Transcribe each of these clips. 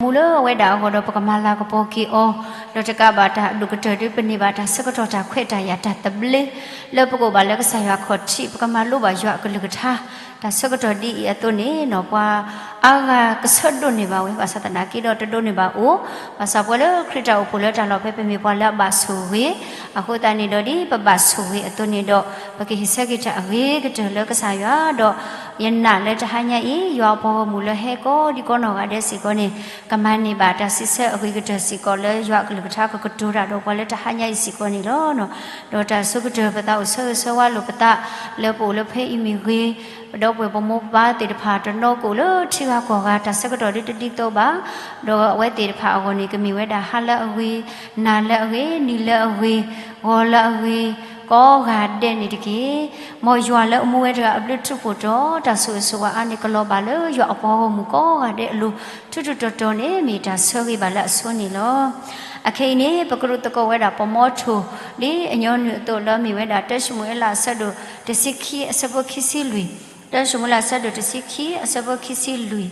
မူလၢအဝဲဒၣ်အဂီၢ်ဒီး ပကမၤလၤကပီၤက့ၤအီၤ, ဒီးတကးဘၣ်တၢ်အဒိၣ်ကတၢၢ်ဒီး ပန့ၢ်ဘၣ်တၢ်ဆၢကတီၢ် တၢ်ခွဲးတၢ်ယာ် တၢ်သဘျ့ လၢပကအိၣ်ဘၣ်လၢကစၢ်ယွၤအခီၣ်ထံး, ပကမၤလိဘၣ်ယွၤအကလုၢ်ကထါ, တၢ်ဆၢကတီၢ်ဒ်အံၤအသိးန့ၣ်နီၤ ပှၤအါဂၤကဆၢဒိးန့ၢ်ဘၣ်ဝဲ, ဘၣ်ဆၣ်သနာ်က့ဒီး တဒိးန့ၢ်ဘၣ်အိၣ်, ဘၣ်ဆၣ်ပှၤလၢခရံာ်တၢ်အိၣ်ဖှိၣ်လၢတၢ်လီၢ်ဖဲ ပမ့ၢ်ပှၤလၢအဘၣ်ဆိၣ်ဂ့ၤ, အဃိသတးန့ၣ်ဒီး ဒ်ပဘၣ်ဆိၣ်ဂ့ၤအသိးန့ၣ်ဒီး ပကဟ့ၣ်ဆၢက့ၤတၢ်အဂ့ၤကတၢၢ်လၢကစၢ်ယွၤဒီး ယနာ်လၢတဟါညါအံၤ ယွၤအပှၤဂီၢ်မုၢ်လၢဟဲကိးဒံကိးနီၢ်ဂၤဒဲးစ့ၢ်ကီးန့ၣ် ကမၤန့ၢ်ဘၣ်တၢ်စံးဆၢအဂ့ၤကတၢၢ်စ့ၢ်ကီးလၢယွၤအကလုၢ်ကထါကကတိၤတၢ်ဒီးပှၤလၢတဟါညါအံၤစ့ၢ်ကီးန့ၣ်လီၤ. ဒီးတၢ်ဆိကတၢၢ်ပသးအိၣ်ဆၢဂ့ၤဆၢဝါလိာ်ပသး လၢပအိၣ်လၢဖဲအံၤမ့ၢ်ဂ့ၤ, ပဒီပုၢ်ဝဲၢ်ပမိၢ်ပပၢ်သ့ၣ်တဖၣ်တနီၤကအိၣ်လၢထံဂၤကီၢ်ဂၤ တၢ်ဆၢကတီၢ်ဒ်တဒ်သိးဘၣ်, ဒီးအဝဲသ့ၣ်တဖၣ်အဂီၢ်န့ၣ် ကမ့ၢ်ဝဲဒၣ်ဟါလၢအဂ့ၤ, နၤလၢအဂ့ၤ, နံၤလၢအဂ့ၤ, ဂီၤလၢအဂ့ၤ, ကိးဂၤဒဲးန့ၣ်တက့ၢ်. မ်ယွၤလၢအမူဝဲတဂၤအဘျုးထူးဖှိၣ်ဒီး တၢ်ဆိၣ်ဂ့ၤဆိၣ်ဝါအါန့ၢ်ကလီၤဘၣ်လၢယွၤအပှၤဂီၢ်မုၢ်ကိးဂၤဒဲးအလိၤ ထူးထူးတီၤတီၤန့ၣ် မ့ၢ်တၢ်ဆၢဂ့ၤဘၣ်လၢအဆိန့ၣ်လီၤ. အခဲအံၤန့ၣ် ပကရူၢ်သကိးဝဲဒၣ်ပှၤမီထိၣ် ဒ်အညီနုၢ်အသိးလၢမ့ၢ်ဝဲဒၣ် တၢၡမူၤအ့လးအဆၢဒိၣ်တဆံခံ အဆၢဖိခံဆံလွံၢ်, တၢၡမူၤအ့လးအဆၢဒိၣ်တဆံခံ အဆၢဖိခံဆံလွံၢ်,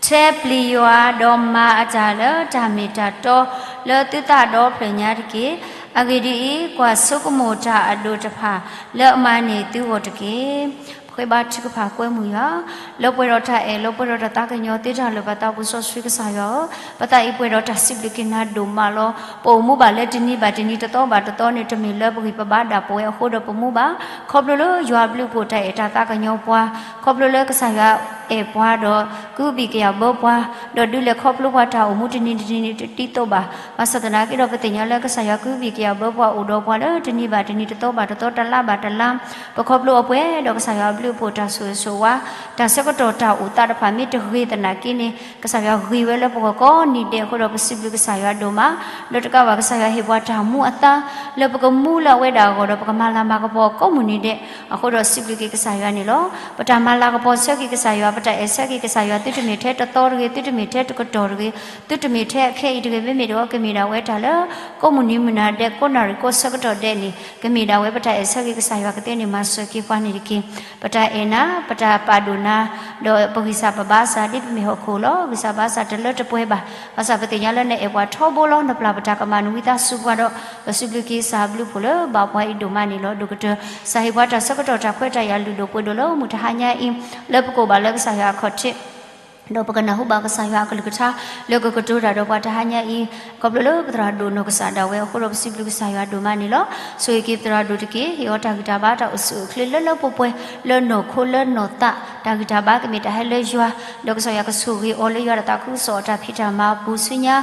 ထဲပျံၤယွၤဒီးမၤအတၢ်လၢတၢ်မ့ၢ်တၢ်တီလၢသုသးဒီဖျၢၣ်ညါတက့ၢ်. အဂ့ၢ်ဒ်အံၤ, ကွၢ်ဆိကမိၣ်တၢ်အဒိၣ်တဖၣ်လၢအမၤန့ၢ်သုဂီၢ်တက့ၢ်. ပဃ့ဘါထုကဖၣ်ကွဲမုာ်ယွၤ, လၢပှဲၤဒီးတၢ်အဲၣ် လၢပှဲၤဒီးတၢ်သးကညီၤသ့တၢ်လၢာ် ပသးပူၤစီဆှံကစၢ်ယွၤဧၢ, ပသးအံၤပှဲၤဒီးတၢ်စံးဘျုးက့ၤနၤဒိၣ်မးလီၤ. ပအိၣ်မူဘၣ်လၢတနံၤဘၣ်တနံၤ တသီဘၣ်တသီန့ၣ် တမ့ၢ်လၢပဂံၢ်ပဘါဒၣ်ပဝဲအဃိဒီးပမူဘၣ်, ခီဖျိလၢယွၤအဘျုးအဖှိၣ်တၢ်အဲၣ်တၢ်သးကညီၤပှၤ, ခီဖျိလၢကစၢ်ယွၤအဲၣ်ပှၤဒီး ကဟုဘံၣ်ကယာ်ဘၢပှၤ, ဒီးဒုးလဲၤခီဖျိပှၤတၢ်အိၣ်မူတနံၤတနံၤန့ၣ် တဒ်သိးဘၣ်. ဘၣ်ဆၣ်သနာ်က့ဒီး ပသ့ၣ်ညါလၢကစၢ်ယွၤကဟုဘံၣ်ကယာ်ဘၢပှၤအိၣ်ဒီးပှၤလၢတနံၤဘၣ်တနံၤ တသီဘၣ်တသီ တလါဘၣ်တလါ, ပခီဖျိအပှဲၤဒီးကစၢ်ယွၤအဘျုးအဖှိၣ်တၢ်ဆိၣ်ဂ့ၤဆိၣ်ဝါ, တၢ်ဆၢကတီၢ်တၢ်အိၣ်သးတဖၣ်မ့ၢ်တဂ့ၤသနာ်က့န့ၣ် ကစၢ်ယွၤဂ့ၤဝဲလၢပဂီၢ်ကိးနံၤဒဲးအဃိဒီး ပစံးဘျုးကစၢ်ယွၤဒိၣ်မး, ဒီးတကးဘၣ် ကစၢ်ယွၤဟ့ၣ်ပှၤတၢ်မူအသါ လၢပကမူလၢအဝဲဒၣ်အဂီၢ်ဒီး ပကမၤလၤမၤကပီၤကိးမုၢ်နံၤဒဲးအဃိဒီး စံးဘျုးက့ၤကစၢ်ယွၤန့ၣ်လီၤ. ပတၢ်မၤလၤကပီၤဆၢက့ၤကစၢ်ယွၤ, ပတၢ်အဲၣ်ဆၢက့ၤကစၢ်ယွၤ သုတမ့ၢ်ထဲတသီတဂ့ၤ, သုတမ့ၢ်ထဲတကတီၢ်တဂ့ၤ, သုတမ့ၢ်ထဲအခဲအံၤတဂ့ၤ, မ့မ့ၢ်တခီ ကမ့ၢ်ဒၣ်ဝဲတၢ်လၢ ကိးမုၢ်နံၤမုၢ်နၤဒဲး ကိးနၣ်ရံၣ်ကိးဆၢကတီၢ်ဒဲးန့ၣ် ကမ့ၢ်ဒၣ်ဝဲပတၢ်အဲၣ်ဆၢက့ၤကစၢ်ယွၤကသ့န့ၣ် မၤစၢၤက့ၤပှၤန့ၣ်တက့ၢ်. ပတၢ်အဲၣ်နၤ, ပတၢ်ပာ်ဒိၣ်နၤ, ဒီးပဂံၢ်စၢ်ပဘါစၢ် ဒ်ပမ့ၢ်ဟီၣ်ခိၣ်လီၤ. ဂံၢ်စၢ်ဘါစၢ်တလၢတပှဲၤဘၣ်. ဘၣ်ဆၣ်ပသ့ၣ်ညါလၢနအဲၣ်ပှၤထီဘိလီၤ. နပျၢ်ပတၢ်ကမၣ် နဝံသးစူၤပှၤဒီး ပစံးဘျုးက့ၤကစၢ်အဘျုးအဖှိၣ်လၢဘၣ်ပှၤအံၤဒိၣ်မးန့ၣ်လီၤ. ဒိၣ်ကတၢၢ် ကစၢ်ဟ့ၣ်ပှၤတၢ်ဆၢကတီၢ် တၢ်ခွဲးတၢ်ယာ်လုၢ်ဒိၣ်ပှ့ၤဒိၣ်လၢ မုၢ်တဟါညါအံၤ လၢပကအိၣ်ဘၣ်လၢကစၢ်ယွၤအခီၣ်ထံး ဒီးပကနၢ်ဟူဘၣ်ကစၢ်ယွၤအကလုၢ်ကထါ လၢကကတိၤတၢ်ဒီးပှၤတဟါညါအံၤ, ခီဖျိလၢပသရၣ်ဒိၣ်နီၢ်ကစၢ်ဒၣ်ဝဲအဃိဒီး ပစံးဘျုးကစၢ်ယွၤဒိၣ်မးန့ၣ်လီၤ. ဆိၣ်ဂ့ၤက့ၤပသရၣ်ဒိၣ်တက့ၢ်. ဟ့ၣ်အီၤတၢ်ဂံၢ်တၢ်ဘါ တၢ်အိၣ်ဆူၣ်အိၣ်ချ့လၢလၢပှဲၤပှဲၤ လၢနီၢ်ခိလၢနီၢ်သး, တၢ်ဂံၢ်တၢ်ဘါကမ့ၢ်တၢ်ဟဲလၢယွၤ, ဒီးကစၢ်ယွၤကဆိၣ်ဂ့ၤအီၤလၢယွၤတၢ်သးခုကစီၣ် တၢ်ဖံးတၢ်မၤအပူၤဆူညါ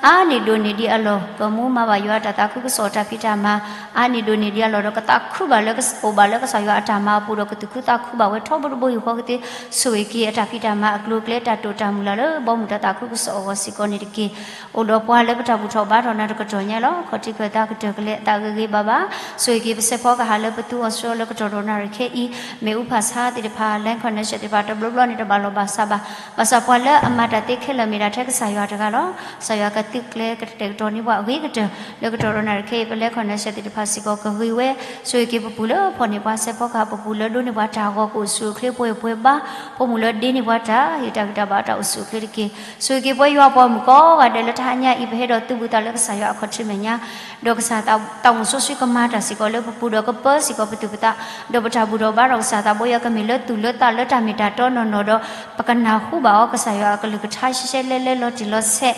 အါန့ၢ်ဒိၣ်န့ၢ်ဒံးအလီၢ်, ကမူမၤဘၣ်ယွၤတၢ်သးခုကစီၣ် တၢ်ဖံးတၢ်မၤ အါန့ၢ်ဒိၣ်န့ၢ်ဒံးအလီၢ် ဒီးကသးခုဘၣ်လၢ အိၣ်ဘၣ်လၢကစၢ်ယွၤအတၢ်မၤအပူၤ ဒီးကသူၣ်ခုသးခုဘၣ်ဝဲထီဘိတဘိယူၢ်ဃီကသ့, ဆိၣ်ဂ့ၤက့ၤအတၢ်ဖံးတၢ်မၤအကျိၤအကျဲ တၢ်တိာ်တၢ်မုၢ်လၢ်လၢ ဘီမုၢ်တၢ်သးခုကစီၣ်အဂီၢ်စ့ၢ်ကီးန့ၣ်တက့ၢ်. အိၣ်ဒီးပှၤလၢပတၢ်ဘူၣ်ထီၣ်ဘါထီၣ်နၤတကတီၢ်ညါလီၤ. ခီၣ်ထံးခၢၣ်သးကတၢၢ်ကလဲာ် သးဂ့ၤဂ့ၤဘၣ်ဘၣ်, ဆိၣ်ဂ့ၤက့ၤပစဲးဖီကဟၣ်လၢပသူအီၤဆှၢအီၤလၢကတီၢ်ဒီးနၣ်ရံၣ်ခဲအံၤ, မ့ၣ်အူဖးဆါသ့ၣ်တဖၣ် line connection သ့ၣ်တဖၣ် တဘျီဘျီန့ၣ် တဘၣ်လီၢ်ဘၣ်စးဘၣ်. ဘၣ်ဆၣ်ပှၤလၢအမၤတၢ်သ့ခဲလၢာ် မ့ၢ်ဒၣ်ထဲကစၢ်ယွၤတဂၤလီၤ. ကစၢ်ယွၤကသုးကျဲၤကတဲာ်ကတီၤန့ၢ်ပှၤအဂ့ၤကတၢၢ် လၢကတီၢ်ဒီးနၣ်ရံၣ်ခဲအံၤ ပ line connection သ့ၣ်တဖၣ်စ့ၢ်ကီးကဂ့ၤဝဲ, ဆိၣ်ဂ့ၤက့ၤပပူၤလၢဖီၣ်န့ၢ်ပှၤ စဲးဖီကဟၣ် ပပူၤလၢဒိးန့ၢ်ပှၤတၢ်ဂီၤ ကအိၣ်ဆူၣ်အိၣ်ချ့ပှဲၤပှဲၤဘၣ်, ပိာ်မုၣ်လၢဒ့န့ၢ်ပှၤတၢ် ဟ့ၣ်တၢ်ဂံၢ်တၢ်ဘါတၢ်အိၣ်ဆူၣ်အိၣ်ချ့တက့ၢ်. ဆိၣ်ဂ့ၤက့ၤပဝဲယွၤပှၤမုၣ်ကိးဂၤဒဲးလၢတဟါညါအံၤ ပဟဲဒီးသုးဘူးသးလၢကစၢ်ယွၤအခီၣ်ထံးမဲာ်ညါ, ဒီးကစၢ်သးအိၣ်မူစီဆှံကမၤတၢ်စ့ၢ်ကီးလၢပပူၤဒီးကပၢစ့ၢ်ကီးပသူၣ်ပသး, ဒီးပတၢ်ဘူၣ်ထီၣ်ဘါထီၣ်ကစၢ်သးဘိယွၤကမ့ၢ်လၢသူၣ်လၢသးလၢတၢ်မ့ၢ်တၢ်တီနီၢ်နီၢ်ဒီး ပကနၢ်ဟူဘၣ်အီၤကစၢ်ယွၤအကလုၢ်ကထါရှဲရှဲလဲလဲလီၤတံၢ်လီၤဆဲး,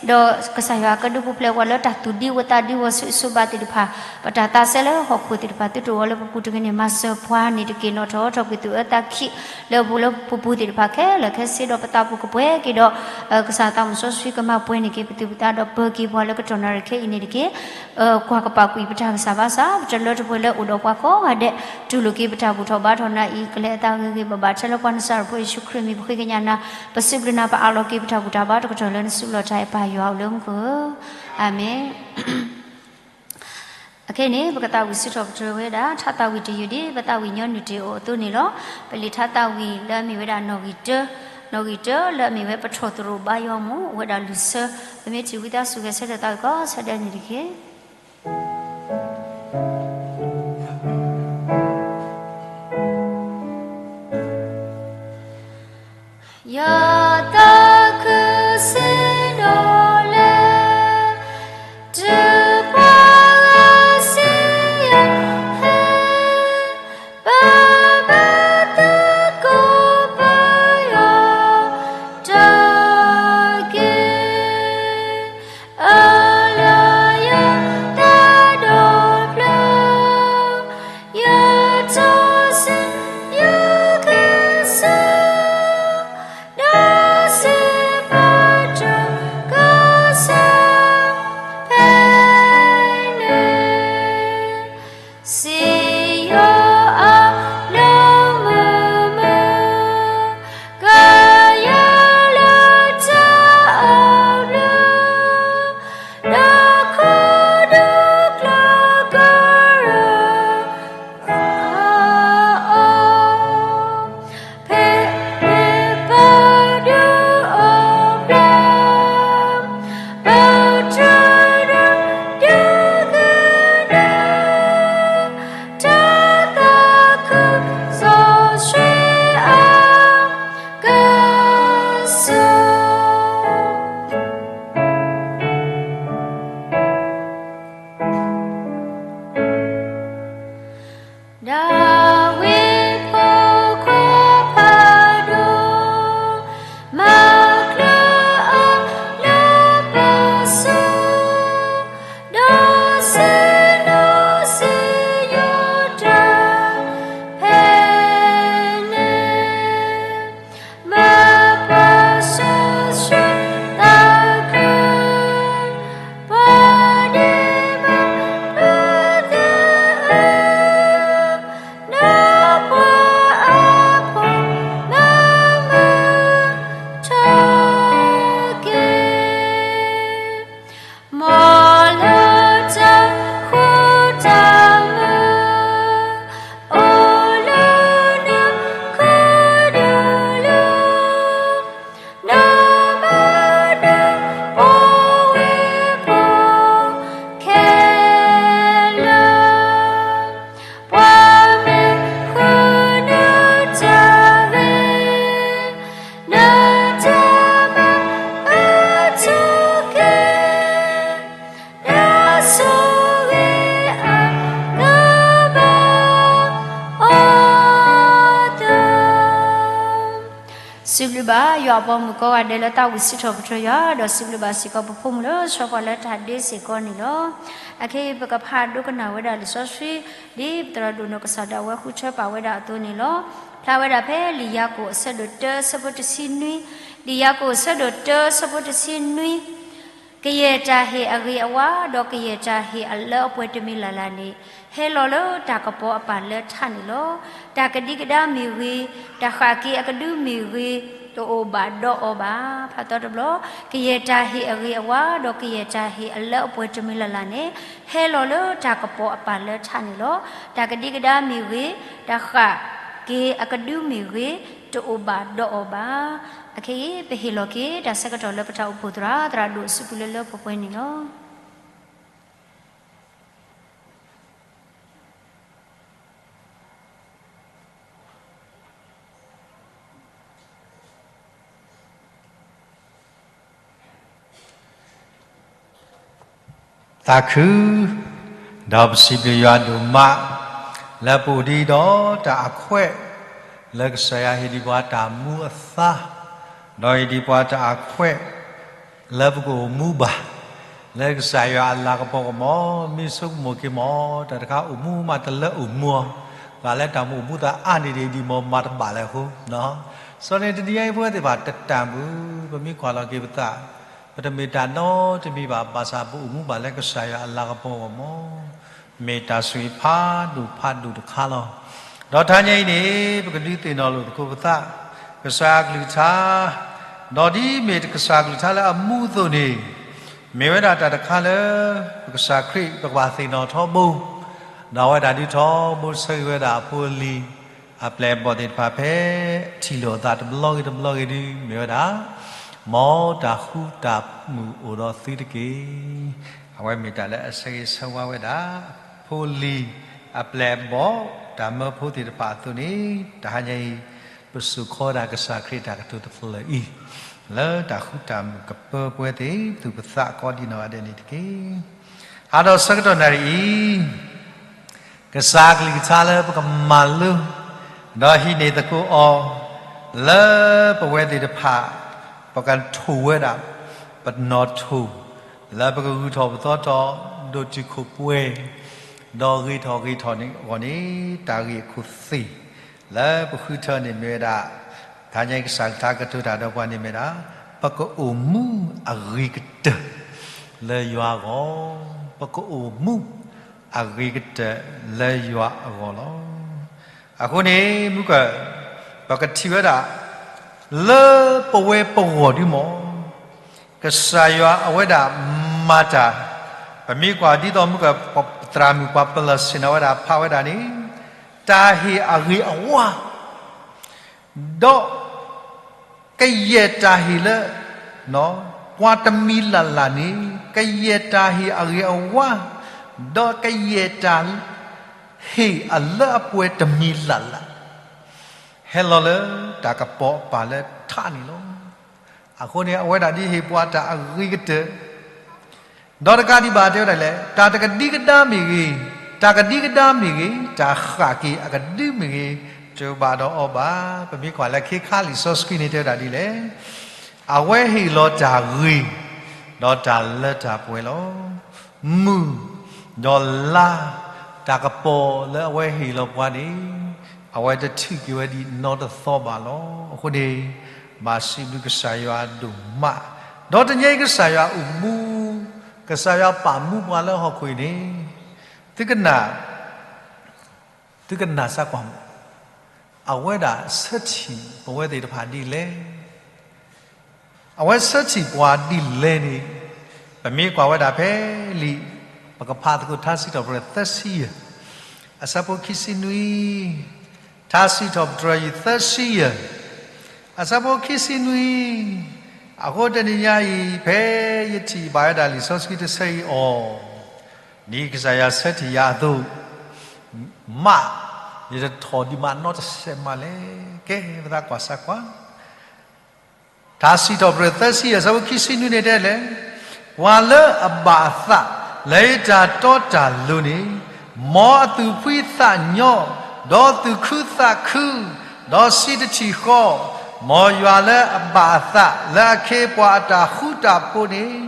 ဒီးကစၢ်ယွၤကဒုးပူၤဖျဲးပှၤလၢတၢ်သူၣ်ဒံဝသးဒံဝီဆူၣ်ဆူၣ်ဘၣ်သ့ၣ်တဖၣ်, ပတၢ်သးစဲလၢဟီၣ်ခိၣ်သ့ၣ်တဖၣ်သုတအိၣ်ဝဲလၢပပူၤတဂ့ၤန့ၣ် မၤစၢၤပှၤန့ၣ်တက့ၢ်. နီၣ်ထီၣ်ထီၣ်ကွံာ်သူၣ်အၢသးခံးလၢပူၤလၢပပူၤသ့ၣ်တဖၣ်ခဲလၢာ်ခဲဆ့ဒီးပသးပူၤကပှဲၤက့ၤဒီး ကစၢ်သးအိၣ်မူစီဆှံကမၤပှဲၤန့ၢ်က့ၤပသူၣ်ပသးဒီးပၢၤက့ၤပှၤလၢကတီၢ်နၣ်ရံၣ်ခဲအံၤန့ၣ်တက့ၢ်. ကွၢ်ကပာ်ကွံာ်ပတၢ်ဂံၢ်စၢ်ဘါစၢ် ပတလၢတပှဲၤလၢအိၣ်ဒီးပှၤကိးဂၤဒဲး, တူၢ်လိာ်က့ၤပတၢ်ဘူၣ်ထီၣ်ဘါထီၣ်နၤအံၤ ကလဲၤအသးဂ့ၤဂ့ၤဘၣ်ဘၣ် ထဲလၢပှၤနစၤရ့းဖိယ့ၣ်ၡူးခရံာ်မံၤ ပဃ့ကညးနၤ, ပစံးဘျုးနၤ ပအးလီၤက့ၤပတၢ်ဘူၣ်တၢ်ဘါတကတီၢ်လၢနစုလီၢ်တၢ်အဲၣ်ပၢ်ယွၤအိၣ်လၢမူခိၣ်ဧၢ, အၤမ့ၣ်. အခဲအံၤန့ၣ် ပကသးဝံၣ်စံးထီၣ်ပတြၢၤဝဲဒၣ် ထါသးဝံၣ်တယုၢ်ဒ်ပသးဝံၣ်ညီနုၢ်တ့ၢ်အီၤအသိးန့ၣ်လီၤ. ပလံာ်ထါသးဝံၣ်လၢအမ့ၢ်ဝဲဒၣ်နီၣ်ဂံၢ်တၢ, နီၣ်ဂံၢ်တၢလၢအမ့ၢ်ဝဲပထီၣ်သရိာ်ဘါယွၤအမူ အိၣ်ဝဲဒၣ်လွံၢ်ဆၢ, ပမ့ၢ်ထံၣ်ဝံသးစူၤဂဲၤဆၢထၢၣ်သးဝံၣ်ကိးဆၢဒဲးန့ၣ်တက့ၢ်. အၢၣ်လီၤယသးဒီဖျၢၣ်, ယတိစၢၤယကစၢ်, ဒီးစံးဘၣ်တၢ်ကစၢ်ဖဲန့ၣ်, စံယိၤအလီၤမုၢ်မုၢ်, ကယဲၢ်လၢတၢ်အိၣ်ဘျုး, ဒီးခိၣ်ဒူကျၢၤကရၢအီၤ, ဖဲန့ၣ်ပဒုးအိၣ်ဖျါ, ပတြၢၤဒီးဒုးကဒါ, တၢ်သးခုစီဆှံအကစၢ် ဒၤဝံးဖိခွါဖးဒိၣ်, မၤချုးအီၤလၢပစိၤ, ဒီးစံးနီၣ်စံယိၤတၢ်ဖဲန့ၣ်, မၤပှၤစီဆှံသးခု, ပှၤဒ့မုၣ်ဖိသ့ၣ်ဧၢ, ဒီးပှၤအဖိမၤမုာ်ထီၣ်က့ၤ, မ်လၢတၢ်ဃူတၢ်မုာ်အိၣ်လၢနခိၣ်ဒူၣ်လီၤ, နမၤနၢၤပဝဲဖိခဲလၢာ်, ပှၤမ့ၢ်ဃုနတၢ်ဂ့ၤ, နတၢ်မၤအါထီၣ်က့ၤ, ဒီးဆိၣ်ဂ့ၤအကဘၣ်အီၤသၢ စံးဘျုးဘၣ်ယွၤအဘီအမုၢ်ကိးဂၤဒဲးလၢသးဝံၣ်စံးထီၣ်ပတြၢၤယွၤ, ဒီးစံးဘျုးဘၣ်စ့ၢ်ကီးပဖိမုၣ်လၢဆှၢပှၤလၢတၢ်ဒ့စ့ၢ်ကီးန့ၣ်လီၤ. အခဲအံၤပကဖးဒိကနၣ်ဝဲဒၣ်လံာ်စီဆှံ, ဒ်ပသရၣ်ဒိၣ်နီၢ်ကစၢ်ဒၣ်ဝဲဃုထၢပာ်ဝဲဒၣ်အသိးန့ၣ်လီၤ. ဖျါဝဲဒၣ်ဖဲလံာ်ယၤကိာ်အဆၢဒိၣ်တၢဆၢဖိတဆံနွံ, လံာ်ယၤကိာ်အဆၢဒိၣ်တၢဆၢဖိတဆံနွံ ကယဲၢ်တၢ်ဟ့ၣ်အဂ့ၤအဝါ, ဒီးကယဲၢ်တၢ်ဟ့ၣ်အလၢအပှဲၤတမံၤလၢ်လၢ်န့ၣ်, ဟဲလီၤလၢတၢ်ကပီၤအပၢ်လၢထးန့ၣ်လီၤ. တၢ်ကဒံကဒါမ့ၢ်ဂ့ၤ, တၢ်ဃၣ်က့ၤအကဒုမ့ၢ်ဂ့ၤ, တအိၣ်ဘၣ်ဒီးအီၤဘၣ်. ဖးသီတဘျီ, ကယဲၢ်တၢ်ဟ့ၣ်အဂ့ၤအဝါ, ဒီးကယဲၢ်တၢ်ဟ့ၣ်အလၢအပှဲၤတမံၤလၢ်လၢ်န့ၣ်, ဟဲလီၤလၢတၢ်ကပီၤအပၢ်လၢထးန့ၣ်လီၤ. တၢ်ကဒံကဒါမ့ၢ်ဂ့ၤ, တၢ်ဃၣ်က့ၤအကဒုမ့ၢ်ဂ့ၤ, တအိၣ်ဘၣ်ဒီးအီၤဘၣ်. အခဲအံၤ ပဟ့ၣ်လီၤက့ၤတၢ်ဆၢကတီၢ်လၢပတၢ်အိၣ်ဖှိၣ်သရၣ်, သရၣ်ဒိၣ်အစုပူၤလၢလၢပှဲၤပှဲၤန့ၣ်လီၤ. သးခု, ဒီးပစံးဘျုးယွၤဒိၣ်မး, လၢပအိၣ်ဒံးဒီးတၢ်အခွဲး, လၢကစၢ်ယွၤဟ့ၣ်ဒံးပှၤတၢ်မူအသါ, ဒီးဟ့ၣ်ဒံးပှၤတၢ်အခွဲး, လၢပကအိၣ်မူဘၣ်, လၢကစၢ်ယွၤအလၤကပီၤကမီၤ, မ့ၢ်ဆိကမိၣ်က့ၤမီၤ, တၢ်တခါအိၣ်မူမးတလၢအိၣ်မူ, ပှၤလၢတၢ်မူအိၣ်မူသးအါန့ၢ်ဒံးဒံးမီၤမၤတဘၣ်လၢအဃိ, စီၤန့ၣ်တနံၤအံၤပဝဲသ့ၣ်တဖၣ်တတၢ်ဘၣ်, ပမ့ၢ်ကွၢ်လီၤက့ၤပသး, ပတမ့ၢ်တၢ်နီတမံၤဘၣ်, ဘၣ်ဆၣ်ပအိၣ်မူဘၣ်လၢကစၢ်ယွၤအလၤကပီၤကမီၤ, မ့ၢ်တၢ်ဆိၣ်ဂ့ၤဖးဒိၣ်ဖးဒိၣ်တခါလီၤ. ဒီးတဟါညါအံၤန့ၣ် ပကဒုးသ့ၣ်နီၣ်လိာ်သကိးပသး, ကစၢ်အကလုၢ်ကထါ, ဒီးဒ်မ့ၢ်ကစၢ်အကလုၢ်ကထါလၢအမူအသိးန့ၣ်, မ့ၢ်ဝဲဒၣ်တၢ်တခါလၢ ပကစၢ်ခရံာ် ပကဘၣ်သ့ၣ်နီၣ်ထီဘိ, ဒီးအဝဲဒၣ်ဒုးထီဘိဆၢဂ့ၤဝဲဒၣ်အဖိအလံၤ, အပျဲၢ်အဘီၣ်သ့ၣ်တဖၣ်ဖဲ ထံၣ်လိာ်အသးတဘျီဂ့ၤတဘျီဂ့ၤဒုး မ့ၢ်ဝဲဒၣ်, မ်တၢ်ဃူတၢ်မုာ်အိၣ်ဒီးသုတက့ၢ်. အဝဲမ့ၢ်တၢ်လၢအဆၢဂ့ၤဆၢဝါဝဲဒၣ် ဖိလံၤ, အပျဲၢ်အဘီၣ်, တၢ်မၢဖိသ့ၣ်တဖၣ်အသိးန့ၣ်, တဟါညါအံၤ ပစိာ်ခီဝဲဒၣ်ကစၢ်ခရံာ်တၢ်ကတိၤတဖျၢၣ်အံၤ, လၢတၢ်ဃူတၢ်မုာ်ကပၢပှဲၤသ့ၣ် သူၣ်ပသးကိးဒံးနီၢ်ဂၤဒဲးန့ၣ်တက့ၢ်. အါဒီးဆၢကတီၢ်နၣ်ရံၣ်အံၤ, ကစၢ်အကလုၢ်ကထါလၢပကမၤလိ, ဒီးဟံးန့ၢ်သကိးအီၤ, လၢပဝဲသ့ၣ်တဖၣ်, ပကထိၣ်ဝဲဒၣ်, ပနီၣ်ထိၣ်, လၢပကဂုာ်ထီၣ်ပသီထီၣ် ဒိၣ်တုာ်ခိၣ်ပှဲၤ ဒီးဂ့ၤထီၣ်ဂ့ၤထီၣ်န့ၣ်အဂီၢ်န့ၣ် တၢ်ဂ့ၢ်အခိၣ်သ့ၣ် လၢပဃုထၢန့ၣ်မ့ၢ်ဝဲဒၣ် တနံၤအံၤကစၢ်ကလုၢ်ကထါကတိၤတၢ်ဒီးပှၤန့ၣ်မ့ၢ်ဒၣ် ပကအိၣ်မူအဂ့ၤကတၢၢ်လၢယွၤအဂီၢ်, ပကအိၣ်မူအဂ့ၤကတၢၢ်လၢယွၤအဂီၢ်လီၤ. အဃိန့ၣ် မုၢ်ကၢၢ် ပကထံၣ်ဝဲဒၣ် လၢပဝဲပဂီၢ်ဒုမ့ၢ် ကစၢ်ယွၤအဝဲဒၣ်မၤတၢ်, ပမ့ၢ်ကွၢ်ဒ်သိးမုၢ်ကၢၢ် ပသရၣ်မုၣ်ပှၤပလၢၢ်ဆ့ၣ်နီၤဝဲဒၣ်ဖးဝဲဒၣ်န့ၣ် တၢ်ဟ့ၣ်အဂ့ၤအဝါ ဒီး ကယဲၢ်တၢ်ဟ့ၣ်လၢ ပှၤတမံၤလၢ်လၢ်န့ၣ် ကယဲၢ်တၢ်ဟ့ၣ်အဂ့ၤအဝါ ဒီးကယဲၢ်တၢ်ဟ့ၣ်အလၢအပှဲၤတမံၤလၢ်လၢ် ဟဲလီၤလၢတၢ်ကပီၤအပၢ်လၢထးန့ၣ်လီၤ. အဃိန့ၣ် အဝဲဒၣ်ဒ်ဟ့ၣ်ပှၤတၢ်အဂ့ၤကတၢၢ် ဒီးတကးဒံးဘၣ်တဲဝဲဒၣ်လဲၣ် တၢ်တကဒံကဒါမ့ၢ်ဂ့ၤ, တၢ်ကဒံကဒါမ့ၢ်ဂ့ၤ, တၢ်ဃၣ်က့ၤအကဒုမ့ၢ်ဂ့ၤ, တဘၣ်ဒီးအီၤဘၣ်. ပမ့ၢ်ကွၢ်လၢခ့ခါလံာ်စီဆှံန့ၣ်တဲဝဲဒၣ်ဒ်လဲၣ်, အဝဲဟ့ၣ်လီၤတၢ်ဂ့ၤ, ဒီးတၢ်လၢတၢ်ပှဲၤလီၤ. မုၢ်, ဒီးလါ, တၢ်ကပီၤလၢအဝဲဟ့ၣ်လီၤပှၤန့ၣ်, အဝဲတထုးက့ၤဝဲဒံးနီတသီဘၣ်လီၤ. အဃိန့ၣ် ဘၣ်စံးဘျုးကစၢ်ယွၤဒိၣ်မး, ဒီးတနံၤအံၤကစၢ်ယွၤအိၣ်မူ, ကစၢ်ယွၤပာ်မူပှၤလၢဟီၣ်ခိၣ်အံၤန့ၣ်, သုကနၣ်, သုကနၣ်စၢ်ကွၢ်မး, အဝဲဒၣ်ဆၢထံၣ်ပဝဲသ့ၣ်တဖၣ်ဒ်လဲၣ် အဝဲဆၢထံၣ်ပှၤဒ်လဲၣ်န့ၣ်, ပမ့ၢ်ကွၢ်ဝဲဒၣ်ဖဲလံာ်, ပကဖးသကိးထါစံးထီၣ်ပတြၢၤသၢဆံယဲၢ်, အဆၢဖိခံဆံနွံ, ထါစံးထီၣ်ပတြၢၤယံၤသၢဆံယဲၢ်, အဆၢဖိခံဆံနွံ, အဃိတနံၤညါအံၤ ဖဲယထံၣ်ဘၣ်ဝဲဒၣ်လံာ်စီဆှံတဆၢအံၤအီၤ, ဒ်ကစၢ်ယွၤဆၢထံၣ်ယၤအသိး, မး, ယတထီၣ်ဒံးမးနီတစဲးမးလဲၣ်. ကဲ ပသးကွၢ်စၢ်ကွၢ် ထါစံးထီၣ်ပတြၢၤသၢဆံယဲၢ် အဆၢဖိခံဆံနွံန့ၣ်တဲလဲၣ်, ပှၤလၢအဘၣ်အသးလၢယတၢ်တီတၢ်လိၤန့ၣ်, မ်အသူၣ်ဖှံသးညီ, ဒီးသူၣ်ခုသးခု, ဒီးစံးတထံၣ်ဃီ, မ်ယွၤလၢအဘၣ်အသးလၢအခ့အပှၤအတၢ်ဃူတၢ်ဖိးန့ၣ်,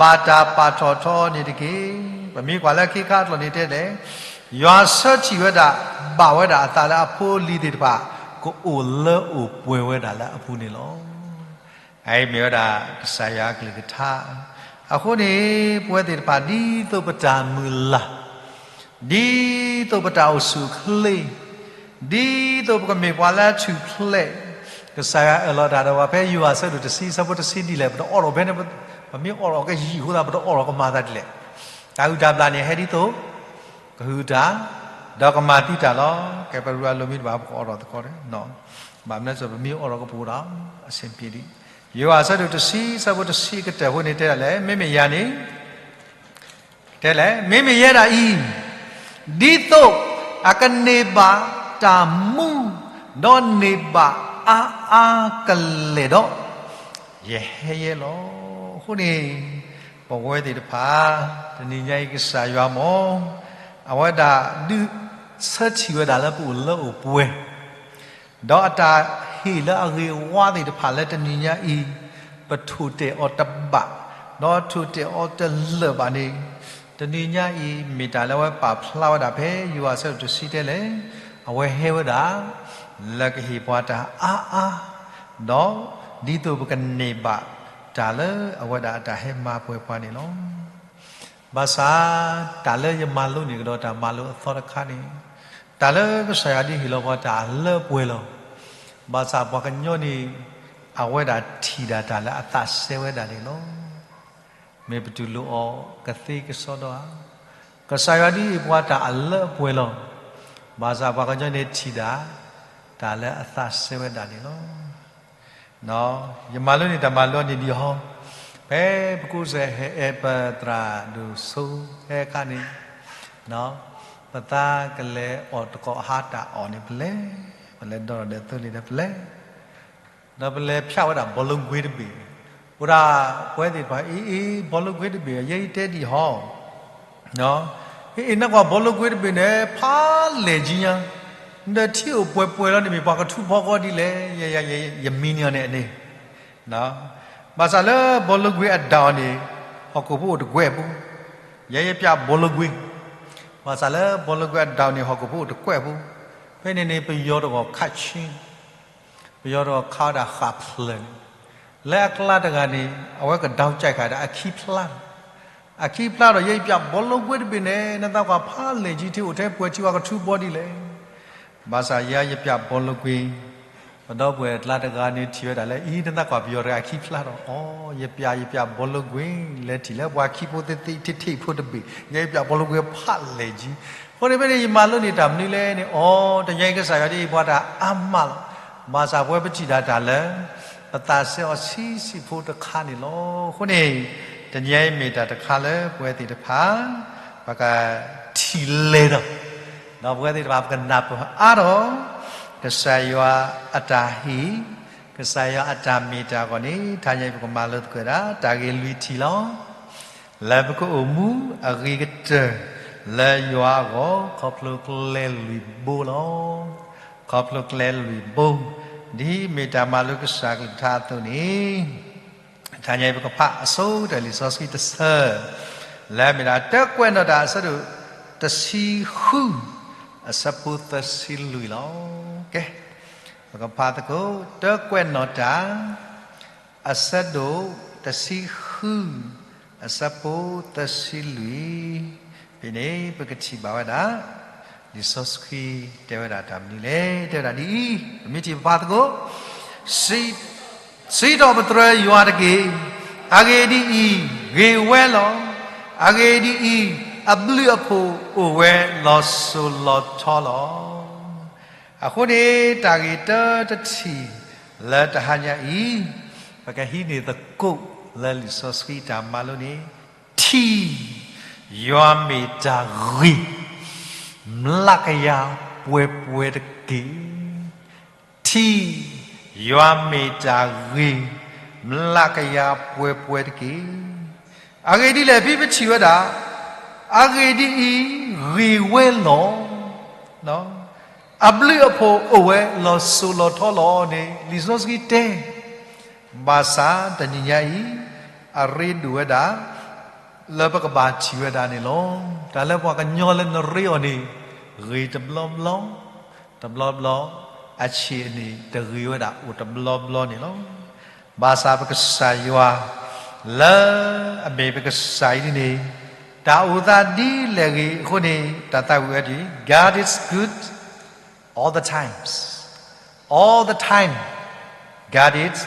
ဘၣ်တၢ်ပာ်ထီၣ်ထီန့ၣ်တက့ၢ်. ပမ့ၢ်ကွၢ်လၢခ့ခါအကျိာ်န့ၣ်တဲလဲၣ်, ယွၤဆၢထံၣ်ဝဲဒၣ်, ဘၣ်ဝဲဒၣ်အသးလၢအဖိအလံၤသ့ၣ်တဖၣ်, ကအိၣ်လၢအိၣ်ပှဲၤဝဲဒၣ်လၢအပူၤန့ၣ်လီၤ. အအံၤမ့ၢ်ဝဲဒၣ်ကစၢ်ယွၤအကလုၢ်ကထါ, အဃိန့ၣ် ပဝဲသ့ၣ်တဖၣ်ဒ်သိးပတၢ်မုၢ်လၢ်, ဒ်သိးပတၢ်အိၣ်ဆူၣ်အိၣ်ချ့, ဒ်သိးပကမ့ၢ်ပှၤလၢအထူၣ်ဖျဲး, ကစၢ်ယွၤအၢၣ်လီၤတၢ်ဒီးပှၤဖဲယိၤဟၣ်အဆၢဒိၣ်တဆံ အဆၢဖိတဆံဒ်လဲၣ်, ပတအီၣ်ထီၣ်ဖဲန့ၣ်, ပမ့ၢ်အီၣ်ထီၣ်ကယံာ်အဃိသတး ပတအီၣ်ထီၣ်ကမၤသးဒ်လဲၣ်. တၢ်ဟုၣ်တၢ်ဘျၣ်န့ၣ် ဟဲဒ်သိး ကဟုၣ်တၢ်, ဒီးကမၤသံတၢ်လီၤ. ကဲပရူအလိၤမံတဘၣ် ပကအီၣ်ထီၣ်သကိးဒီး, ဘၣ်မနုၤအဃိ ပမ့ၢ်အီၣ်ထီၣ်ကပူၤဒီး အဆင်ပြေဒံး. ယိၤဟၣ်အဆၢဒိၣ်တဆံ အဆၢဖိတဆံအကတၢၢ်အဃိန့ၣ်တဲဒ်လဲၣ်, မ့မ့ၢ်ယၤန့ၣ် တဲလဲၣ်, မ့မ့ၢ်ယဲဒၣ်အံၤ, ဒ်သိးအကန့ၢ်ဘၣ်တၢ်မူ, ဒီးန့ၢ်ဘၣ်အါအါကလဲာ်ဒီး, ယဟဲယဲလီၤ. အဃိန့ၣ် ပဝဲသ့ၣ်တဖၣ် တနံၤညါအံၤကစၢ်ယွၤမ့ၢ် အဝဲဒၣ်ဒုးဆၢထံၣ်ဝဲဒၣ်လၢပအိၣ်လၢအိၣ်ပှဲၤ ဒီးအတၢ်ဟ့ၣ်လၢအဂ့ၤအဝါသ့ၣ်တဖၣ်လၢတနံၤညါအံၤ ပထိၣ်တဲာ်အီၤတဘၣ်, ဒီးထိၣ်တဲာ်အီၤတလၢာ်ဘၣ်န့ၣ်, တနံၤညါအံၤ မ့ၢ်တၢ်လၢအဝဲပာ်ဖျါဝဲဒၣ်ဖဲယိၤဟၣ်အဆၢဒိၣ်တဆံတဲလဲၣ်, အဝဲဟဲဝဲဒၣ် လၢကဟ့ၣ်ပှၤတၢ်အါအါ, ဒီးဒ်သိးပကန့ၢ်ဘၣ်တၢ်လၢအဝဲဒၣ်အတၢ်ဟဲမၤပှဲၤပှၤန့ၣ်လီၤ. ဘၣ်ဆၣ် တၢ်လၢယမၤလိန့ၢ်ကဒီးတၢ်မၤလိအသီတခါန့ၣ်, တၢ်လၢကစၢ်ယွၤဒ်ဟ့ၣ်လီၤပှၤတၢ်အလၢအပှဲၤလီၤ. ဘၣ်ဆၣ်ပှၤကညီန့ၣ် အဝဲဒၣ်ထံၣ်ဒၣ်တၢ်လၢအသးစဲဝဲဒၣ်န့ၣ်လီၤ. မ့ၢ်ပတူၢ်လိာ်အီၤကသ့ကစီဒီဧါ. ကစၢ်ယွၤဒ်အံၤပှၤတၢ်အလၢအပှဲၤလီၤ. ဘၣ်ဆၣ်ပှၤကညီန့ၣ်ထံၣ်ဒၣ် တၢ်လၢအသးစဲဝဲဒၣ်န့ၣ်လီၤ. ယမၤလိန့ၢ်တၢ်မၤလိန့ၣ်ဒ်ဟီ, ဖဲပကူစဲးဟဲအဲၣ်ပသရၣ်ဒိၣ်စိဟဲအခါန့ၣ်, ပသးကလဲၤအီၣ်တကိးဟါတၢ်အီၣ်န့ၣ်ပလဲၤ, ပလဲၤဒီးဒီးသိလ့ၣ်ဒီးပလဲၤ, ဒီးပလဲၤဖျါဝဲဒၣ်ဘီလိကွ့တဘ့ၣ်, အိၣ်ဒၣ်ပဝဲသ့ၣ်တဖၣ် အ့ အ့ ဘီလိကွ့တဘ့ၣ် ယဲအံၤတဲဒ်ဟီ အ့ အ့ နကွၢ်ဘီလိကွ့တဘ့ၣ်န့ၣ် ဖးလဲၢ်ကံညါ, ဒီးထံအိၣ်ပှဲၤပှဲၤလီၤန့ၣ် မ့ၢ်ပှၤကထူဖီဃီဒ်လဲၣ်, ယမံန့ၢ်အီၤန့ၣ်န့ၣ်, ဘၣ်ဆၣ်လၢဘီလိကွ့အဒၣ်အီၤန့ၣ်, ဟီၣ်ခိၣ်ဖိအိၣ်တကွဲၢ်ဖိ, ယဲယပျးဘီလၢကွ့, ဘၣ်ဆၣ်လၢဘီလၢကွ့အဒၣ်န့ၣ် ဟီၣ်ခိၣ်ဖိအိၣ်တကွဲၢ်ဖိ, ဖဲန့ၣ်န့ၣ် ပယီၤတဂီၤခးဆ့, ပယီၤတဂီၤခးဝဲဒၣ်ဃးဖျၢၣ်န့ၣ်, လၢအကျါတဂၤန့ၣ် အဝဲကဒီကၠဲးဃာ်ဒီးအခံဖျါဒီး, အခံဖျါဒီး ယဲယပျးဘီလၢကွ့တဘ့ၣ်န့ၣ် နသးကွၢ်ဖးလဲၢ်ကံ ထံအိၣ်ထဲပှဲၤထံဝဲကထူဘီဒ်လဲၣ် ဘၣ်ဆၣ်ယဲယပျးဘီလၢကွ့, ပဒီပုၢ်ဝဲၢ်အကျါတဂၤန့ၣ်ထံၣ်ဝဲဒၣ်လၢ အံၤ နသးကွၢ်ပယီၤတဂၤအခံဖျါဒီး အိ ယပျး ယပျးဘီလၢကွ့ လဲၤထံၣ်လၢပှၤခံဖိသ့ၣ်သ့ၣ်ထံထံဖိတဘ့ၣ် ယဲယပျးဘီလၢကွ့ဖးလဲၢ်ကံ, အဃိန့ၣ်ဖဲန့ၣ် ယမၤလိန့ၢ်တၢ်မနုၤလဲၣ်န့ၣ် အိ တနံၤအံၤကစၢ်ယွၤဒ်အံၤပှၤတၢ်အါမးလီၤ, ဘၣ်ဆၣ်ပဝဲပထံၣ်ဒၣ်တၢ်လၢ ပသးစဲအီၤဆံးဆံးဖိတခါန့ၣ်လီၤ. အဃိန့ၣ် တနံၤအံၤမ့ၢ်တၢ်တခါလၢပဝဲသ့ၣ်တဖၣ် ပကထံၣ်လဲၤဒီး, ဒီးပဝဲသ့ၣ်တဖၣ်ပကနၢ်ပၢၢ်အါထီၣ် ကစၢ်ယွၤအတၢ်ဟ့ၣ်, ကစၢ်ယွၤအတၢ်မ့ၢ်တၢ်အဂီၢ်န့ၣ် တနံၤအံၤပကမၤလိသကိးဒၣ် တၢ်ဂ့ၢ်လွံၢ်ထံၣ်လီၤ. လၢပကအိၣ်မူအဂ့ၤကတၢၢ် လၢယွၤအဂီၢ် ခီဖျိကျဲလွံၢ်ဘိလီၤ. ခီဖျိကျဲလွံၢ်ဘိ, ဒ်မ့ၢ်တၢ်မၤလိကစၢ်ကလုၢ်ကထါအသိးန့ၣ်, တနံၤအံၤပကဖးအဆိကတၢၢ်လံာ်စီဆှံတဆၢ, လၢအမ့ၢ်ဒၣ် တၢကွဲးနီၣ်တၢ် အဆၢဒိၣ်တဆံဃု အဆၢဖိသၢဆံလွံၢ်လီၤ. ကဲ, ပကဖးသကိး တၢကွဲးနီၣ်တၢ် အဆၢဒိၣ်တဆံဃု အဆၢဖိသၢဆံလွံၢ်, ဖဲန့ၣ် ပကထံၣ်ဘၣ်ဝဲဒၣ် လံာ်စီဆှံတဲဝဲဒၣ်တၢ်မနုၤလဲၣ်. တဲဝဲဒၣ်ဒ်အံၤ, ပမ့ၢ်ထံၣ်ပဖးသကိး, စံးထီၣ်ပသရၢယွၤတက့ၢ်. အဂ့ၢ်ဒ်အံၤ, ဂ့ၤဝဲလီၤ. အဂ့ၢ်ဒ်အံၤ, အဘျုးအဖှိၣ်အိၣ်ဝဲလီၤစိၤလီၤထီလီၤ. အဃိန့ၣ် တၢ်ဂ့ၢ်တၢတထံၣ်လၢတဟါညါအံၤ, ပကဟံးန့ၢ်သကိးလၢလံာ်စီဆှံတၢ်မၤလိန့ၣ်, ထံၣ်, ယွၤမ့ၢ်တၢ်ဂ့ၤ, မျးကယၤပှဲၤပှဲၤတက့ၢ်. ထံၣ်, ယွၤမ့ၢ်တၢ်ဂ့ၤ, မျးကယၤပှဲၤပှဲၤတက့ၢ်. အဂ့ၢ်ဒ်လဲၣ် ဖဲပထံၣ်ဝဲဒၣ်, အဂ့ၢ်ဒ်အံၤ, ဂ့ၤဝဲလီၤ. အဘျုးအဖှိၣ်အိၣ်ဝဲလီၤစိၤလီၤထီလီၤန့ၣ် လံာ်စီဆှံတဲ, ဘၣ်ဆၣ်တနံၤညါအံၤ, အရ့ဒိၣ်ဝဲဒၣ် လၢပကဘၣ်ထံၣ်ဝဲဒၣ်န့ၣ်လီၤ. တၢ်လၢပှၤကညီလၢနရ့အီၤန့ၣ်, ဂ့ၤတဘျီဘျီ, တဘျီဘျီ, အဆံးအန့ၣ်တဂ့ၤဝဲဒၣ်အိၣ်တဘျီဘျီန့ၣ်လီၤ. ဘၣ်ဆၣ်ပကစၢ်ယွၤ, လၢအမ့ၢ်ပကစၢ်အံၤန့ၣ်, တၢ်အိၣ်သးဒ်လဲၣ်ဂ့ၤအဃိန့ၣ် တၢ်သးဝံၣ်ဝဲဒၣ်, God is good all the times. All the time, God is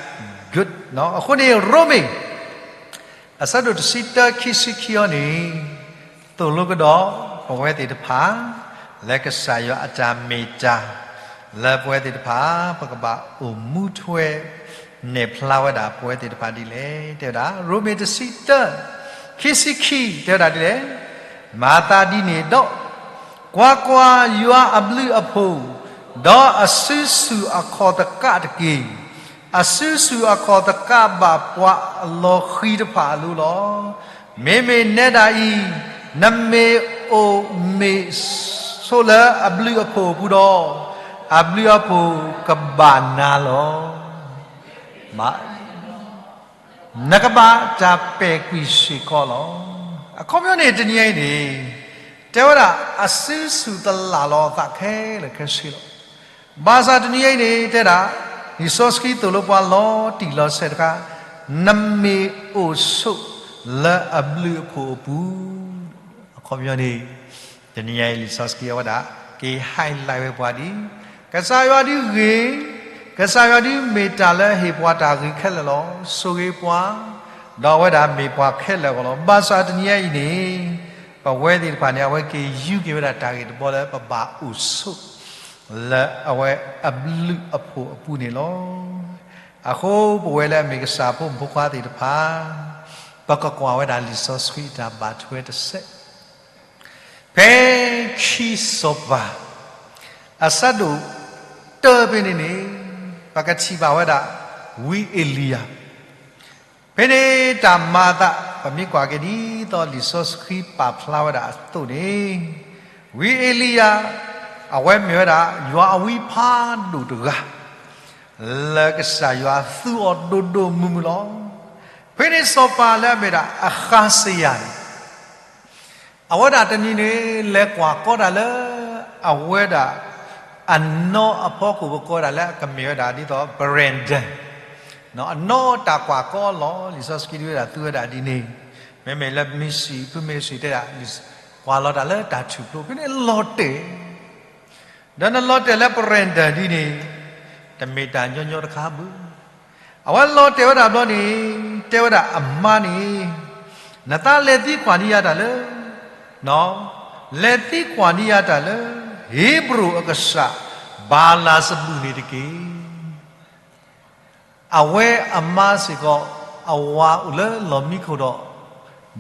good. အဃိန့ၣ် ရိမ့ၤ အဆၢဒိၣ်တဆံတၢ ခံဆံခံအံၤန့ၣ်, သိၣ်လိကဒီးပဝဲသ့ၣ်တဖၣ် လၢကစၢ်ယွၤအတၢ်မ့ၢ်တၢ်, လၢပဝဲသ့ၣ်တဖၣ် ပကဘၣ်အိၣ်မူထွဲ နဲၣ်ဖျါဝဲဒၣ်ပဝဲသ့ၣ်တဖၣ်ဒ်လဲၣ်. တဲဝဲဒၣ် ရိမ့ၤတဆံတၢ ခံဆံခံ တဲဝဲဒၣ်ဒ်လဲၣ်. မၤသးဒ်န့ၣ်ဒီး, ကွၢ်ကွၢ်, ယွၤအဘျုးအဖှိၣ်, ဒီးအစုဆူၣ်အခီၣ်သကးတက့ၢ်. အစုဆူၣ်အခီၣ်သကးဘၣ်ပှၤအလီၤဃံၤတဖၣ်အလိၤလီၤ. မ့မ့ၢ်နဲဒၣ်အံၤ, နမ့ၢ်အိၣ်မ့ၢ်ဆိးလၢအဘျုးအဖှိၣ်အပူၤဒီး, အဘျုးအဖှိၣ်ကဘၣ်နၤလီၤ. နကဘၣ်တၢ်ပဲာ်ကွံာ်စ့ၢ်ကီးလီၤ. အခီပညီန့ၣ် တနံၤအံၤန့ၣ်, တဲဝဲဒၣ် အစုဆူၣ်သလၣ်လီၤအသးခဲလၢာ်ခဲဆ့လီၤ. ဘၣ်ဆၣ်တနံၤအံၤန့ၣ် တဲဒၣ်, လံာ်စီဆှံသိၣ်လိပှၤလီၤတံၢ်လီၤဆဲးတခါ, နမ့ၢ်အိၣ်ဆိးလၢအဘျုးအဖှိၣ်အပူၤ, အခီပညီန့ၣ် တနံၤအံၤလံာ်စီဆှံအဝဲဒၣ် က့ၤ highlight ဝဲပှၤဒ်, ကစၢ်ယွၤဒ်ဂ့ၤ, ကစၢ်ယွၤဒ်မ့ၢ်တၢ်လၢဟ့ၣ်ပှၤတၢ်ဂ့ၤခဲလၢာ်လီၤ. ဆိၣ်ဂ့ၤပှၤ, ဒီးအဝဲဒၣ်မ့ၢ်ပှၤခဲလၢာ်အဂီၢ်လီၤ. ဘၣ်ဆၣ်တနံၤအံၤန့ၣ်, ပဝဲသ့ၣ်တဖၣ်န့ၣ် အဝဲက့ၤယူးက့ၤဝဲဒၣ်တၢ်ဂ့ၢ်တဘီလၢပဘၣ်အိၣ်ဆိး လၢအဝဲအဘျုးအဖှိၣ်အပူၤန့ၣ်လီၤ. အဃိပဝဲလၢအမ့ၢ်ကစၢ်ဖိမုၣ်ဖိခွါသ့ၣ်တဖၣ်, ပကကွၢ်ဝဲဒၣ်လံာ်စီဆှံတၢ်ဘၣ်ထွဲတစဲး ဖဲခံစီၤပၤ အဆၢဒိၣ်တၢဖဲန့ၣ်န့ၣ်, ပကထံၣ်ဘၣ်ဝဲဒၣ် ဝံအ့လံယၤ, ဖဲန့ၣ်တၢ်မၤအသး ပမ့ၢ်ကွၢ်က့ၤဒ်သိးလံာ်စီဆှံပာ်ဖျါဝဲဒၣ်အသိးန့ၣ်, ဝံအ့လံယၤ အဝဲမ့ၢ်ဝဲဒၣ် ယွၤအဝံဖးဒိၣ်တဂၤ လၢကစၢ်ယွၤသူအီၤဒိၣ်ဒိၣ်မုၢ်မုၢ်လီၤ. ဖဲန့ၣ်စီၤပၤလၢအမ့ၢ်ဒၣ်အဃးစယၤန့ၣ် အဝဲဒၣ်တနံၤန့ၣ် လဲၤကွၢ်ကီတၢ်လၢ အဝဲဒၣ် အနီၢ်အဖီခိၣ် ပကိးဒၣ်လၢအကမ့ၢ်ဝဲဒၣ်ဒ်သိး veranda အနီၢ်တၢ်ကွၢ်ကီလီၤ. လံာ်စီဆှံဒုးဝဲဒၣ်သူဝဲဒၣ်ဒ်န့ၣ်, မ့မ့ၢ်လၢမ့ၢ်စံး ဖုမ့ၢ်စံးတဲဒၣ် ကွၢ်လီၤတၢ်လၢတၢ်ထူၣ်ဖျိ ဖဲန့ၣ်လီၤတဲာ် ဒီးနလီၤတဲာ်လၢ veranda ဒ်န့ၣ် တမ့ၢ်တၢ်ညီညီတခါဘၣ်. အဝဲလီၤတဲာ်ဝဲဒၣ်ဘျီန့ၣ် တဲဝဲဒၣ်အမါန့ၣ် နသးလဲၤသံကွၢ်န့ၢ်ယၤတၢ်လၢ လဲၤသံကွၢ်န့ၢ်ယၤတၢ်လၢ ဟ့ဘြိၣ်အကစၢ် ဘၤလးစဘူၣ်န့ၣ်တက့ၢ်. အဝဲအမါစ့ၢ်ကီး အဝၤအိၣ်လၢလီၢ်မံခိၣ်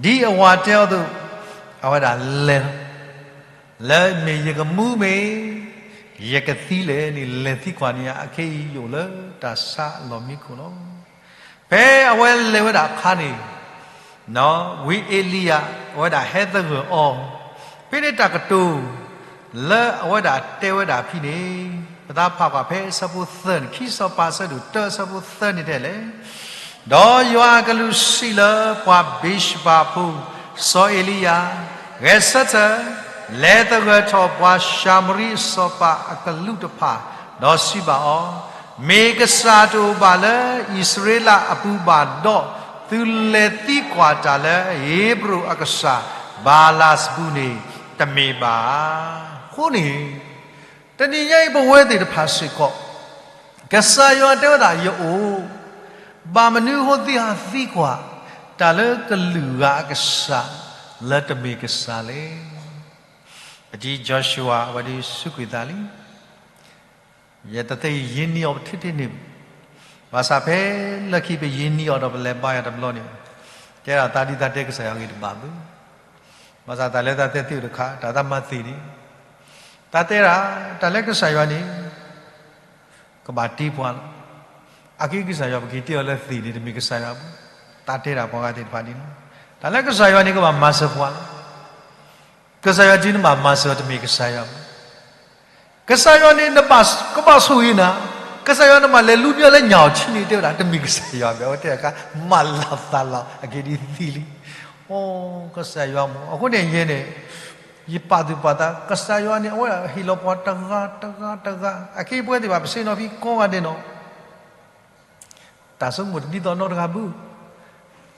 ဒီး ဒ်အဝၤတဲအီၤအသိး အဝဲဒၣ်လဲၤလီၤ. လၢမ့ၢ်ယကမူမ့ၢ် ယကသံလဲၣ်န့ၣ် လဲၤသံကွၢ်န့ၢ်ယၤ အခဲအံၤယအိၣ်လၢတၢ်ဆါလီၢ်မံခိၣ်လီၤ. ဖဲအဝဲလဲၤဝဲဒၣ်အခါန့ၣ် ဝံအ့လံယၤ အဝဲဒၣ်ဟဲသဂၢၢ်အီၤ, ဖဲန့ၣ်တၢ်ကတိၤ လၢအဝဲဒၣ်တဲဝဲဒၣ်ဖဲန့ၣ် ပသးဖးကွၢ်ဖဲအဆၢဖိသၢန့ၣ် ခံစီၤပၤအဆၢဒိၣ်တၢအဆၢဖိသၢန့ၣ်တဲလဲၣ်, ဒီးယွၤအကလူးစံးလၢပှၤဘ့းၡဘၤဖိ စီၤအ့လံယၤ, ဂဲၤဆၢထၢၣ်, လဲၤသဂၢၢ်ထီၣ်ပှၤၡၤမရံအစီၤပၤအကလူးတဖၣ်, ဒီးစံးဘၣ်အီၤ, မ့ၢ်ကစၢ်တအိၣ်ဘၣ်လၢအံၣ်စရ့လးအပူၤဘၣ်ဒီး သုလဲၤသံကွၢ်တၢ်လၢဧ့ၤဘြိၣ်အကစၢ် ဘၤလးစဘူၣ်န့ၣ် တမ့ၢ်ဘၣ်. အဃိန့ၣ် တနံၤညါအံၤပဝဲသ့ၣ်တဖၣ်စ့ၢ်ကီး ကစၢ်ယွၤတဲဝဲဒၣ်ယအိၣ်, ဘၣ်မနုၤအဃိသုဟးသံကွၢ် တၢ်လၢကလုာ်ဂၤအကစၢ် လၢတမ့ၢ်ကစၢ်လဲၣ်. ပတံ Joshua အဝဲဒၣ်စူးကွံာ်သးလံ ယတသ့ၣ်ယ့ၣ်နံၤအီၤပထံၣ်တန့ၢ်ဘၣ်. ဘၣ်ဆၣ်ဖဲလၢခံပယ့ၣ်နံၤအီၤဒီးပလဲၤဘါယွၤတဘျီန့ၣ်, တဲဒၣ်သးဒ်သးတဲကစၢ်ယွၤဂ့ၢ်တဘၣ်ဘၣ်. ဘၣ်ဆၣ်တၢ်လၢသးတဲသ့ၣ်တခါ တၢ်သးမၤသ့ၣ်န့ၣ်, သးတဲဒၣ် တၢ်လၢကစၢ်ယွၤန့ၣ် ကဘၣ်တ့ပှၤလီၤ. အက့ကစၢ်ယွၤပက့ၤတ့အီၤလၢသ့ၣ်န့ၣ် တမ့ၢ်ကစၢ်ယွၤဘၣ်. သးတဲဒၣ်ပှၤဂၤသ့ၣ်တဖၣ်န့ၣ်လီၤ. တၢ်လၢကစၢ်ယွၤန့ၣ် ကဘၣ်မၤစၢၤပှၤလီၤ. ကစၢ်ယွၤဒ်နဘၣ်မၤစၢၤအီၤ တမ့ၢ်ကစၢ်ယွၤဘၣ်. ကစၢ်ယွၤန့ၣ် နဘၣ်ကဘၣ်ဆိၣ်ဂ့ၤနၤ, ကစၢ်ယွၤနဘၣ်လဲၤလူညါလၢညၣ်အီၤထံန့ၣ် တဲဝဲဒၣ် တမ့ၢ်ကစၢ်ယွၤဘၣ်. အဝဲတဲအခါ မၤလၤသးလီၤ အက့ဒ်သံလံ. အိ ကစၢ်ယွၤမ့ၢ် အဃိန့ၣ်ယဲန့ၣ် ယပာ်သူၣ်ပာ်သး ကစၢ်ယွၤန့ၣ် အဝဲဒၣ်ဟ့ၣ်လီၤပှၤတဂၤတဂၤတဂၤ အက့ပဝဲသ့ၣ်ဘၣ်ပဆ့ၣ်နီၤဖဲကိးဂၤဒဲးနီၤ တၢ်ဆိကမိၣ်တဒ်သိးနီတဂၤဘၣ်, အကၠါ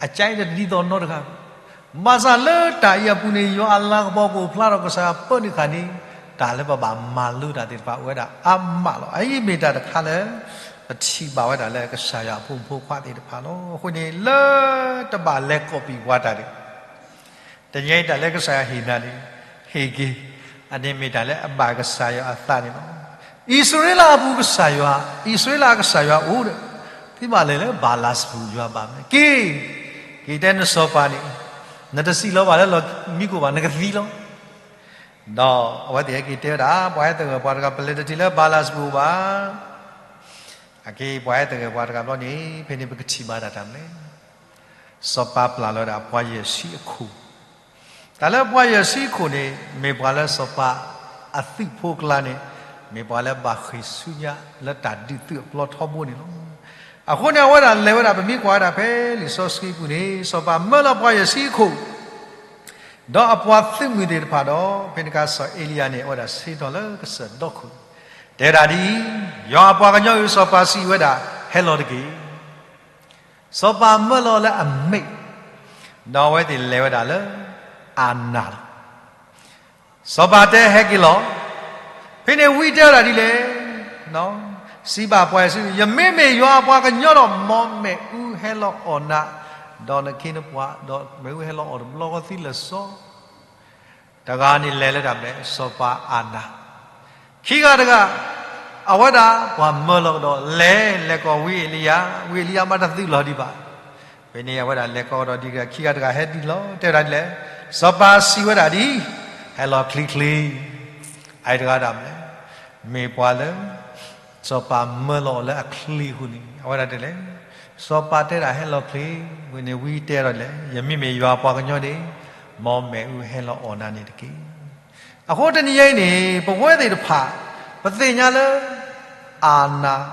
အံၤတဒ်သိးနီတဂၤဘၣ်. ဘၣ်ဆၣ်လၢတၢ်အံၤအပူၤန့ၣ် ယွၤအလၤကပီၤကအိၣ်ဖျါထီၣ် ကစၢ်ယွၤပၢနုာ်ဃာ်န့ၣ် တၢ်လၢပဘၣ်မၤလိတၢ်သ့ၣ်တဖၣ်အိၣ်ဝဲဒၣ်အါမးလီၤ. အအံၤမ့ၢ်တၢ်တခါလၢ ပထံၣ်ဘၣ်ဝဲဒၣ်လၢကစၢ်ယွၤအဖိမုၣ်ဖိခွါသ့ၣ်တဖၣ်လီၤ. အဃိန့ၣ်လၢတဘၣ်လဲၤကိးပံာ်ပှၤတၢ်န့ၣ် တနံၤအံၤတၢ်လၢကစၢ်ယွၤဟ့ၣ်နၤန့ၣ် ဟ့ၣ်က့ၤ, အန့ၣ်မ့ၢ်တၢ်လၢအဘၣ်ကစၢ်ယွၤအသးန့ၣ်လီၤ. အံၣ်စရ့လးအပူၤကစၢ်ယွၤ, အံၣ်စရ့လးအကစၢ်ယွၤအိၣ်ဒီး သုဘၣ်လဲၤလၢဘၤလးစဘူၣ်ယွၤဘၣ်မ့ၢ် က့ၤ, က့ၤတဲနစီၤပၤန့ၣ် နတစံးလီၤဘၣ်လၢလီၢ်မံခိၣ်ဘၣ် နကသံလီၤ. ဒီးအဝဲသ့ၣ်ဟဲက့ၤတဲဝဲဒၣ် ပှၤဟဲသဂၢၢ်ပှၤတဂၤ ပလဲၤတထံၣ်လၢဘၤလးစဘူၣ်ဘၣ်. အက့ပှၤဟဲသဂၢၢ်ပှၤတဂၤဘျီန့ၣ် ဖဲန့ၣ်ပကထံၣ်ဘၣ်ဒၣ်တၢ်မနုၤလဲၣ်. စီၤပၤပျၢ်လီၤဝဲဒၣ်ပှၤယဲၢ်ဆံအခိၣ်, တၢ်လၢပှၤယဲၢ်ဆံအခိၣ်န့ၣ် မ့ၢ်ပှၤလၢစီၤပၤအသုးဖိအကျါန့ၣ် မ့ၢ်ပှၤလၢဘၣ်ဃ့ၢ်ဆူညါလၢတၢ်ဒုးသုးအပျီထီဘိန့ၣ်လီၤ. အဃိန့ၣ် အဝဲဒၣ်လဲၤဝဲဒၣ် ပမ့ၢ်ကွၢ်ဝဲဒၣ်ဖဲလံာ်စီဆှံပူၤန့ၣ် စီၤပၤမၢလီၤပှၤယဲၢ်ဆံအခိၣ် ဒီးအပှၤသုးမုၢ်သ့ၣ်တဖၣ်ဒီး ဖဲန့ၣ်အခါစီၤအ့လံယၤန့ၣ် အဝဲဒၣ်ဆ့ၣ်နီၤလၢကစၢၢ်ဒီခိၣ်, တဲဒၣ်ဒ်အံၤ, ယွၤအပှၤကညီဧၢ, စီၤပၤစံးဝဲဒၣ်, ဟဲလီၤတက့ၢ်. စီၤပၤမၢလီၤလၢအမဲာ်, ဒီးအဝဲသ့ၣ်လဲၤဝဲဒၣ်လၢအနးလီၤ. စီၤပၤတဲဟဲက့ၤလီၤ. ဖဲန့ၣ်ဝံတဲဝဲဒၣ်ဒ်လဲၣ်, စံးဘၣ်ပှၤယဲၢ်ဆံ, ယမ့မ့ၢ်ယွၤအပှၤကညီဒီး မ်မ့ၣ်အူဟဲလီၤအီၣ်နၤ, ဒီးနခ့နပှၤ, ဒီးမ့ၣ်အူဟဲလီၤအီၣ်တဘျီဃီသံလၢာ်စီဆှံ တဂၤန့ၣ်လဲၤလၢတၢ်မနုၤလဲၣ်, စီၤပၤအနး. ခံဂၤတဂၤ, အဝဲဒၣ်ပှၤမၢလီၤကဒီး လဲၤလဲၤကိးဝံအ့လံယၤ, ဝံအ့လံယၤမးတသုးလီၤဒံးဘၣ်. ဖဲန့ၣ်အဝဲဒၣ်လဲၤကိးကဒီးဒ်ခံဂၤတဂၤဟဲဒ်လီၤ, တဲဝဲဒၣ်ဒ်လဲၣ်, စီၤပၤစံးဝဲဒၣ်ဒ်အံၤ, ဟဲလီၤချ့ချ့. အအံၤတဂၤဒၣ်မနုၤလဲၣ်, မ့ၢ်ပှၤလၢ စီၤပၤမၢလီၤအီၤလၢအချ့အဃိန့ၣ် အဝဲဒၣ်တဲလဲၣ်, စီၤပၤတဲဒၣ်ဟဲလီၤချ့, ဝံန့ၣ်ဝံတဲဒီးလဲၣ်, ယမ့မ့ၢ်ယွၤအပှၤကညီန့ၣ်, မ်မ့ၣ်အူဟဲလီၤအီၣ်နၤန့ၣ်တက့ၢ်. အဃိတနံၤညါအံၤန့ၣ် ပဝဲသ့ၣ်တဖၣ် ပသ့ၣ်ညါလၢ အနး,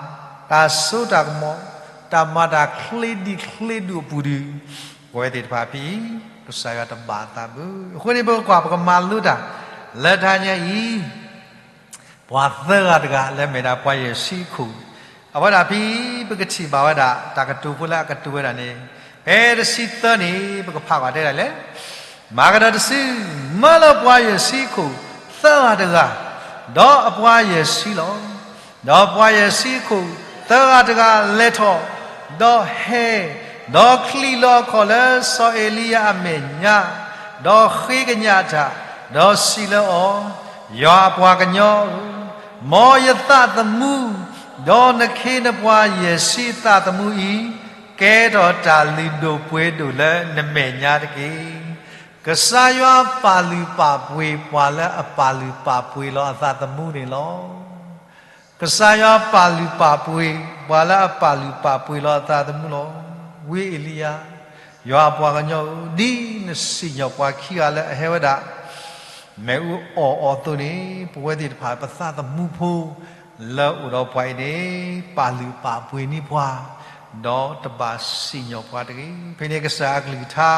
တၢ်စိတၢ်ကမီၤ, တၢ်မၤတၢ်ချ့ဒံးချ့ဒူၣ်အပူၤဒီး, ပဝဲသ့ၣ်တဖၣ်ဖဲအံၤ, ကစၢ်ယွၤတဘၣ်အသးဘၣ်. အဃိန့ၣ် ပကကွၢ်ပကမၤလိတၢ် လၢတဟါညါအံၤ, ပှၤသၢဂၤတဂၤလၢမ့ၢ်ဒၣ်ပှၤယဲၢ်ဆံအခိၣ်, အဝဲဒၣ်ဖဲအံၤ ပကထံၣ်ဘၣ်ဝဲဒၣ် တၢ်ကတိၤဖိလၢအကတိၤဝဲဒၣ်န့ၣ်, ဖဲတဆံသၢန့ၣ် ပကဖးကွၢ်တဲဒၣ်လဲၣ်, မၤကဒီးတဆံ, မၢလၢပှၤယဲၢ်ဆံအခိၣ် သၢဂၤတဂၤ, ဒီးအပှၤယဲၢ်ဆံလီၤ. ဒီးပှၤယဲၢ်ဆံအခိၣ်သၢဂၤတဂၤလဲၤထီၣ်, ဒီးဟဲ, ဒီးချံးလီၤအခီၣ်လၢစီၤအ့လံယၤအမဲာ်ညါ, ဒီးဃ့ကညးတၢ်, ဒီးစံးလၢအီၤ, ယွၤအပှၤကညီဧၢ, မ်ယသးသမူ, ဒီးနခ့နပှၤယဲၢ်ဆံအသးသမူအံၤ, ကဲထီၣ်တၢ်လုၢ်ဒိၣ်ပှ့ၤဒိၣ်လၢနမဲာ်ညါတက့ၢ်. ကစၢ်ယွၤပာ်လုၢ်ပာ်ပှ့ၤပှၤလၢအပာ်လုၢ်ပာ်ပှ့ၤလီၤအသးသမူန့ၣ်လီၤ. ကစၢ်ယွၤပာ်လုၢ်ပာ်ပှ့ၤ ပှၤလၢအပာ်လုၢ်ပာ်ပှ့ၤလီၤအသးသမူလီၤ. ဝံအ့လံယၤ, ယွၤအပှၤကညီဧၢ, ဒ်နစံၣ်ညီၣ်ပှၤခံဂၤလၢအဟဲဝဲဒၣ် မ့ၣ်အူအီၣ်အီၤအသိးန့ၣ်, ပဝဲသ့ၣ်တဖၣ်ပသးသမူဖိ လၢအအိၣ်ဒီးပှၤအံၤန့ၣ် ပာ်လုၢ်ပာ်ပှ့ၤန့ၢ်ပှၤ, ဒီးတဘၣ်စံၣ်ညီၣ်ပှၤတဂ့ၤ. ဖဲန့ၣ်ကစၢ်အကလုၢ်ကထါ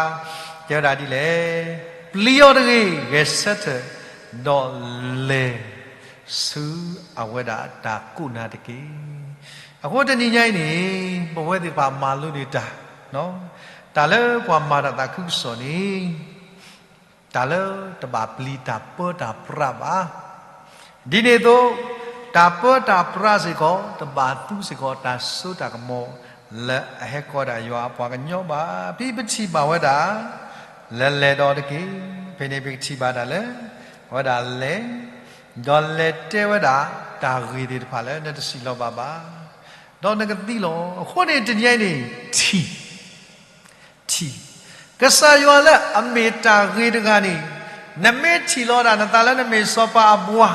တဲဝဲဒၣ်ဒ်လဲၣ်, ပျံၤအီၤတဂ့ၤ, ဂဲၤဆၢထၢၣ်, ဒီးလဲၤ ဆူအဝဲဒၣ်တၢ်ကိးနၤတက့ၢ်. အဃိတနံၤညါအံၤန့ၣ်, ပဝဲသ့ၣ်တဖၣ်မၤလိန့ၢ်တၢ်, တၢ်လၢပှၤမၤတၢ်သးခုကစီၣ်န့ၣ်, တၢ်လၢတဘၣ်ပျံၤတၢ်ပၢတၢ်ပြးဘၣ်. ဒ်န့ၣ်အသိး, တၢ်ပၢတၢ်ပြးစ့ၢ်ကီး တဘၣ်သူစ့ၢ်ကီးတၢ်စိတၢ်ကမီၤ လၢအဟဲကီးဒၣ်ယွၤအပှၤကညီဘၣ်. ဖဲပထံၣ်ဘၣ်ဝဲဒၣ် လၢလဲၤဒီးတက့ၢ်. ဖဲန့ၣ်ပကထံၣ်ဘၣ်ဒၣ်လၢ အဝဲဒၣ်လဲၤ, ဒီးလဲၤတဲဝဲဒၣ် တၢ်ဂ့ၢ်သ့ၣ်တဖၣ်လၢနတစံးလီၤဘၣ်ဘၣ်, ဒီးနကသံလီၤ. အဃိန့ၣ်တနံၤအံၤန့ၣ် ထံၣ်, ထံၣ်, ကစၢ်ယွၤလၢအမ့ၢ်တၢ်ဂ့ၤတဂၤန့ၣ်, နမ့ၢ်ထံၣ်လီၤဒၣ်နသးလၢနမ့ၢ်စီၤပၤအပှၤ,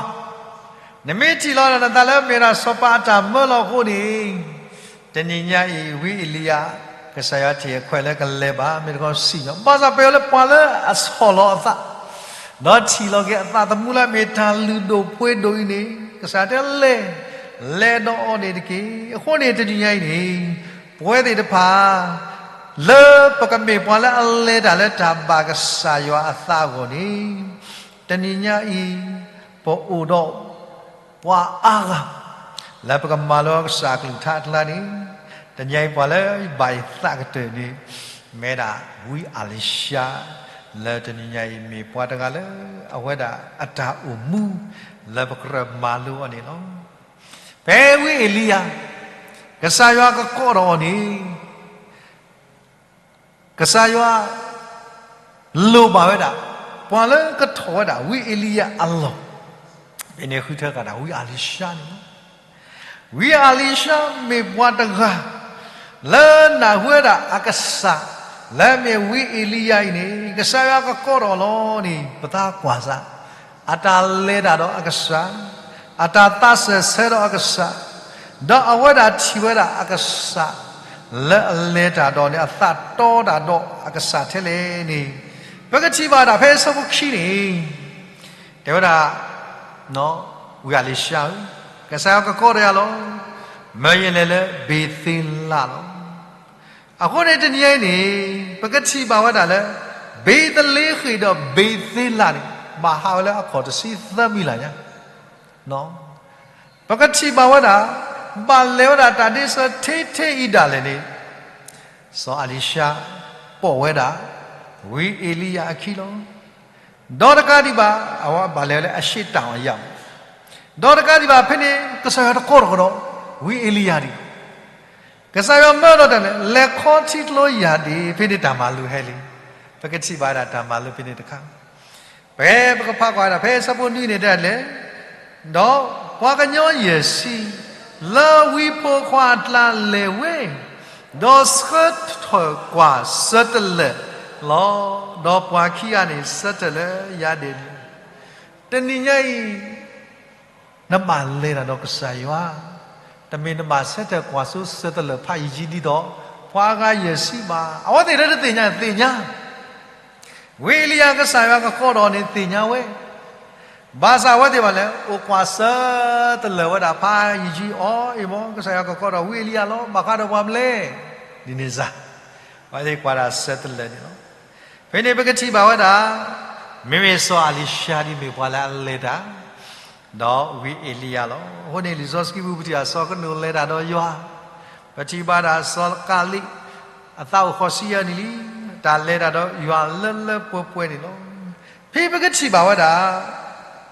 နမ့ၢ်ထံၣ်လီၤဒၣ်နသးလၢမ့ၢ်ဒၣ်စီၤပၤအတၢ်မၢလီၤအဃိန့ၣ်, တနံၤညါအံၤ ဝံအ့လံယၤ, ကစၢ်ယွၤထံၣ်အခွဲးလၢကလဲၤဘၣ် မ့ၢ်တခီစံၣ်ညီၣ်, ဘၣ်ဆၣ်ပှၤလၢပှၤလၢအဆီၣ်လီၤအသး, ဒီးထံၣ်လီၤက့ၤအသးသမူလၢမ့ၢ်တၢ်လုၢ်ဒိၣ်ပှ့ၤဒိၣ်အံၤန့ၣ်, ကစၢ်ယွၤတဲလဲၤ, လဲၤဒီးအီၤန့ၣ်တက့ၢ်. အဃိန့ၣ်တနံၤညါအံၤန့ၣ်, ပဝဲသ့ၣ်တဖၣ် လၢပကမ့ၢ်ပှၤလၢအလဲၤတၢ်လၢတၢ်ဘၣ်ကစၢ်ယွၤအသးအဂီၢ်န့ၣ်, တနံၤညါအံၤ ပအိၣ်ဒီး ပှၤအါဂၤ လၢပကမၤလိကစၢ်အကလုၢ်ကထါအကျါန့ၣ်, တနံၤအံၤပှၤလၢဘၣ်ယသးကတၢၢ်န့ၣ် မ့ၢ်ဒၣ်ဝံအၤလံၤၡါ လၢတနံၤညါအံၤမ့ၢ်ပှၤတဂၤလၢ အဝဲဒၣ်အတၢ်အိၣ်မူ လၢပကြၢးမၤလိအီၤန့ၣ်လီၤ. ဖဲဝံအ့လံယၤ ကစၢ်ယွၤကကိးထီၣ်အီၤန့ၣ် ကစၢ်ယွၤ လိၣ်ဘၣ်ဝဲဒၣ် ပှၤလၢကထီၣ်ဝဲဒၣ် ဝံအ့လံယၤအလီၢ်, ဖဲန့ၣ်ဃုထၢဃာ်ဒၣ်ဝံအၤလံၤၡါန့ၣ်လီၤ. ဝံအၤလံၤၡါမ့ၢ်ပှၤတဂၤ လၢနၢ်ဟူဝဲဒၣ်အကစၢ် လၢအမ့ၢ်ဝံအ့လံယၤအံၤန့ၣ် ကစၢ်ယွၤကကိးထီၣ်လီၤန့ၣ် ပသးကွၢ်စၢ် အတၢ်လဲၤတၢ်ဒီးအကစၢ်, အတၢ်သးစၢၢ်ဆၢဒီးအကစၢ်, ဒီးအဝဲဒၣ်ထံၣ်ဝဲဒၣ်အကစၢ် လၢအလဲၤတၢ်ဒီးန့ၣ် အသးတီတၢ်ဒီးအကစၢ်ထဲလဲၣ်န့ၣ်, ပကထံၣ်ဘၣ်ဒၣ်ဖဲအဆၢဖိခံန့ၣ်, တဲဝဲဒၣ် ဝံအၤလံၤၡါဧၢ, ကစၢ်ယွၤကကိးထီၣ်ယၤလီၤ. မၢယလဲၤလၢဘ့ၤသ့လးလီၤ. အဃိန့ၣ်တနံၤအံၤန့ၣ် ပကထံၣ်ဘၣ်ဝဲဒၣ်လၢ ဘ့းသလ့ဃ့ၣ်ဒီးဘ့ၤသ့လးန့ၣ် ဘၣ်ဟးဝဲလၢအခီၣ်တဆံသၢမံးလးညါ ပကထံၣ်ဘၣ်ဝဲဒၣ် ဘၣ်လဲၤဝဲဒၣ်တၢ်ဒ့ဆၢထဲထဲအံၤဒၣ်လဲာ်န့ၣ်, စီၤအၤလံၤၡါ ပိာ်ဝဲဒၣ် ဝံအ့လံယၤအခံလီၤ. ဒီးတကးဒံးဘၣ် အဝဲဘၣ်လဲၤဝဲလၢအရှေ့တောင်အရပ်, ဒီးတကးဒံးဘၣ် ဖဲန့ၣ် ကစၢ်ယွၤတကိးထီၣ်ကဒီး ဝံအ့လံယၤဒံးဘၣ်. ကစၢ်ယွၤမၢလီၤတၢ်န့ၣ် လဲၤခီထံကျိယၤဒံး ဖဲန့ၣ်တၢ်မၤလိဟဲလံ. ပကထံၣ်ဘၣ်ဝဲဒၣ်တၢ်မၤလိဖဲန့ၣ်တခါ ဖဲပကဖးကွၢ်ဝဲဒၣ် ဖဲအဆၢဖိနွံန့ၣ်တဲလဲၣ်, ဒီးပှၤကညီယဲၢ်ဆံ လၢဝံဖိခွါအကျါလဲၤဝဲ, ဒီးဆၢထၢၣ်ကွၢ်ဆၢတလၢာ်လီၤ. ဒီးပှၤခံဂၤန့ၣ် ဆၢထၢၣ်လၢယၤဒဲးန့ၣ်လီၤ. တနံၤညါအံၤ နဘၣ်လဲၤတၢ်ဒီးကစၢ်ယွၤ, တမ့ၢ်နဘၣ်ဆၢထၢၣ်ကွၢ်စိဆၢတလၢာ်ဖးယံာ်ယံာ်ဒ်သိး ပှၤအဂၤယဲၢ်ဆံဘၣ်. အဝဲသ့ၣ်လၢတသ့ၣ်ညါသ့ၣ်ညါ ဝံအ့လံယၤကစၢ်ယွၤကကိးထီၣ်န့ၣ်သ့ၣ်ညါဝဲ, ဘၣ်ဆၣ်အဝဲသ့ၣ်ဘၣ်လဲၣ် အိၣ်ကွၢ်ဆၢတလၢာ်ဝဲဒၣ်ဖးယံာ်ယံာ်အီၤ အ့ၣ်မ့ၢ် ကစၢ်ယွၤကကိးထီၣ်ဝံအ့လံယၤလီၤ, ဘၣ်ဃးဒီးပှၤမနုၤလဲၣ်, ဒ်န့ၣ်စ့ၢ်, အဝဲသ့ၣ်ကွၢ်တၢ်ဆၢတလၢာ်န့ၣ်လီၤ. ဖဲန့ၣ်ပကထံၣ်ဘၣ်ဝဲဒၣ် မ့မ့ၢ်စီၤအလံၤၡါဒ်မ့ၢ်ပှၤလၢအလဲၤတၢ် ဒီးဝံအ့လံယၤလီၤ. အဃိန့ၣ် လံာ်စီဆှံပူၤ ပထံၣ်ဘၣ်စီၤကနိာ်လဲၤတၢ်ဒီးယွၤ, ပထံၣ်ဘၣ်ဒၣ်စီၤကၤလံး အသးအိၣ်ဃိးဆံယဲၢ်နံၣ်လံ, တၢ်လဲၤတၢ်ဒီးယွၤလၢလၢပှဲၤပှဲၤန့ၣ်လီၤ. ဖဲပကထံၣ်ဘၣ်ဝဲဒၣ်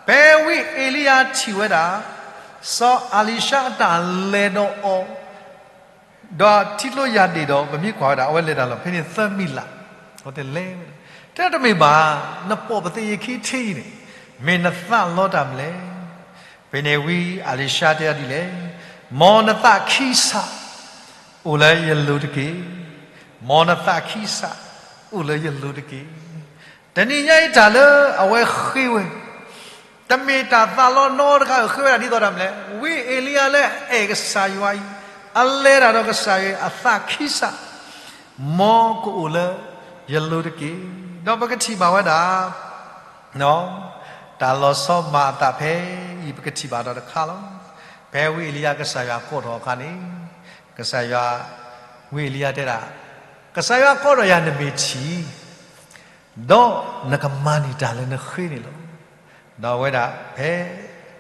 ဖဲဝံအ့လံယၤထံၣ်ဝဲဒၣ် စီၤအလံၤၡါအတၢ်လဲၤဒီးအီၤ ဒီးထံကျိယၤဒ့ၣ်ဒီး ပမ့ၢ်ကွၢ်ဝဲဒၣ် အဝဲလဲၤတၢ်လီၤ ဖဲန့ၣ်သၢမံၤလး, အဝဲသ့ၣ်လဲၤဝဲဒၣ်, တဲတမ့ၢ်ဘၣ်, နပိာ်ပသ့ၣ်ယခံထံအံၤန့ၣ် မ့ၢ်နသးလီတၢ်မနုၤလဲၣ်. ဖဲန့ၣ်ဝံအလံၤၡါတဲအီၤဒ်လဲၣ်, မ်နသးခံစး အိၣ်လၢယလိၤတက့ၢ်. မ်နသးခံစး အိၣ်လၢယလိၤတက့ၢ်. တနံၤညါအံၤတၢ်လၢအဝဲဃ့ဝဲ တမ့ၢ်တၢ်သးလီနီတဂၤဧၢ, ဃ့ဝဲဒၣ်ဒ်သိးတၢ်မနုၤလဲၣ်, ဝံအ့လံယၤလၢအအဲၣ်ကစၢ်ယွၤအံၤ, အလဲၤတၢ်ဒီးကစၢ်ယွၤအံၤ အသးခံစး, မ်ကအိၣ်လၢယလိၤတက့ၢ်. ဒီးပကထံၣ်ဘၣ်ဝဲဒၣ် တၢ်လီၤဆီမၤအသးဖဲအံၤ ပကထံၣ်ဘၣ်ဒီးတခါလီၤ. ဖဲဝံအ့လံယၤကစၢ်ယွၤကိးထီၣ်အခါန့ၣ် ကစၢ်ယွၤ, ဝံအ့လံယၤတဲဒၣ်, ကစၢ်ယွၤကိးထီၣ်ယၤနမ့ၢ်ထံၣ် ဒီးနကမၤန့ၢ်တၢ်လၢနဃ့န့ၣ်လီၤ. ဒီးအဝဲဒၣ်ဖဲ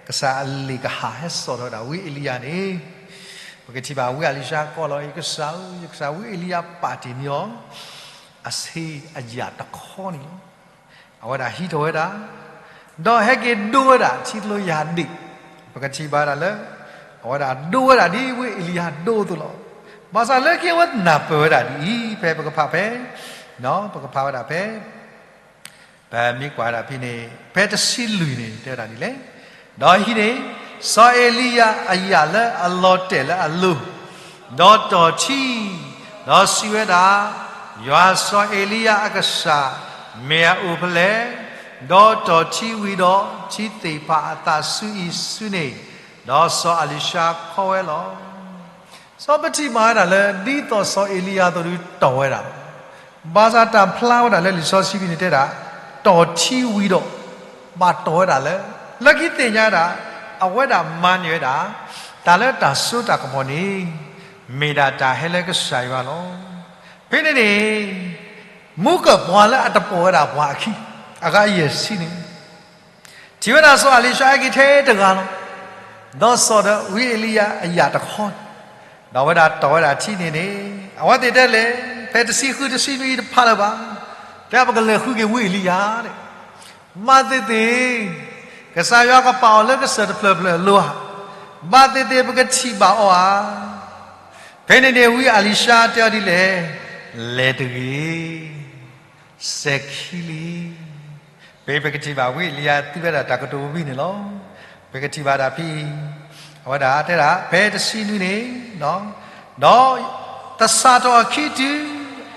ကစၢ်အလ့ၣ်ကဟၣ်ဟဲစိာ်ထီၣ်ဝဲဒၣ်ဝံအ့လံယၤန့ၣ်, ပကထံၣ်ဘၣ်ဝံအလံၤၡါကိးလီၤအံၤ ကစၢ်ဧၢ, ယကစၢ်ဝံအ့လံယၤပာ်တ့ၢ်န့ၢ်အီၤ အဆ့အယၣ်တခီန့ၣ်လီၤ. အဝဲဒၣ်ဟံးထီၣ်ဝဲဒၣ်, ဒီးဟဲက့ၤဒိဝဲဒၣ်ထံကျိယၤဒ့ၣ်, ပကထံၣ်ဘၣ်ဒၣ်လၢ အဝဲဒၣ်ဒိဝဲဒၣ်ဒ်ဝံအ့လံယၤဒိအသိးလီၤ. ဘၣ်ဆၣ်လၢခံအဝဲနၢ်ပၢၢ်ဝဲဒၣ်ဒ်အံၤ ဖဲပကဖးဖဲ, ပကဖးဝဲဒၣ်ဖဲ ပမ့ၢ်ကွၢ်ဝဲဒၣ်ဖဲန့ၣ် ဖဲတဆံလွံၢ်န့ၣ် တဲဝဲဒၣ်ဒ်လဲၣ်, ဒီးဟံးန့ၢ် စီၤအ့လံယၤအယၣ်လၢအလီၤတဲာ်လၢအလိၤ, ဒီးတီၢ်ထံ, ဒီးစံးဝဲဒၣ်, ယွၤစီၤအ့လံယၤအကစၢ် မ့ၢ်အအိၣ်ဖဲလဲၣ်, ဒီးတီၢ်ထံဝံၤဒီး ထံသ့ၣ်ဖးအသးဆူအံၤဆူန့ၣ်, ဒီးစီၤအလံၤၡါခီဝဲလီၤ. စီၤပထံၣ်မၤဝဲဒၣ်လၢ ဒ်သိးစီၤအ့လံယၤအသိးဒီးတီၢ်ဝဲဒၣ်, ဘၣ်ဆၣ်တၢ်ဖျါဝဲဒၣ်လၢလံာ်စီဆှံဖဲန့ၣ်တဲဒၣ်, တီၢ်ထံဝံၤဒီး ဘၣ်တီၢ်ဝဲဒၣ်လၢ, လၢခံသ့ၣ်ညါဒၣ်, အဝဲဒၣ်မၤန့ၢ်ဝဲဒၣ်, တၢ်လၢတၢ်စိတၢ်ကမီၤန့ၣ်, မ့ၢ်ဒၣ်တၢ်ဟဲလၢကစၢ်ယွၤလီၤ. ဖဲန့ၣ်န့ၣ် မူကၢၢ်ပှၤလၢအတပိာ်ဝဲဒၣ်ပှၤအခံ, အဂၤယဲၢ်ဆံန့ၣ် ထံၣ်ဝဲဒၣ်စီၤအလံၤၡါဟဲက့ၤထဲတဂၤလီၤ. ဒီးစိာ်ဒီးဝံအ့လံယၤအယၣ်တခီန့ၣ်, ဒီးအဝဲဒၣ်တီၢ်ဝဲဒၣ်ထံန့ၣ်န့ၣ်, အဝဲသ့ၣ်တဲလဲၣ်, ဖဲတဆံဃုတဆံနွံတဖၣ်လၢၤဘၣ်, တဲပကလဲၤဃုက့ၤဝံအ့လံယၤ, မၤသ့ၣ်သ့ၣ်, ကစၢ်ယွၤကပာ်အီၤလၢကစၢၢ်တဖျၢၣ်ဖျၢၣ်အလိၤဧါ, ဘၣ်သ့ၣ်သ့ၣ်ပကထံၣ်ဘၣ်အီၤဧါ. ဖဲန့ၣ်န့ၣ်ဝံအလံၤၡါတဲအီၤဒ်လဲၣ်, လဲၤတဂ့ၤ စဲၤခံလံ. ဖဲပကထံၣ်ဘၣ်ဝံအ့လံယၤသူဝဲဒၣ်တၢ်ကတိၤဝံၤန့ၣ်လီၤ. ပကထံၣ်ဘၣ်ဒၣ်ဖဲအံၤ, အဝဲဒၣ်တဲဒၣ် ဖဲတဆံနွံန့ၣ်, ဒီးသဆၣ်ထီၣ်အခံတုၤ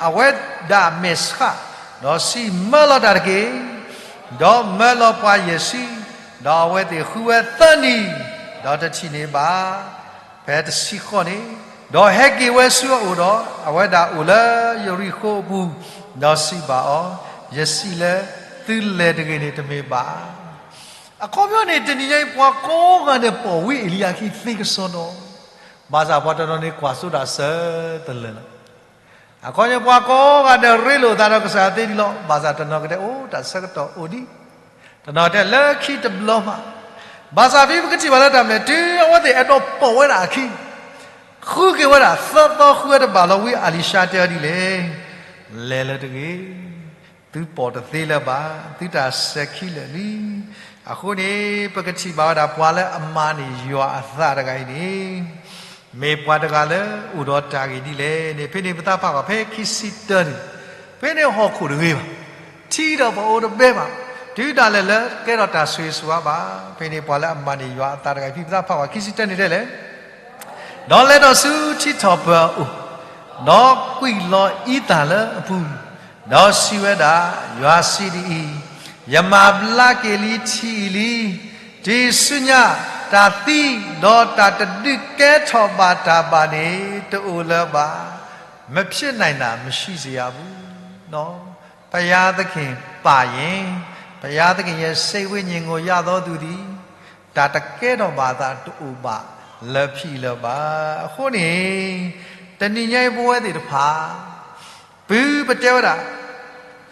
အဝဲဒၣ်မဲာ်ဆှး, ဒီးစံးမၢလီၤတၢ်တက့ၢ်, ဒီးမၢလီၤပှၤယဲၢ်ဆံ, ဒီးအဝဲသ့ၣ်ဃုဝဲသၢနံၤ, ဒီးတထံၣ်န့ၢ်ဘၣ် ဖဲတဆံဃိးန့ၣ်, ဒီးဟဲက့ၤဝဲဆူအအိၣ်ဒီး အဝဲဒၣ်အိၣ်လၢယရံၣ်ဃိၤအပူၤ, ဒီးစံးဘၣ်အီၤ, ယစံးလၢသုလဲၤတဂ့ၤန့ၣ်တမ့ၢ်ဘၣ်. အခီပညီန့ၣ် တနံၤညါအံၤ ပှၤကိးဂၤဒဲးပိာ်ဝံအ့လံယၤအခံသ့ကစီဒီ, ဘၣ်ဆၣ်ပှၤတနီၤန့ၣ်ကွၢ်စိတၢ်ဆၢတလၢာ်လီၤ. အခီပညီပှၤကိးဂၤဒဲးရ့လိာ်အသးဒီးကစၢ်သ့ဒံးလီၤ. ဘၣ်ဆၣ်တနီၤကတဲအိၣ်တၢ်ဆၢကတီၢ်အိၣ်ဒံး, တနီၤတဲလၢခံတဘျီမး. ဘၣ်ဆၣ်ဖဲပကထံၣ်ဘၣ်လၢတၢ်မနုၤလဲၣ် တုၤအဝဲသ့ၣ်အဲၣ်ဒိးပိာ်ဝဲဒၣ်အခံ, ဃုက့ၤဝဲဒၣ်သၢသီဃုဝဲတဘၣ်လီၤ ဝံအလံၤၡါတဲအီၤဒ်လဲၣ်, လဲၤလၢတဂ့ၤ, သုပိာ်တသ့လၢၤဘၣ်, သုတၢ်စဲၤခံလၢာ်လံ. အဃိန့ၣ် ပကထံၣ်ဘၣ်ဝဲဒၣ်ပှၤလၢအမၤန့ၢ်ယွၤအသးတဂၤအံၤန့ၣ် မ့ၢ်ပှၤတဂၤလၢအိၣ်ဒီးတၢ်ဂ့ၢ်ဒ်လဲၣ်န့ၣ် ဖဲန့ၣ်ပသးဖးကွၢ်ဖဲခံဆံတၢန့ၣ်, ဖဲန့ၣ်ဟီၣ်ခိၣ်တဂ့ၤဘၣ်, ထံဒီးပအိၣ်တဘဲဘၣ်, တုၤဒၣ်လဲာ်လၢကဲထီၣ်တၢ်ဆိၣ်ဂ့ၤဆိၣ်ဝါဘၣ်. ဖဲန့ၣ်ပှၤလၢအမၤန့ၢ်ယွၤအသးတဂၤအံၤ ဖဲပသးဖးကွၢ်ခံဆံတၢန့ၣ်တဲလဲၣ် ဒီးလဲၤဒီးဆူထံထီၣ်ပၢၤအအိၣ်, ဒီးကွံာ်လီၤအံသၣ်လၢအပူၤ, ဒီးစံးဝဲဒၣ်, ယွၤစံးဒ်အံၤ, ယမၤဘျါက့ၤလံထံအံၤလံ, တုၤဆူညါတၢ်သံဒီးတၢ်တဒုးကဲထီၣ်ဘၣ်တၢ်ဘၣ်န့ၣ် တအိၣ်လၢၤဘၣ်, မဖြစ်နိုင်တာမရှိစေရဘူး. ဘုရားသခင်ပါရင်, ဘုရားသခင်ပါရင် ဘုရားသခင်ရဲ့စိတ်ဝိညာဉ်ကိုရသောသူသည် တၢ်တကဲထီၣ်ဘၣ်အသးတအိၣ်ဘၣ်လၢဖံအံၤလၢၤဘၣ်. အဃိန့ၣ် တနံၤညါအံၤပဝဲသ့ၣ်တဖၣ် ပုၢ်ပတဲဝဲဒၣ်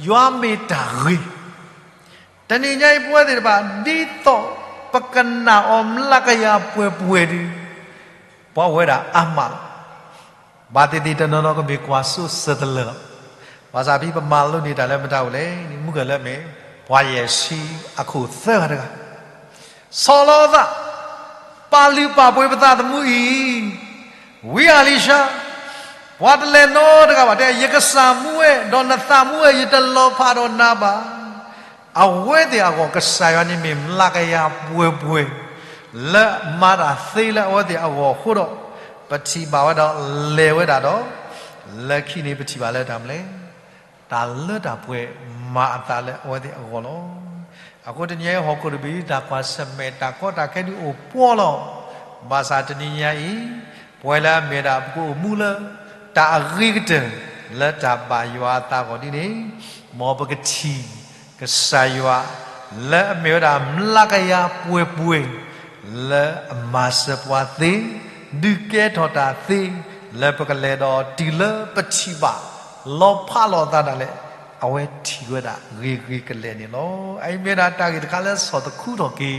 ယွၤမ့ၢ်တၢ်ဂ့ၤ တနံၤညါအံၤပဝဲသ့ၣ်တဖၣ် ဒ်သိးပကနာ်အီၤမျးကယၤပှဲၤပှဲၤဒီး ပှၤအိၣ်ဝဲဒၣ်အါမးလီၤ. ဘၣ်သ့ၣ်သ့ၣ်တနီၤနီၤကမ့ၢ်ကွၢ်စိစၢၤတလၢာ်လီၤ. ဘၣ်ဆၣ်ဖဲပမၤလိန့ၢ်တၢ်လၢမတၤအိၣ်လဲၣ်န့ၣ် မုၢ်ကလၢမ့ၢ် ပှၤယဲၢ်ဆံအခိၣ်သၢဂၤတဂၤ ဆီၣ်လီၤအသး ပာ်လုၢ်ပာ်ပှ့ၤပသးသမူအံၤ ဝံအလံၤၡါ ပှၤတလဲၤနီတဂၤဘၣ် တဲ ယကစၢ်မူဝဲ ဒီးနသးမူဝဲ ယတလီၤဖးဒီးနၤဘၣ်. အဝဲသ့ၣ်အဂီၢ် ကစၢ်ယွၤန့ၣ်မ့ၢ်မျးကယၤပှဲၤပှဲၤ လၢမၤတၢ်သ့လၢအဝဲသ့ၣ်အဂီၢ်အဃိဒီး ပထံၣ်ဘၣ်ဝဲဒီးလဲၤဝဲဒၣ်ဒီး လၢခံန့ၣ်ပထံၣ်ဘၣ်လၢတၢ်မနုၤလဲၣ် တၢ်လၢတၢ်ပှဲၤမၤအသးလၢအဝဲသ့ၣ်အဂီၢ်လီၤ. အဃိတနံၤညါအံၤ ဟီၣ်ခိၣ်တဘ့ၣ် တၢ်ကွၢ်ဆၢၣ်မဲာ် တၢ်ကီတၢ်ခဲဒုးအိၣ်ပှီၢ်လီၤ. ဘၣ်ဆၣ်တနံၤညါအံၤ ပဝဲလၢအမ့ၢ်ဒၣ်ပကအိၣ်မူလၢ တၢ်အဂ့ၤကတၢၢ် လၢတၢ်ဘၣ်ယွၤအသးအဂီၢ်ဒ်န့ၣ် မ်ပကထံၣ် ကစၢ်ယွၤ လၢအမ့ၢ်ဝဲဒၣ်မျးကယၤပှဲၤပှဲၤ လၢအမၤစၢၤပှၤသ့, ဒုးကဲထီၣ်တၢ်သ့, လၢပကလဲၤဒီးတုၤလၢပထံၣ်ဘၣ် လီၤဖးလိာ်အသးဒၣ်လဲာ် အဝဲထံၣ်ဝဲဒၣ်ဂ့ၤဂ့ၤကလဲာ်န့ၣ်လီၤ. အအံၤမ့ၢ်ဝဲဒၣ်တၢ်ဂ့ၢ်တခါလၢဆီၣ်သခူထီၣ်က့ၤ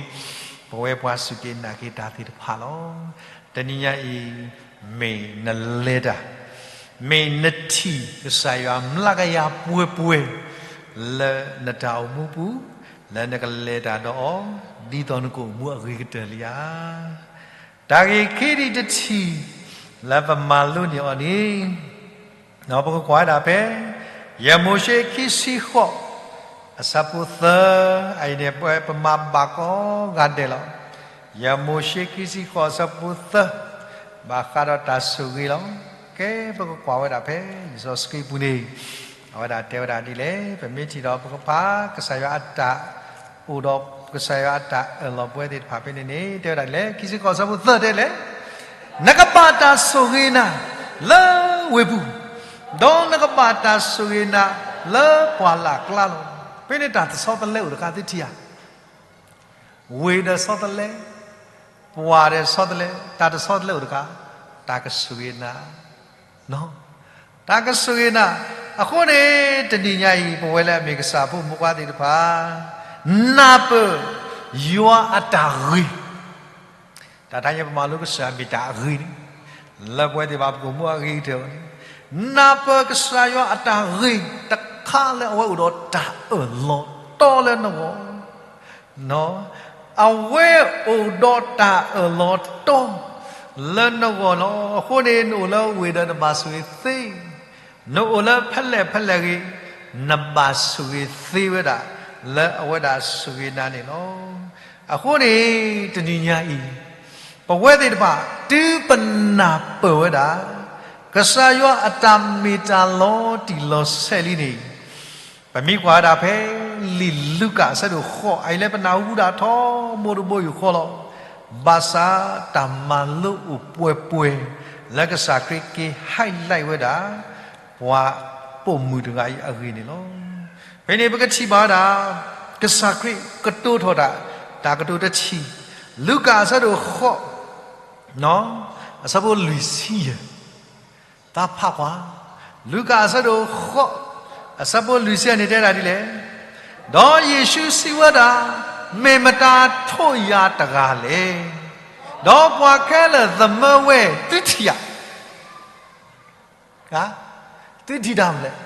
ပဝဲပှၤစူၢ်က့ၤနာ်က့ၤတၢ်သ့ၣ်တဖၣ်လီၤ. တနံၤညါအံၤ မ့ၢ်နလဲၤတၢ်, မ့ၢ်နထံၣ်ကစၢ်ယွၤမျးကယၤပှဲၤပှဲၤ လၢနတၢ်အိၣ်မူပူၤ, လၢနကလဲၤတၢ်ဒီးအီၤ, ဒ်သိးနကအိၣ်မူအဂ့ၤကတၢၢ်လံဧါ. တၢ်ဂ့ၢ်ခံထံၣ်တထံၣ် လၢပမၤလိန့ၢ်အီၤန့ၣ် ပကကွၢ်ဝဲဒၣ်ဖဲ ယဲၢ်မိၤၡ့ခံဆံဃိး အဆၢဖိသၢ, အအံၤန့ၣ် ပဝဲပမၤဘၣ်ကိးဂၤဒဲးလီၤ. ယဲၢ်မိၤၡ့ခံဆံဃိး အဆၢဖိသၢ, ဘၣ်ဃးဒီးတၢ်ဆိၣ်ဂ့ၤလီၤ. ကဲ ပကကွၢ်ဝဲဒၣ်ဖဲ လံာ်စီဆှံပူၤန့ၣ် အဝဲဒၣ်တဲဝဲဒၣ်ဒ်လဲၣ်. ပမ့ၢ်ထံၣ်ဒီးပကဖး ကစၢ်ယွၤအတၢ်အိၣ်ဒီး ကစၢ်ယွၤအတၢ်အၢၣ်လီၤပဝဲသ့ၣ်တဖၣ်ဖဲန့ၣ်န့ၣ် တဲဝဲဒၣ်ဒ်လဲၣ်. ခံဆံဃိး အဆၢဖိသၢ တဲလဲၣ် နကဘၣ်တၢ်ဆိၣ်ဂ့ၤနၤလၢဝ့ၢ်ပူၤ, ဒီးနကဘၣ်တၢ်ဆိၣ်ဂ့ၤနၤလၢပှၢ်လၢ်ကျါလီၤ. ဖဲန့ၣ်တၢ်တဆီတလဲအိၣ်တခါသုထံၣ်ဧါ. ဝ့ၢ်ဒီးဆီတလဲ, ပှၢ်ဒီးဆီတလဲ, တၢ်တဆီတလဲအိၣ်တခါ, တၢ်ကဆိၣ်ဂ့ၤနၤ, တၢ်ကဆိၣ်ဂ့ၤနၤ. အဃိန့ၣ် တနံၤညါအံၤ ပဝဲလၢအမ့ၢ်ကစၢ်ဖိမုၣ်ဖိခွါသ့ၣ်တဖၣ် နၢ်ပၢၢ်ယွၤအတၢ်ဂ့ၤ တၢ်တခါညါပမၤလိကစၢ်မ့ၢ်တၢ်အဂ့ၤန့ၣ်, လၢပဝဲသ့ၣ်တဖၣ်ပကအိၣ်မူအဂ့ၤကတၢၢ်အဂီၢ်န့ၣ်, နၢ်ပၢၢ်ကစၢ်ယွၤအတၢ်ဂ့ၤတခါလၢအဝဲအိၣ်ဒီးတၢ်အၢၣ်လီၤတီလၢနဂီၢ် အဝဲအိၣ်ဒီးတၢ်အၢၣ်လီၤတီလၢနဂီၢ်လီၤ. အဃိန့ၣ် နအိၣ်လၢဝ့ၢ်ဒီးနဘၣ်ဆိၣ်ဂ့ၤသ့, နအိၣ်လၢဖဲလဲၣ်ဖဲလဲၣ်ဂ့ၤ, နဘၣ်ဆိၣ်ဂ့ၤသ့ဝဲဒၣ် လၢအဝဲဒၣ်ဆိၣ်ဂ့ၤနၤန့ၣ်လီၤ. အဃိန့ၣ် တနံၤညါအံၤ ပဝဲသ့ၣ်တဖၣ် တုၤပနၢ်ပၢၢ်ဝဲဒၣ် ကစၢ်ယွၤအတၢ်မ့ၢ်တၢ်လီၤတံၢ်လီၤဆဲးလံန့ၣ် ပမ့ၢ်ကွၢ်ဝဲဒၣ်ဖဲ လံာ်လူၤကၣ်အဆၢဒိၣ်ဃိး အအံၤလၢပနၢ်ဟူဒၣ်ထီဘိတဘိယူၢ်ဃီလီၤ. ဘၣ်ဆၣ်တၢ်မၤလိအိၣ်ပှဲၤပှဲၤ လၢကစၢ်ခရံာ်က့ၤ highlight ဝဲဒၣ် ပှၤပိာ်မုၣ်တဂၤအံၤအဂ့ၢ်န့ၣ်လီၤ. ဖဲန့ၣ်ပကထံၣ်ဘၣ်ဝဲဒၣ် ကစၢ်ခရံာ်ကတိၤထီၣ်တၢ် တၢ်ကတိၤတထံၣ်, လူၤကၣ်အဆၢဒိၣ်ဃိး အဆၢဖိလွံၢ်ဆံယဲၢ်, တၢ်ဖးကွၢ်, လူၤကၣ်အဆၢဒိၣ်ဃိး အဆၢဖိလွံၢ်ဆံယဲၢ်န့ၣ်တဲဒၣ်ဒ်လဲၣ်, ဒီးယ့ၣ်ၡူးစံးဝဲဒၣ်, မ့ၢ်မတၤထိးယၤတဂၤလဲၣ်. ဒီးပှၤခဲလၢာ်သမၢဝဲ သုထံၣ်ဧါ, သုထံၣ်တၢ်မနုၤလဲၣ်.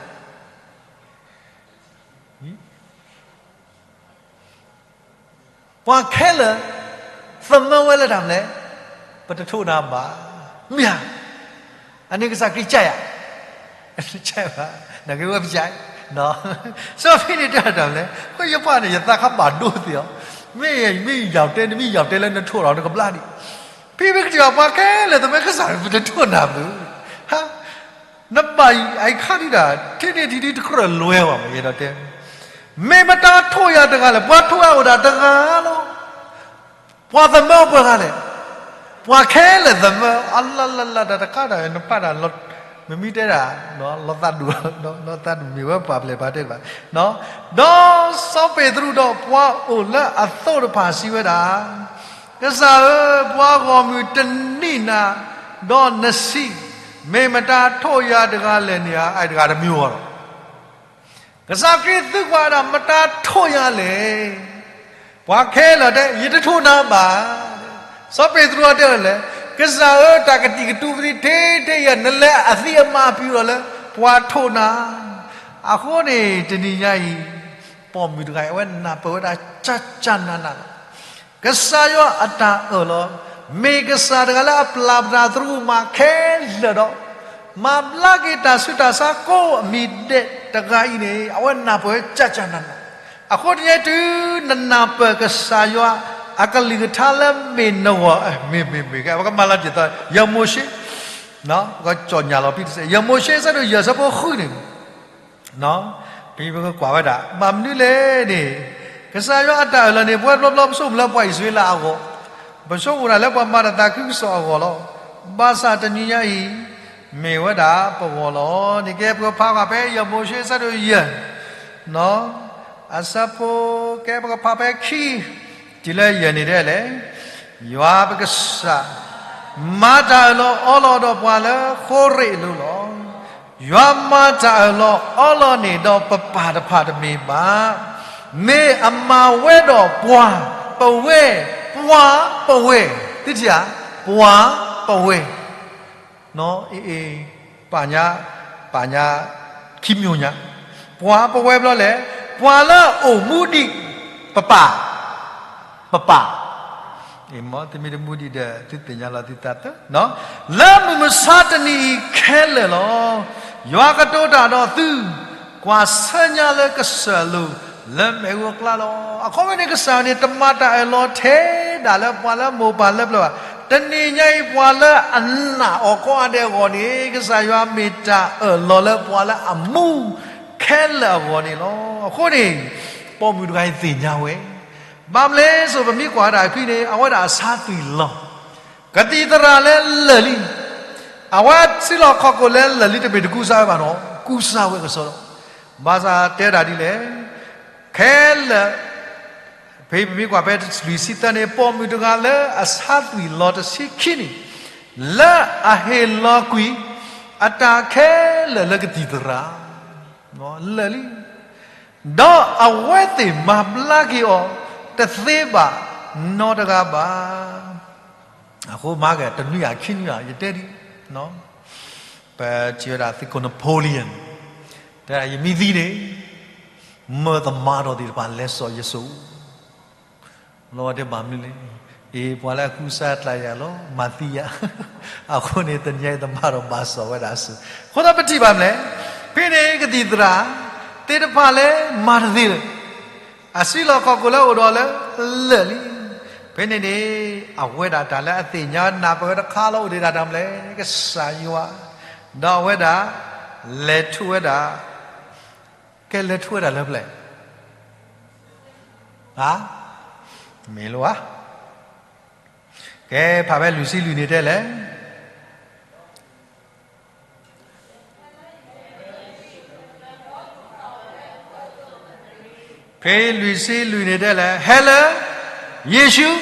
ပှၤခဲလၢာ် သမၢဝဲလၢတၢ်မနုၤလဲၣ်, ပတထိးနၤဘၣ်, မ့ၢ်ဧါ. အန့ၣ်ကစၢ်ခရံာ်ကၢ်ယၤ, ကၢ်ဘၣ်, နက့ဝဲပကၢ်, စီၤပ့းတရူးတဲတၢ်မနုၤလဲၣ်, ဃိယပှၢ်န့ၣ် ယသးခါဘၣ်ဒိသ့ၣ်အီၤ, မ့ၢ်မ့ၢ်ယၤတဲ နမ့ၢ်ယၤတဲလၢနထိးဒီးနကဘျါဒံး, ဖဲမ့ၢ်ကစၢ်ပှၤခဲလၢာ် သမၢကစၢ် ပတထိးနၤဘၣ် နဘၣ်အံၤခါဒံးဒၣ် ထံၣ်န့ၢ်ထံၣ်ဒံးတကြၢးလွဲဘၣ် ယအဲၣ်ဒိးတဲ, မ့ၢ်မတၤထိးယၤတဂၤလဲၣ်, ပှၤထိးယၤအိၣ်ဒၣ်တဂၤလီၤ. ပှၤသမၢပှဲၤဂၤလဲၣ်, ပှၤခဲလၢာ်သမၢ, အလၢလၢလၢတၢ်တခါဒၣ် နဖးဒၣ်လီၤ, မ့မ့ၢ်တဲဒၣ် လီၤသးဒူၣ်, လီၤသးဒူၣ်မ့ၢ်ဝဲပှၤပျဲၢ်ပှၤတဲတဘၣ်, ဒီးစီၤပ့းတရူးဒီးပှၤအိၣ်လၢအသိးတဖၣ်စံးဝဲဒၣ်, ကစၢ်ဧၢ, ပှၤဂီၢ်မုၢ်တနံၣ်နၤ, ဒီးနဆံး, မ့ၢ်မတၤထိၣ်ယၤတဂၤလဲၣ်န့ၣ်ဧါ, အတဂၤတမံၤဂီၢ်လီၤ. ကစၢ်ခရံာ်သံကွၢ်ဒၣ် မတၤထိၣ်ယၤလဲၣ်. ပှၤခဲလၢာ်တဲ ယတထိၣ်နၤဘၣ်. စီၤပ့းတရူးတဲလဲၣ်, ကစၢ်ဧၢ, တၢ်ကတံာ်ကတူာ်ပသံထဲထဲယၤ, နလဲၤအသံအမါပျံၤဒီးလၢ ပှၤထိၣ်နၤ. အဃိန့ၣ် တနံၤညါအံၤ ပိာ်မုၣ်တဂၤအံၤ အဝဲနၢ်ပၢၢ်ဝဲဒၣ် ကၠၢ်ကၠၢ်နးနးလီၤ. ကစၢ်ယွၤအတၢ်အၢၣ်လီၤ, မ့ၢ်ကစၢ်တဂၤလၢအပျၢ်ပတၢ်သရူးကမၣ်ခဲလၢာ်ဒီး မၤဘျါက့ၤတၢ်ဆူးတၢ်ဆါကိးအမံၤဒဲးတဂၤအံၤန့ၣ် အဝဲနၢ်ပၢၢ်ဝဲကၠၢ်ကၠၢ်နးနး. အဃိတနံၤညါအံၤ တုၤနနၢ်ပၢၢ်ကစၢ်ယွၤအကလုၢ်ကထါလၢမ့ၢ်နဂီၢ်, မ့ၢ်မ့ၢ်မ့ၢ် ပကမၤလီၤတံၢ်သီ ယမိၤၡ့, ကၠီၣ်ညၣ်လီၤဖံတစဲး, ယမိၤၡ့ အဆၢဒိၣ်ယဲၢ် အဆၢဖိဃုန့ၣ် ဖဲပကကွၢ်ဝဲဒၣ် ဘၣ်မနုၤလဲၣ်န့ၣ်, ကစၢ်ယွၤအတၢ်အၢၣ်လီၤန့ၣ် ပဝဲဘျီဘျီပဆိကမိၣ်လၢပှၤအံၣ်စရ့လးအဂီၢ်, ပဆိကမိၣ်ဒၣ်လၢပှၤမၤတၢ်သးခုကစီၣ်အဂီၢ်လီၤ. ဘၣ်ဆၣ်တနံၤညါအံၤ မ့ၢ်ဝဲဒၣ်ပဂီၢ်လီၤ. န့ၣ်ကဲပကဖးကွၢ်ဖဲယမိၤၡ့ အဆၢဒိၣ်ယဲၢ် အဆၢဖိ ကဲပကဖးဖဲခံ တုၤလၢယဲၢ်န့ၣ်ဒ်လဲၣ်, ယွၤပကစၢ် မၤတၢ်အၢၣ်လီၤအီလီၤဒီးပှၤလၢဃိရ့းအလိၤလီၤ. ယွၤမၤတၢ်အၢၣ်လီၤအီလီၤန့ၣ်ဒီးပပၢ်တဖၣ်တမ့ၢ်ဘၣ်. မ့ၢ်အမၤဝဲဒီးပှၤပဝဲ, ပှၤပဝဲ, သုထံၣ်ဧါ, ပှၤပဝဲ အ့ၣ်, ပၢ်ညါ, ပၢ်ညါ, ခံမျိာ်ညါ, ပှၤပဝဲဘျီလဲၣ်, ပှၤလၢအအိၣ်မူဒံး, ပပၢ်, ပပၢ်, အ့ၣ် မ်သုမ့ၢ်တမူဒံးဒီး သုသ့ၣ်ညါလီၤသုသးသၢ, လၢမုၢ်မဆါတနံၤအံၤခဲလၢာ်လီၤ. ယွၤကတိၤတၢ်ဒီးသု, ကွၢ်ဆၢညါလၢကစၢၢ်လိၤလၢမ့ၣ်အူအကျါလီၤ. အခီပညီန့ၣ် ကစၢ်န့ၣ် တမၤတၢ်အၢၣ်လီၤထဲဒၣ်လၢပှၤလၢမိၢ်ပၢ်လၢပျၢၤဘၣ်. တနံၤညါအံၤ ပှၤလၢအနာ်အီၤကိးဂၤဒဲးအဂီၢ်န့ၣ် ကစၢ်ယွၤမ့ၢ်တၢ်အၢၣ်လီၤလၢပှၤလၢအမူခဲလၢာ်အဂီၢ်န့ၣ်လီၤ. အဃိန့ၣ် ပိာ်မုၣ်တဂၤအံၤသ့ၣ်ညါဝဲ, ဘၣ်မနုၤလဲၣ်, ပမ့ၢ်ကွၢ်ဝဲဒၣ်အခံန့ၣ် အဝဲဒၣ်အဆါသွံၣ်လီၤ. ကသံၣ်သရၣ်လၢလၢာ်လံ, အဝဲထံလီၢ်ခီၣ်ခိၣ်လၢလၢာ်လံ တမ့ၢ်တကူစါဝဲဘၣ်နီၤ, ကူစါဝဲကစီဒီး, ဘၣ်ဆၣ်တဲဒၣ်ဒ်လဲၣ်, ခဲလၢာ်, ဖဲပမ့ၢ်ကွၢ်ဖဲလွံၢ်ဆံသၢန့ၣ် ပိာ်မုၣ်တဂၤလၢအဆါသွံၣ်လီၤတဆံခံန့ၣ်, လၢအဟ့ၣ်လီၤကွံာ်အတၢ်ခဲလၢာ်လၢကသံၣ်သရၣ်, လၢာ်လံ, ဒီးအဝဲသ့ၣ်မၤဘျါက့ၤအီၤတသ့ဘၣ်နီတဂၤဘၣ်. အဃိမၤက့ၤတနွံအခံနွံ, ယတဲဒ်, ပထံၣ်ဝဲဒၣ်သုးခိၣ် Napoleon, တဲဒၣ်ယမ့ၢ်သံန့ၣ်, မၢသမါဒီးသ့ၣ်တဖၣ်လဲၤစိာ်ယစိၤ, လီၤဝဲတဲဘၣ်မနုၤလဲၣ်, အ့ၣ် ပှၤလၢအကူစါတၢ်ယၤလီၤ မၤသံယၤ, အဃိန့ၣ် တနံၤအံၤသမါဒီးဘၣ်စိာ်ဝဲဒၣ်စိၤ, အဃိသတးပထံၣ်ဘၣ်မနုၤလဲၣ်, ဖဲန့ၣ်ကသံၣ်သရၣ်, သ့ၣ်တဖၣ်လၢမၤတသ့လၢၤ အဆံလီၢ်ခီၣ်ခိၣ်လၢအိၣ်ဒီးလၢ လၢာ်လံ. ဖဲန့ၣ်န့ၣ် အဝဲဒၣ်တၢ်လၢအသ့ၣ်ညါနၢ်ပၢၢ်တခါလီၤအိၣ်ဒံးဒၣ်တၢ်မနုၤလဲၣ်, ကစၢ်ယွၤ, ဒီးအဝဲဒၣ် လဲၤထူဝဲဒၣ်, ကဲလဲၤထူဝဲဒၣ်လၢဖဲလဲၣ်, ဧါ, မ့ၢ်လီၤဧါ, ကဲဖးဖဲလွံၢ်ဆံလွံၢ်န့ၣ်တဲလဲၣ် ဖဲလွံၢ်ဆံလွံၢ်န့ၣ်တဲလဲၣ်, ဟဲလၢယ့ၣ်ၡူး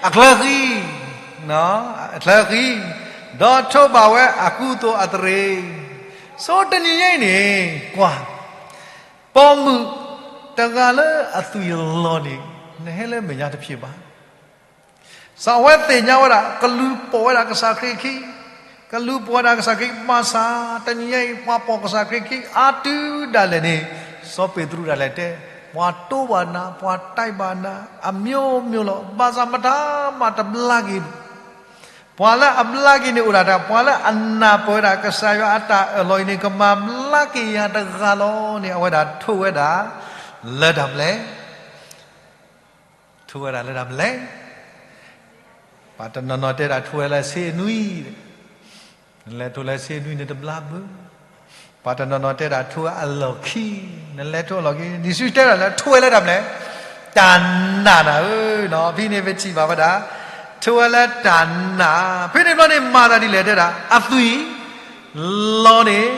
အချၢဃံ, အချၢဃံ, ဒီးထိးဘၣ်ဝဲအကူအသိးအသရ့ၤ, ဆိတနံၤညါအံၤန့ၣ် ကွၢ်, ပိာ်မုၣ်တဂၤလၢအသွံၣ်လီၤန့ၣ် နဟဲလၢမဲာ်ညါတဖျၢၣ်ဘၣ် စီၤအဝဲသ့ၣ်ညါဝဲဒၣ် ကလူၤပိာ်ဝဲဒၣ်ကစၢ်ခရံာ်ခံ, ကလူၤပိာ်ဝဲဒၣ်ကစၢ်ခရံာ် ဘၣ်ဆၣ် တနံၤညါအံၤ ပှၤပိာ်ကစၢ်ခရံာ်ခံအါတုၤဒၣ်လဲာ်န့ၣ်, စီၤပ့းတရူးဒၣ်လဲာ်တဲ, ပှၤတိဘၣ်နၤ, ပှၤတဲဘၣ်နၤ, အမျိုးမျိုးလီၤ, ဘၣ်ဆၣ်မတၤမးတဘျါက့ၤ ပှၤလၢအဘျါက့ၤန့ၣ်အိၣ်ဒၣ်တၢ်, ပှၤလၢအနၢ်ပၢၢ်ဝဲဒၣ်ကစၢ်ယွၤအတၢ်အၢၣ်လီၤအံၤန့ၣ် ကမၤဘျါက့ၤယၤတဂၤလီၤန့ၣ် အဝဲဒၣ်ထိးဝဲဒၣ်လၢတၢ်မနုၤလဲၣ်, ထိးဝဲဒၣ်လၢတၢ်မနုၤလဲၣ်. ပှၤတနီၤနီၤတဲဒၣ်ထိးဝဲလၢဆ့အနွံ, နလဲၤထိးလၢဆ့အနွံန့ၣ်တဘျါဘၣ်. ပှၤတနီၤနီၤတဲဒၣ်ထိးဝဲအလီၢ်ခံ, နလဲၤထိးအလီၢ်ခံ, လံာ်စီဆှံတဲဒၣ်လၢထိးဝဲလၢတၢ်မနုၤလဲၣ်, တၢ်နာ်နၤဧၢ, ဖဲန့ၣ်ပထံၣ်ဘၣ်ဝဲဒၣ်, ထိးဝဲလၢတၢ်နာ်, ဖဲန့ၣ်ဘျီန့ၣ်မၤသးဒ်လဲၣ်တဲဒၣ်, အသွံၣ် လီန့ၣ်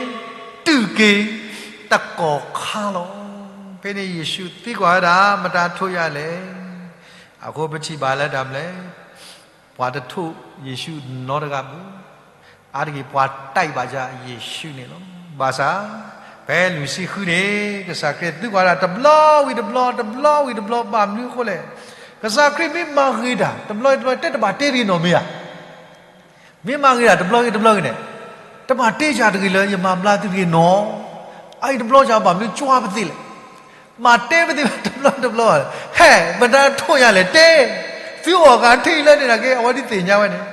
တုၤက့ၤတကီၢ်ခါလီၤ. ဖဲန့ၣ်ယ့ၣ်ၡူးသံကွၢ်ဝဲဒၣ် မတၤထိၣ်ယၤလဲၣ်. အဃိပထံၣ်ဘၣ်လၢတၢ်မနုၤလဲၣ်, ပှၤတထိၣ်ယ့ၣ်ၡူးနီတဂၤဘၣ်. အါတက့ၢ်ပှၤတဲဘၣ်ယ့ၣ်ၡူးန့ၣ်လီၤ. ဘၣ်ဆၣ် ဖဲလွံၢ်ဆံဃုန့ၣ် ကစၢ်ခရံာ်သံကွၢ်ဒၣ် တဘျီဝံၤတဘျီ တဘျီဝံၤတဘျီ ဘၣ်မနုၤအဃိလဲၣ်. ကစၢ်ခရံာ်မ့ၢ်မၤဂ့ၤတၢ် တဘျီဝံၤတဘျီ တဲတဘၣ်တဲတဂ့ၤနီတမံၤဧါ. မ့ၢ်မၤဂ့ၤတၢ်တဘျီဂ့ၤတဘျီဂ့ၤန့ၣ် တဘၣ်တဲယၤတဂ့ၤလၢယမၤဘျါသုတဂ့ၤနီၤ. အအံၤတဘျီယၤဘၣ်မနုၤကွၢ်ပသ့လဲၣ်. မၤတဲပသ့တဘျီတဘျီ, ဟဲ, မတၤထိၣ်ယၤလဲၣ်တဲ, သုအီၣ်ကးထံၣ်လၢန့ၣ်နာ်က့ အဝဲဒၣ်သ့ၣ်ညါဝဲန့ၣ်,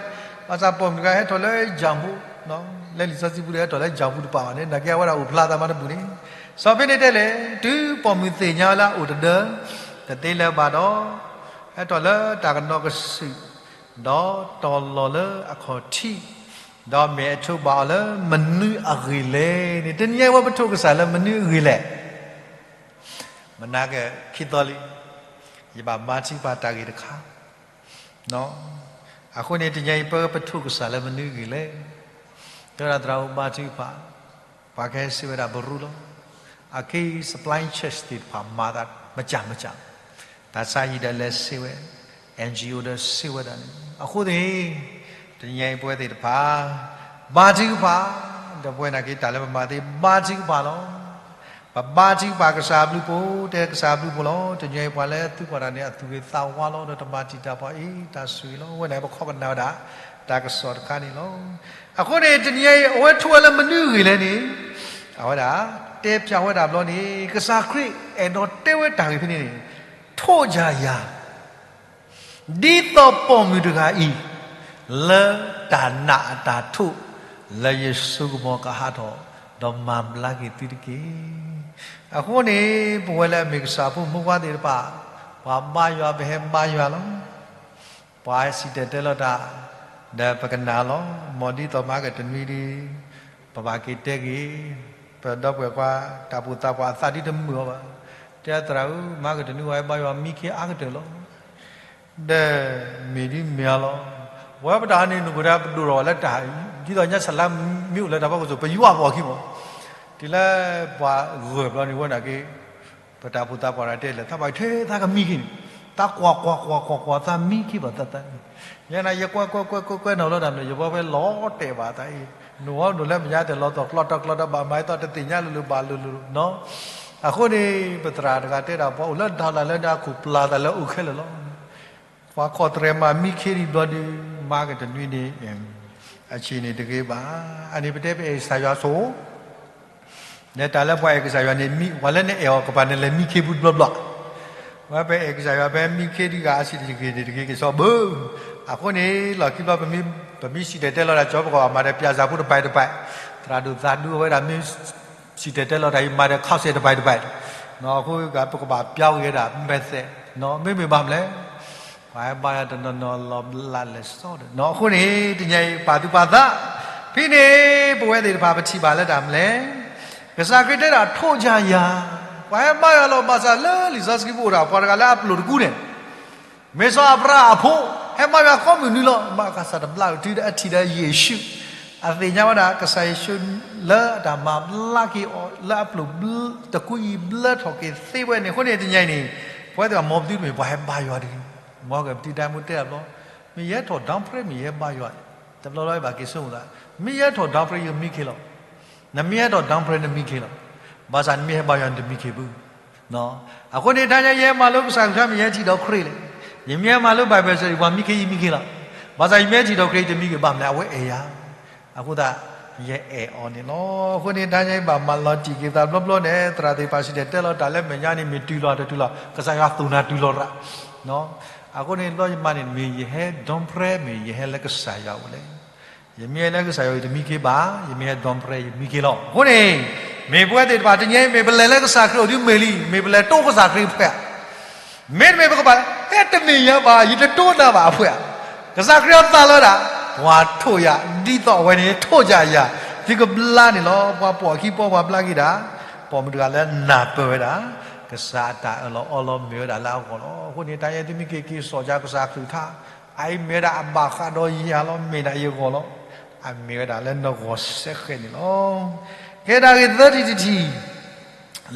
ဘၣ်ဆၣ်ပိာ်မုၣ်တဂၤဟဲထီၣ်လၢယၣ်ဖိ, လၢလံာ်စီဆှံပူၤဒီးဟဲထီၣ်လၢယၣ်ဖိတပာ်ဘၣ်န့ၣ် နာ်က့အဝဲဒၣ်အိၣ်ဖျါသးမၤတဘူၣ်န့ၣ်, စီၤဖဲန့ၣ်တဲလဲၣ်, တုၤပိာ်မုၣ်သ့ၣ်ညါဝဲလၢအအိၣ်တဒၢ တသ့လၢၤဘၣ်ဒီး ဟဲထီၣ်လၢတၢ်ကနီၤကစုာ် ဒီးတီၤလီၤလၢအခီၣ်ထံး, ဒီးမ့ၢ်အထိၣ်ဘၣ်အီၤလၢမနုၤအဂ့ၢ်လဲၣ်န့ၣ်, တနံၤညါအံၤဝဲပထိၣ်ကစၢ်လၢမနုၤအဂ့ၢ်လဲၣ်. မနၤကခံသီလံ, ယဘၣ်မၤထံပှၤတၢ်ဂ့ၢ်တခါ, အဃိန့ၣ်တနံၤညါအံၤပဝဲပထိၣ်ကစၢ်လၢမနုၤအဂ့ၢ်လဲၣ်. တဲဝဲဒၣ်သရၣ်အိၣ်မၤထံပှၤ, ပှၤကဟဲစံးဝဲဒၣ်ပရူလီၤ. အခဲအံၤ supply church သ့ၣ်တဖၣ်မၤသးမစၢ်မစၢ်, တၢ်ဆါဟံၣ်ဒီးလဲၤစံးဝဲ, NGO ဒီးစံးဝဲဒၣ်န့ၣ်, အဃိန့ၣ် တနံၤညါအံၤပဝဲသ့ၣ်တဖၣ် ဘါထုကဖၣ်, ဒီးပဝဲနာ်က့တၢ်လၢပမၤသ့ ဘါထုကဖၣ်လီၤ. ပဘါထုကဖၣ်ကစၢ်အဘျုးဖိ, တဲကစၢ်အဘျုးဖိလီၤ. တနံၤညါအံၤပှၤလၢသုကွၢ်တၢ်န့ၣ် အသူၣ်ဂ့ၤသးဝါလီၤ, ဒီးတမၤတံာ်တာ်ပှၤအံၤတၢ်ဆိၣ်ဂ့ၤလီၤ. အဝဲန့ၣ်ပခိးပနၢ်ဝဲဒၣ် တၢ်ကစီၣ်တခါန့ၣ်လီၤ. အဃိန့ၣ် တနံၤညါအံၤ အဝဲထိၣ်ဝဲလၢမနုၤအဂ့ၢ်လဲၣ်န့ၣ်, အဝဲဒၣ်တဲဖျါဝဲဒၣ်ဘျီန့ၣ် ကစၢ်ခရံာ်အဲၣ်ဒိးတဲဝဲတၢ်ဂ့ၢ်ဖဲန့ၣ်န့ၣ်, ထိၣ်ယၤယၤ ဒ်သိးပိာ်မုၣ်တဂၤအံၤ လၢတၢ်နာ်အတၢ်ထိၣ် လၢယစိကမီၤကဟးထီၣ် ဒီးမၤဘျါက့ၤသုတက့ၢ်. အဃိန့ၣ် ပဝဲလၢအမ့ၢ်ကစၢ်ဖိမုၣ်ဖိခွါသ့ၣ်တဖၣ်, ပှၤဘါယွၤပဟဲဘါယွၤလီၤ. ပှၤစံၣ်တဲၤတဲလီၤတၢ် ဒီးပကနၣ်လီၤ. မ်ဒ်သိးမဟါကတနွံဒု ပဘၣ်က့ၤတဲက့ၤ ပဒီပုၢ်ဝဲၢ်ခွါ တၢ်ဘူၣ်သးပှၢ်အသးဒ်တမုာ်အီၤဘၣ်. တဲသရၣ်ဧၢ, မဟါကတနွံဝဲဘါယွၤမံခ့အါကတၢၢ်လီၤ. ဒီးမ့ၢ်ဒ်မ့ၢ်အါလီၤ. ဝဲပတၢ်ဟါန့ၣ် နကဒၣ်ပဒိၣ်ထီၣ်ဝဲလၢတၢ် ဒ်သိးညါဆလါမ့ၢ်အိၣ်လၢတၢ်ဖီခိၣ်စိၤ ပယွၤပှီၢ်ခံမး. တုၤလၢပှၤဂၢၢ်ဘျီန့ၣ်ဝဲနာ်က့ ပတၢ်ဘူၣ်သးပှၢ်တၢ်တဲလဲၣ် သးဘၣ်ထဲသးကမံခ့န့ၣ်, သးကွၢ်ကွၢ်ကွၢ်ကွၢ်ကွၢ် သးမံခ့ဘၣ်သးသးန့ၣ်. ယဲန့ၣ် ယကွၢ်ကွၢ်ကွၢ်ကွၢ်ကွၢ်ကွၢ်နီၤလီၤတၢ်မနုၤ ယဘီဖဲလီၤတဲာ်ဘၣ်သးအံၤ, နအိၣ်ဒိၣ်လၢမဲာ်ညါတဲာ်လီၤသီၣ်ကျီတၢ်ကျီတၢ်ဘၣ်မၤအသီၣ်တသ့ၣ်ညါလိၤလိၤဘၣ်လိၤလိၤနီၤ. အဃိန့ၣ် ပသရၣ်တဂၤတဲဒၣ် ပှၤအိၣ်လၢဒၣ်လၢန့ၣ် အခိၣ်ပျၢ်သးလၢအိၣ်ခဲလၢာ်လီၤ. ပှၤခီၣ်တြဲၤမၤမံခ့ဒံးဘျီဒုး မဟါကတနွံန့ၣ် အဆံးန့ၣ်တဂ့ၤဘၣ်. အန့ၣ်ပတဲပအဲၣ်ကစၢ်ယွၤဆိ ဒီးတၢ်လၢပှၤအဲၣ်ကစၢ်ယွၤန့ၣ် မံ ပှၤလၢနအဲၣ်အီၤကပၤန့ၣ်လဲၤမံခ့ပူတဘျီဘျီ. ဝဲပအဲၣ်ကစၢ်ယွၤ ပမံခ့ဒံးဂၤအဆံးတဂ့ၤန့ၣ်တဂ့ၤ ကစီဘၢ. အဃိန့ၣ် လီၢ်ခံဘျီ ပမ့ၢ်စံၣ်တဲၤတဲလီၤတၢ် ကၠီပကီၢ်ဘၣ်မၤဒီး ပၠၣ်စၣ်ဖိတပၤတပၤ, သရၣ်ဒိၣ်သးဒူအဝဲဒၣ်မ့ၢ်စံၣ်တဲၤတဲလီၤတၢ်အံၤ မၤဒီး ခီစဲး တပၤတပၤ, အဃိပကဘၣ်ပျၢ်ဝဲဒၣ် method မ့မ့ၢ်ဘၣ်မလဲၣ်. ပှၤဟဲဘါယွၤတနီၤနီၤလီၤဘျးလဲၤစီဒီး အဃိန့ၣ် တနံၤအံၤပာ်သူၣ်ပာ်သး, ဖဲန့ၣ် ပဝဲသ့ၣ်တဖၣ်ပထံၣ်ဘၣ်လၢတၢ်မနုၤလဲၣ်. ကစၢ်ခရံာ်တဲဒၣ်ထိၣ်ယၤယၤ, ပှၤဟဲဘါယွၤလီၤ ဘၣ်ဆၣ်လၢလံာ်စီဆှံပူၤအိၣ်ဒၣ် ပှၤတဂၤလၢအပျိၢ်တကူန့ၣ် မ့ၢ်စီၤအၤဘြၤဟၣ်အဖိ, ဟဲဘါယွၤဃီမုၢ်နွံလီၤ. ဘၣ်ဆၣ်တဘျီတုၤအထံၣ်ဒီးယ့ၣ်ၡူး, အသ့ၣ်ညါဝဲဒၣ် ကစၢ်ယ့ၣ်ၡူးလၢအတၢ်မၤဘျါက့ၤအီၤ လၢအပျိၢ်တကူအံၤဘျၢထီၣ်က့ၤသ့ဝဲန့ၣ်. အဃိန့ၣ် တနံၤအံၤန့ၣ် ပဝဲသ့ၣ်ဘၣ်မ်ပသုတမ့ၢ်ပှၤဟဲဘါယွၤတဂ့ၤ. မ်ကပတုာ်တၢ်မူတဲတၢ်ဘျီ, မ့ၢ်ယဟဲထီၣ် down pray မ့ၢ်ယဟဲဘါယွၤ, တဘျီဘျီဘၣ်က့ၤဆိကမိၣ်သး, မ့ၢ်ယဟဲထီၣ် down pray ယမံခ့လီၤ. နမ့ၢ်ဟဲထီၣ် down pray နမံခ့လီၤ. ဘၣ်ဆၣ်နမ့ၢ်ဟဲဘါယွၤန့ၣ်တမံခ့ဘၣ်. အဃိန့ၣ် တနံၤအံၤ ယဟဲမၤလိကစၢ်ကလုၢ်ကထါ မ့ၢ်ယဟဲထံၣ်ဒီးခရံာ်လဲၣ်, ယမ့ၢ်ဟဲမၤလိ Bible study ပှၤမံခ့ယမံခ့လီၤ. ဘၣ်ဆၣ်ယမ့ၢ်ဟဲထံၣ်ဒီးခရံာ် ယတမံခ့ဘၣ်မနုၤလဲၣ်, အဝဲအဲၣ်ယၤ, အဃိသတး ယအဲၣ်အီၤန့ၣ်လီၤ. အဃိန့ၣ် တနံၤအံၤဘၣ်မၤလီၤတံၢ်က့ၤသးဘျီဘျီန့ၣ် သရၣ်သ့ၣ်တဖၣ်စံၣ်တဲၤတဲလီၤတၢ်လၢမဲာ်ညါန့ၣ် မ့ၢ်တုၤလီၤတတုၤလီၤ ကစၢ်ယွၤသူၣ်နၤတုၤလီၤရၣ်. အဃိန့ၣ် ဘျီယမၤန့ၣ် မ့ၢ်ယဟဲ down pray မ့ၢ်ယဟဲလၢကစၢ်ယွၤအအိၣ်လဲၣ်. ယမ့ၢ်ဟဲလၢကစၢ်ယွၤ ယတမံခ့ဘၣ်, ယမ့ၢ်ဟဲ down pray ယမံခ့လီၤ. အဃိန့ၣ် မ့ၢ်ပဝဲသ့ၣ်တဖၣ် တနံၤအံၤ မ့ၢ်ပလဲၤလၢကစၢ်ခရံာ်အအိၣ်ဒ်မ့ၢ်လံ, မ့ၢ်ပလဲၤတိကစၢ်ခရံာ်အဖှဲးဧါ. မ့တမ့ၢ်ပကဘၣ် ဟဲတမ့ၢ်ယၤဘၣ်, ယတတိဒၣ်ဘၣ်အဖှဲးဧါ. ကစၢ်ခရံာ်အသးလီၤဒၣ်, ပှၤထိၣ်ယၤ ဒ်သိးအဝဲန့ၣ် ထိၣ်ယၤယၤ, သုကဘျါန့ၣ်လီၤ. ပှၤပိာ်အခံပီ ပှၤဘျါက့ၤဒၣ်, ပိာ်မုၣ်တဂၤလၢနၢ်ပၢၢ်ဝဲဒၣ်ကစၢ်အတၢ်အၢၣ်လီၤအီလီၤမ့ၢ်ဝဲဒၣ်လၢအဂီၢ်လီၤ. အဃိန့ၣ် တနံၤအံၤ သုမ့ၢ်က့ၤက့ၤစိာ်ယၤကစၢ်ခရံာ်ထါ, အအံၤမ့ၢ်ဝဲဒၣ်အဘၣ်ဃးဒီးယၤလီၤ, မ့ၢ်ဒၣ်ယဂီၢ်လီၤ. အမ့ၢ်ဝဲဒၣ်လၢနဂီၢ်စဲဃဲးန့ၣ်လီၤ. ကဲတၢ်ဂ့ၢ်သၢထံၣ်တထံၣ်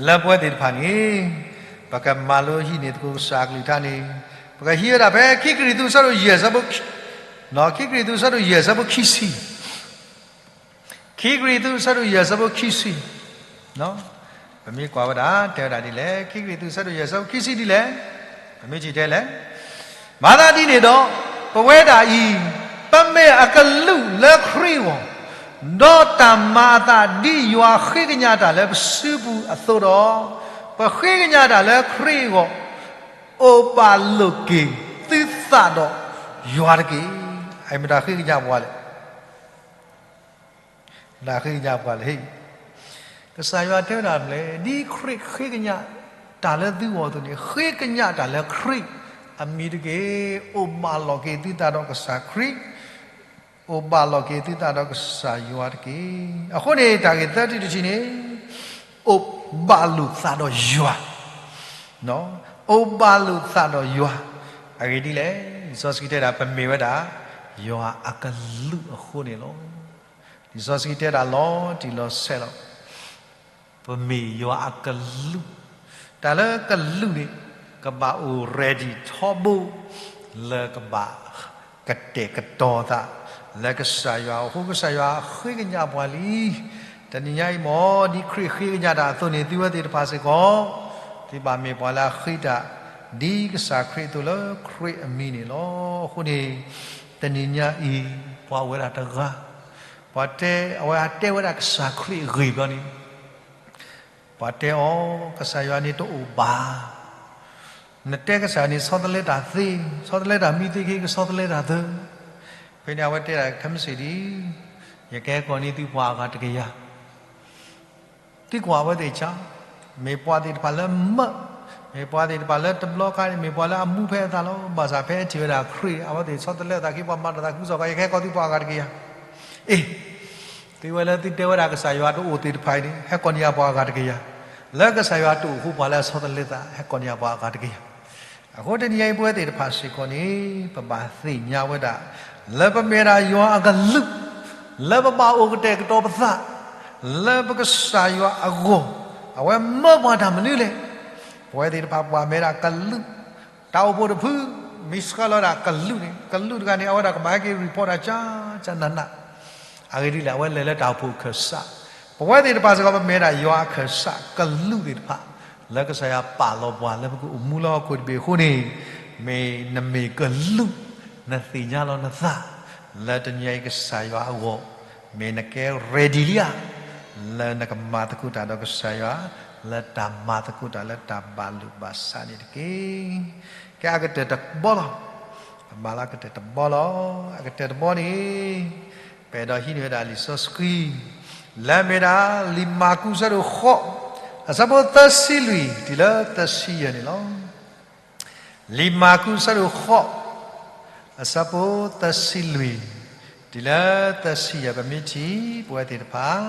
လၢပဝဲသ့ၣ်တဖၣ်န့ၣ် ပကမၤလိဟံးန့ၢ်သကိးကစၢ်အကလုၢ်ကထါန့ၣ် ပကဟံးဝဲဒၣ်ဖဲခံကရံၣ်သူးအဆၢဒိၣ်ယဲၢ်အဆၢဖိ ခံကရံၣ်သူးအဆၢဒိၣ်ယဲၢ်အဆၢဖိခံဆံ ခံကရံၣ်သူးအဆၢဒိၣ်ယဲၢ်အဆၢဖိခံဆံ ပမ့ၢ်ကွၢ်ဝဲဒၣ် တဲဝဲဒၣ်ဒ်လဲၣ်, ခံကရံၣ်သူးအဆၢဒိၣ်ယဲၢ်အဆၢဖိခံဆံဒ်လဲၣ်, ပမ့ၢ်ထံၣ်တဲလဲၣ်, မၤသးဒ်န့ၣ်ဒီး ပဝဲဒၣ်အံၤ ပမ့ၢ်အကလူးလၢခရံာ်အဂီၢ်, ဒီးတၢ်မၤအသးဒ်ယွၤဃ့ကညးတၢ်လၢပစုပူၤအသိးဒီး, ပဃ့ကညးတၢ်လၢခရံာ်အဂီၢ်, အိၣ်ဘၣ်လိာ်က့ၤသုသးဒီးယွၤတက့ၢ်. အမ့ၢ်တၢ်ဃ့ကညးပှၤလဲၣ် တၢ်ဃ့ကညးပှၤလၢဟ့ၣ်, ကစၢ်ယွၤတဲဝဲဒၣ်မနုၤလဲၣ်, ဒ်ခရံာ်ဃ့ကညးတၢ်လၢသုဂီၢ်အသိးန့ၣ် ဃ့ကညးတၢ်လၢခရံာ်အမံၤတက့ၢ်. အိၣ်ဘၣ်လိာ်က့ၤသုသးဒီးကစၢ်ခရံာ်, အိၣ်ဘၣ်လိာ်က့ၤသုသးဒီးကစၢ်ယွၤတက့ၢ်. အဃိန့ၣ် တၢ်ဂ့ၢ်သၢထံၣ်တထံၣ်န့ၣ် အိၣ်ဘၣ်လိာ်သးဒီးယွၤ, အိၣ်ဘၣ်လိာ်သးဒီးယွၤ, အဂ့ၢ်ဒ်လဲၣ်, လံာ်စီဆှံတဲဒၣ် ပမ့ၢ်ဝဲဒၣ် ယွၤအကလူးအဃိန့ၣ်လီၤ. လံာ်စီဆှံတဲဒၣ်လီၤတံၢ်လီၤဆဲးလီၤ, ပမ့ၢ်ယွၤအကလူး, တၢ်လၢကလူးန့ၣ် ကဘၣ်အိၣ် ready ထီဘိ လၢကဘၣ်ကတဲာ်ကတီၤသး လၢကစၢ်ယွၤအဃိ ကစၢ်ယွၤဃ့ကညးပှၤလံ. တနံၤညါအံၤမ့ၢ် ဒ်ခရံာ်ဃ့ကညးတၢ်အသိးန့ၣ် သုဝဲသ့ၣ်တဖၣ်စ့ၢ်ကီး သုဘၣ်မ့ၢ်ပှၤလၢအဃ့တၢ် ဒ်ကစၢ်ခရံာ်အသိးလၢခရံာ်အမံၤန့ၣ်လီၤ. အဃိန့ၣ် တနံၤညါအံၤ ပှၤအိၣ်ဝဲဒၣ်တဂၤ ပှၤတဲ အဝဲတဲဝဲဒၣ်ကစၢ်ခရံာ်အဂ့ၢ်ဘျီန့ၣ် ပှၤတဲအီၤ ကစၢ်ယွၤန့ၣ်တအိၣ်ဘၣ်, နတဲကစၢ်န့ၣ်ဆီတလဲတၢ်သ့, ဆီတလဲတၢ်မံသ့ခံ ကဆီတလဲတၢ်သၢ, ဖဲန့ၣ်အဝဲတဲဒၣ် ခဲမုၢ်ဆ့ၣ်ဒံး ယကဟဲကိးန့ၢ်သုပှၤအဂၤတကယၤ သုကွၢ်အဝဲသ့ၣ်ဆၣ်, မ့ၢ်ပှၤသ့ၣ်တဖၣ်လၢမၢ, မ့ၢ်ပှၤသ့ၣ်တဖၣ်လၢတဘျီခါန့ၣ် မ့ၢ်ပှၤလၢအမူဖဲအသးလီၤ. ဘၣ်ဆၣ်ဖဲထံၣ်ဝဲဒၣ်ခရံာ် အဝဲသ့ၣ်ဆီတလဲသးခံ ပှၤမၤတၢ်သးခုကစီၣ်ခါ ယကဟဲကိးသုပှၤအဂၤတကယၤ, အ့ၣ်, သုဝဲလၢသုတဲဝဲဒၣ်ကစၢ်ယွၤတအိၣ်သ့ၣ်တဖၣ်အံၤန့ၣ် ဟဲကိးန့ၢ်ယၤပှၤအဂၤတကယၤ, လၢကစၢ်ယွၤတအိၣ်အဃိ ပှၤလၢအဆီတလဲသး ဟဲကိးန့ၢ်ယၤပှၤအဂၤတကယၤ အဃိတနံၤအံၤ ပဝဲသ့ၣ်တဖၣ်စ့ၢ်ကီးန့ၣ် ပဘၣ်သ့ၣ်ညါဝဲဒၣ် လၢပမ့ၢ်ဒၣ်ယွၤအကလုး, လၢပဘၣ်အိၣ်ကတဲာ်ကတီၤပသး လၢပကစၢ်ယွၤအဂီၢ်, အဝဲမၢပှၤတၢ်မနုၤလဲၣ်. ပဝဲသ့ၣ်တဖၣ်ပှၤမ့ၢ်ဒၣ်ကလုး, တၢ်အိၣ်ဖှိၣ်တဖု မ့ၢ်စှၤလီၤဒၣ်ကလုးန့ၣ် ကလုးတဂၤန့ၣ် အဝဲဒၣ်ကမၤဟဲက့ၤ report ဒၣ်ကၢ်ကၢ်နးနး, အဂ့ၢ်ဒ်လဲၣ် အဝဲလဲၤလၢတၢ်အိၣ်ဖှိၣ်အခၢၣ်စး, ပဝဲသ့ၣ်တဖၣ်စ့ၢ်ကီး ပမ့ၢ်ဒၣ်ယွၤအခၢၣ်စးကလုးသ့ၣ်တဖၣ် လၢကစၢ်ယွၤပာ်လီၤပှၤလၢပကအိၣ်မူလၢဟီၣ်ခိၣ်တဘ့ၣ်အဃိန့ၣ်, မ့ၢ်နမ့ၢ်ကလုး, နသ့ၣ်ညါလီၤနသး, လၢတနံၤအံၤကစၢ်ယွၤအဂီၢ်, မ့ၢ်နကဲ ready လံဧါ, လၢနကမၤသကိးတၢ်ဒီးကစၢ်ယွၤ, လၢတၢ်မၤသကိးတၢ်လၢတၢ်ဘၣ်လိာ်ဘၣ်စးန့ၣ်တက့ၢ်. ကဲအကတၢၢ်တဘီလီၤ, ပမၤလၢအကတၢၢ်တဘီလီၤ, အကတၢၢ်တဘီန့ၣ် ပအဲၣ်ဒိးဟံးန့ၢ်ဝဲဒၣ်လံာ်စီဆှံ လၢအမ့ၢ်ဒၣ် လံာ်မၢ်ကူးအဆၢဒိၣ်ဃိး အဆၢဖိသၢဆံလွံၢ် တုၤလၢသၢဆံယဲၢ်န့ၣ်လီၤ. လံာ်မၢ်ကူးအဆၢဒိၣ်ဃိး အဆၢဖိသၢဆံလွံၢ် တုၤလၢသၢဆံယဲၢ် ပမ့ၢ်ထံၣ် ပဝဲသ့ၣ်တဖၣ်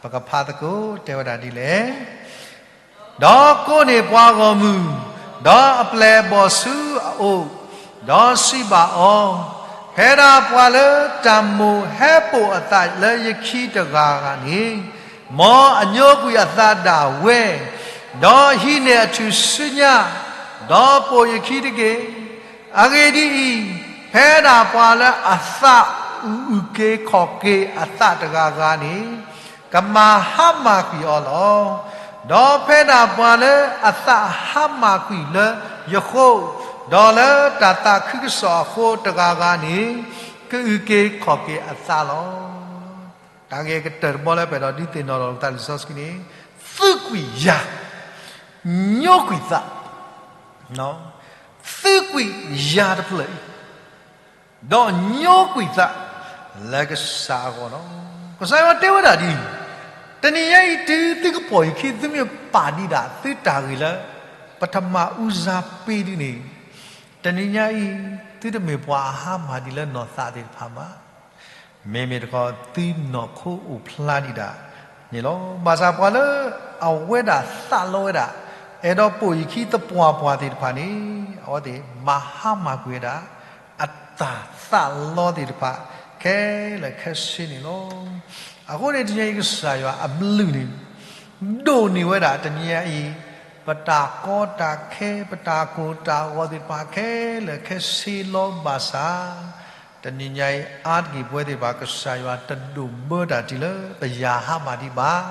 ပကဖးသကိး တဲဝဲဒၣ်ဒ်လဲၣ်. ဒီးကိးန့ၢ်ပှၤဂီၢ်မုၢ်, ဒီးအပျဲၢ်အဘီၣ်ဆူအအိၣ်, ဒီးစံးဘၣ်အီၤ, ဖဲဒၣ်ပှၤလၢတၢ်မိၣ်ဟဲပိာ်အသးလၢယခံတဂၤဂၤန့ၣ်, မ်အညိကွံာ်အသးဒၣ်ဝဲ, ဒီးဟံးန့ၢ်အထူၣ်စုညါ, ဒီးပိာ်ယခံတက့ၢ်. အဂ့ၢ်ဒ်အံၤ, ဖဲဒၣ်ပှၤလၢအသးအုၣ်အုၣ်က့ၤခီၣ်က့ၤအသးတဂၤဂၤန့ၣ်, ကမၤဟါမၢ်ကွံာ်အီၤလီၤ. ဒီးဖဲဒၣ်ပှၤလၢအသးဟါမၢ်ကွံာ်လၢယဃိ, ဒီးလၢတၢ်သးခုကစီၣ်အဃိတဂၤဂၤန့ၣ်, ကအုၣ်က့ၤခီၣ်က့ၤအသးလီၤ. တၢ်ဂ့ၢ်ကတၢၢ်တဘီလၢပအဲၣ်ဒိးဒုးသ့ၣ်နီၣ်ထီၣ်လိာ်ပသးလံာ်စီဆှံန့ၣ်, သုးကွံာ်ယၤ, ညိကွံာ်သး, သုးကွံာ်ယၤတဖျၢၣ်အံၤ, ဒီးညိကွံာ်သး လၢကစၢ်အဂီၢ်လီၤ. ကစၢ်ယွၤတဲဝဲဒၣ်ဒ်အံၤ, တနံၤညါအံၤ တုၤသုကပိာ်ယခံ သုမ့ၢ်ပာ်ဒံးဒၣ်သုတၢ်ဂ့ၢ်လၢ ပထမဦးစားပေးဒ်န့ၣ်, တနံၤညါအံၤ သုတမ့ၢ်ပှၤအဟါမၢ်ဒံးလၢနီၢ်သးသ့ၣ်တဖၣ်ဘၣ်. မ့မ့ၢ်တခီ သုနီၢ်ခိအိၣ်ဖျါဒံးဒၣ်န့ၣ်လီၤ. ဘၣ်ဆၣ်ပှၤလၢအဝဲဒၣ်သးလီဝဲဒၣ်, အဲၣ်ဒိးပိာ်ယခံသပှၢ်ပှၢ်သ့ၣ်တဖၣ်န့ၣ်, အဝဲသ့ၣ်မၤဟါမၢ်ကွံာ်ဝဲဒၣ် အတၢ်သးလီသ့ၣ်တဖၣ်, ခဲ ခဲလၢာ်ခဲဆ့န့ၣ်လီၤ. အဃိန့ၣ်တနံၤအံၤကစၢ်ယွၤအဘျုးန့ၣ် ဒိၣ်န့ၢ်ဝဲဒၣ်တနံၤအံၤ ပတၢ်ကီတၢ်ခဲ ပတၢ်ကိၢ်တၢ်ဂီၤသ့ၣ်တဖၣ်ခဲလၢာ်ခဲဆ့လီၤဘၣ်ဆၣ် တနံၤညါအံၤအါတက့ၢ်ပဝဲသ့ၣ်တဖၣ် ကစၢ်ယွၤတဒိးဘၢတၢ်တုၤလၢပယၤဟါမၢ်ဒံးဘၣ်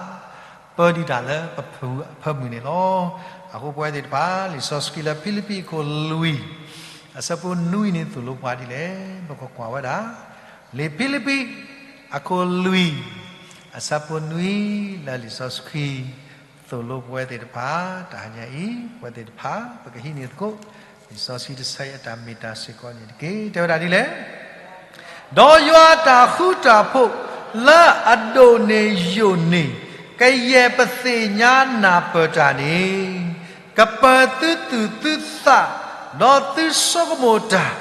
ပၢဒံးတၢ်လၢပဖၢမုၢ်န့ၣ်လီၤ. အဃိပဝဲသ့ၣ်တဖၣ် လံာ်စီဆှံလၢဖံလံးပံးအခိၣ်လွံၢ် အဆၢဖိနွံန့ၣ်သိၣ်လိပှၤဒ်လဲၣ် ပကကွၢ်ဝဲဒၣ် လံာ်ဖံလံးပံး အခိၣ်လွံၢ် အဆၢဖိနွံ လၢလံာ်စီဆှံ သိၣ်လိပဝဲသ့ၣ်တဖၣ် တဟါညါအံၤ ပဝဲသ့ၣ်တဖၣ် ပကဟံးန့ၢ်သကိး လံာ်စီဆှံတဆၢအံၤအတၢ်မ့ၢ်တၢ်စ့ၢ်ကီးန့ၣ်တက့ၢ်. တဲဝဲဒၣ်ဒ်လဲၣ် ဒီးယွၤအတၢ်ဃူတၢ်ဖိးလၢအဒိၣ်န့ၢ်ယိာ်န့ၣ် ကယဲၢ်ပသ့ၣ်ညါနၢ်ပၢၢ်တၢ်န့ၣ် ကပၢၤသုသူၣ်သုသး ဒီးသုဆိကမိၣ်တၢ်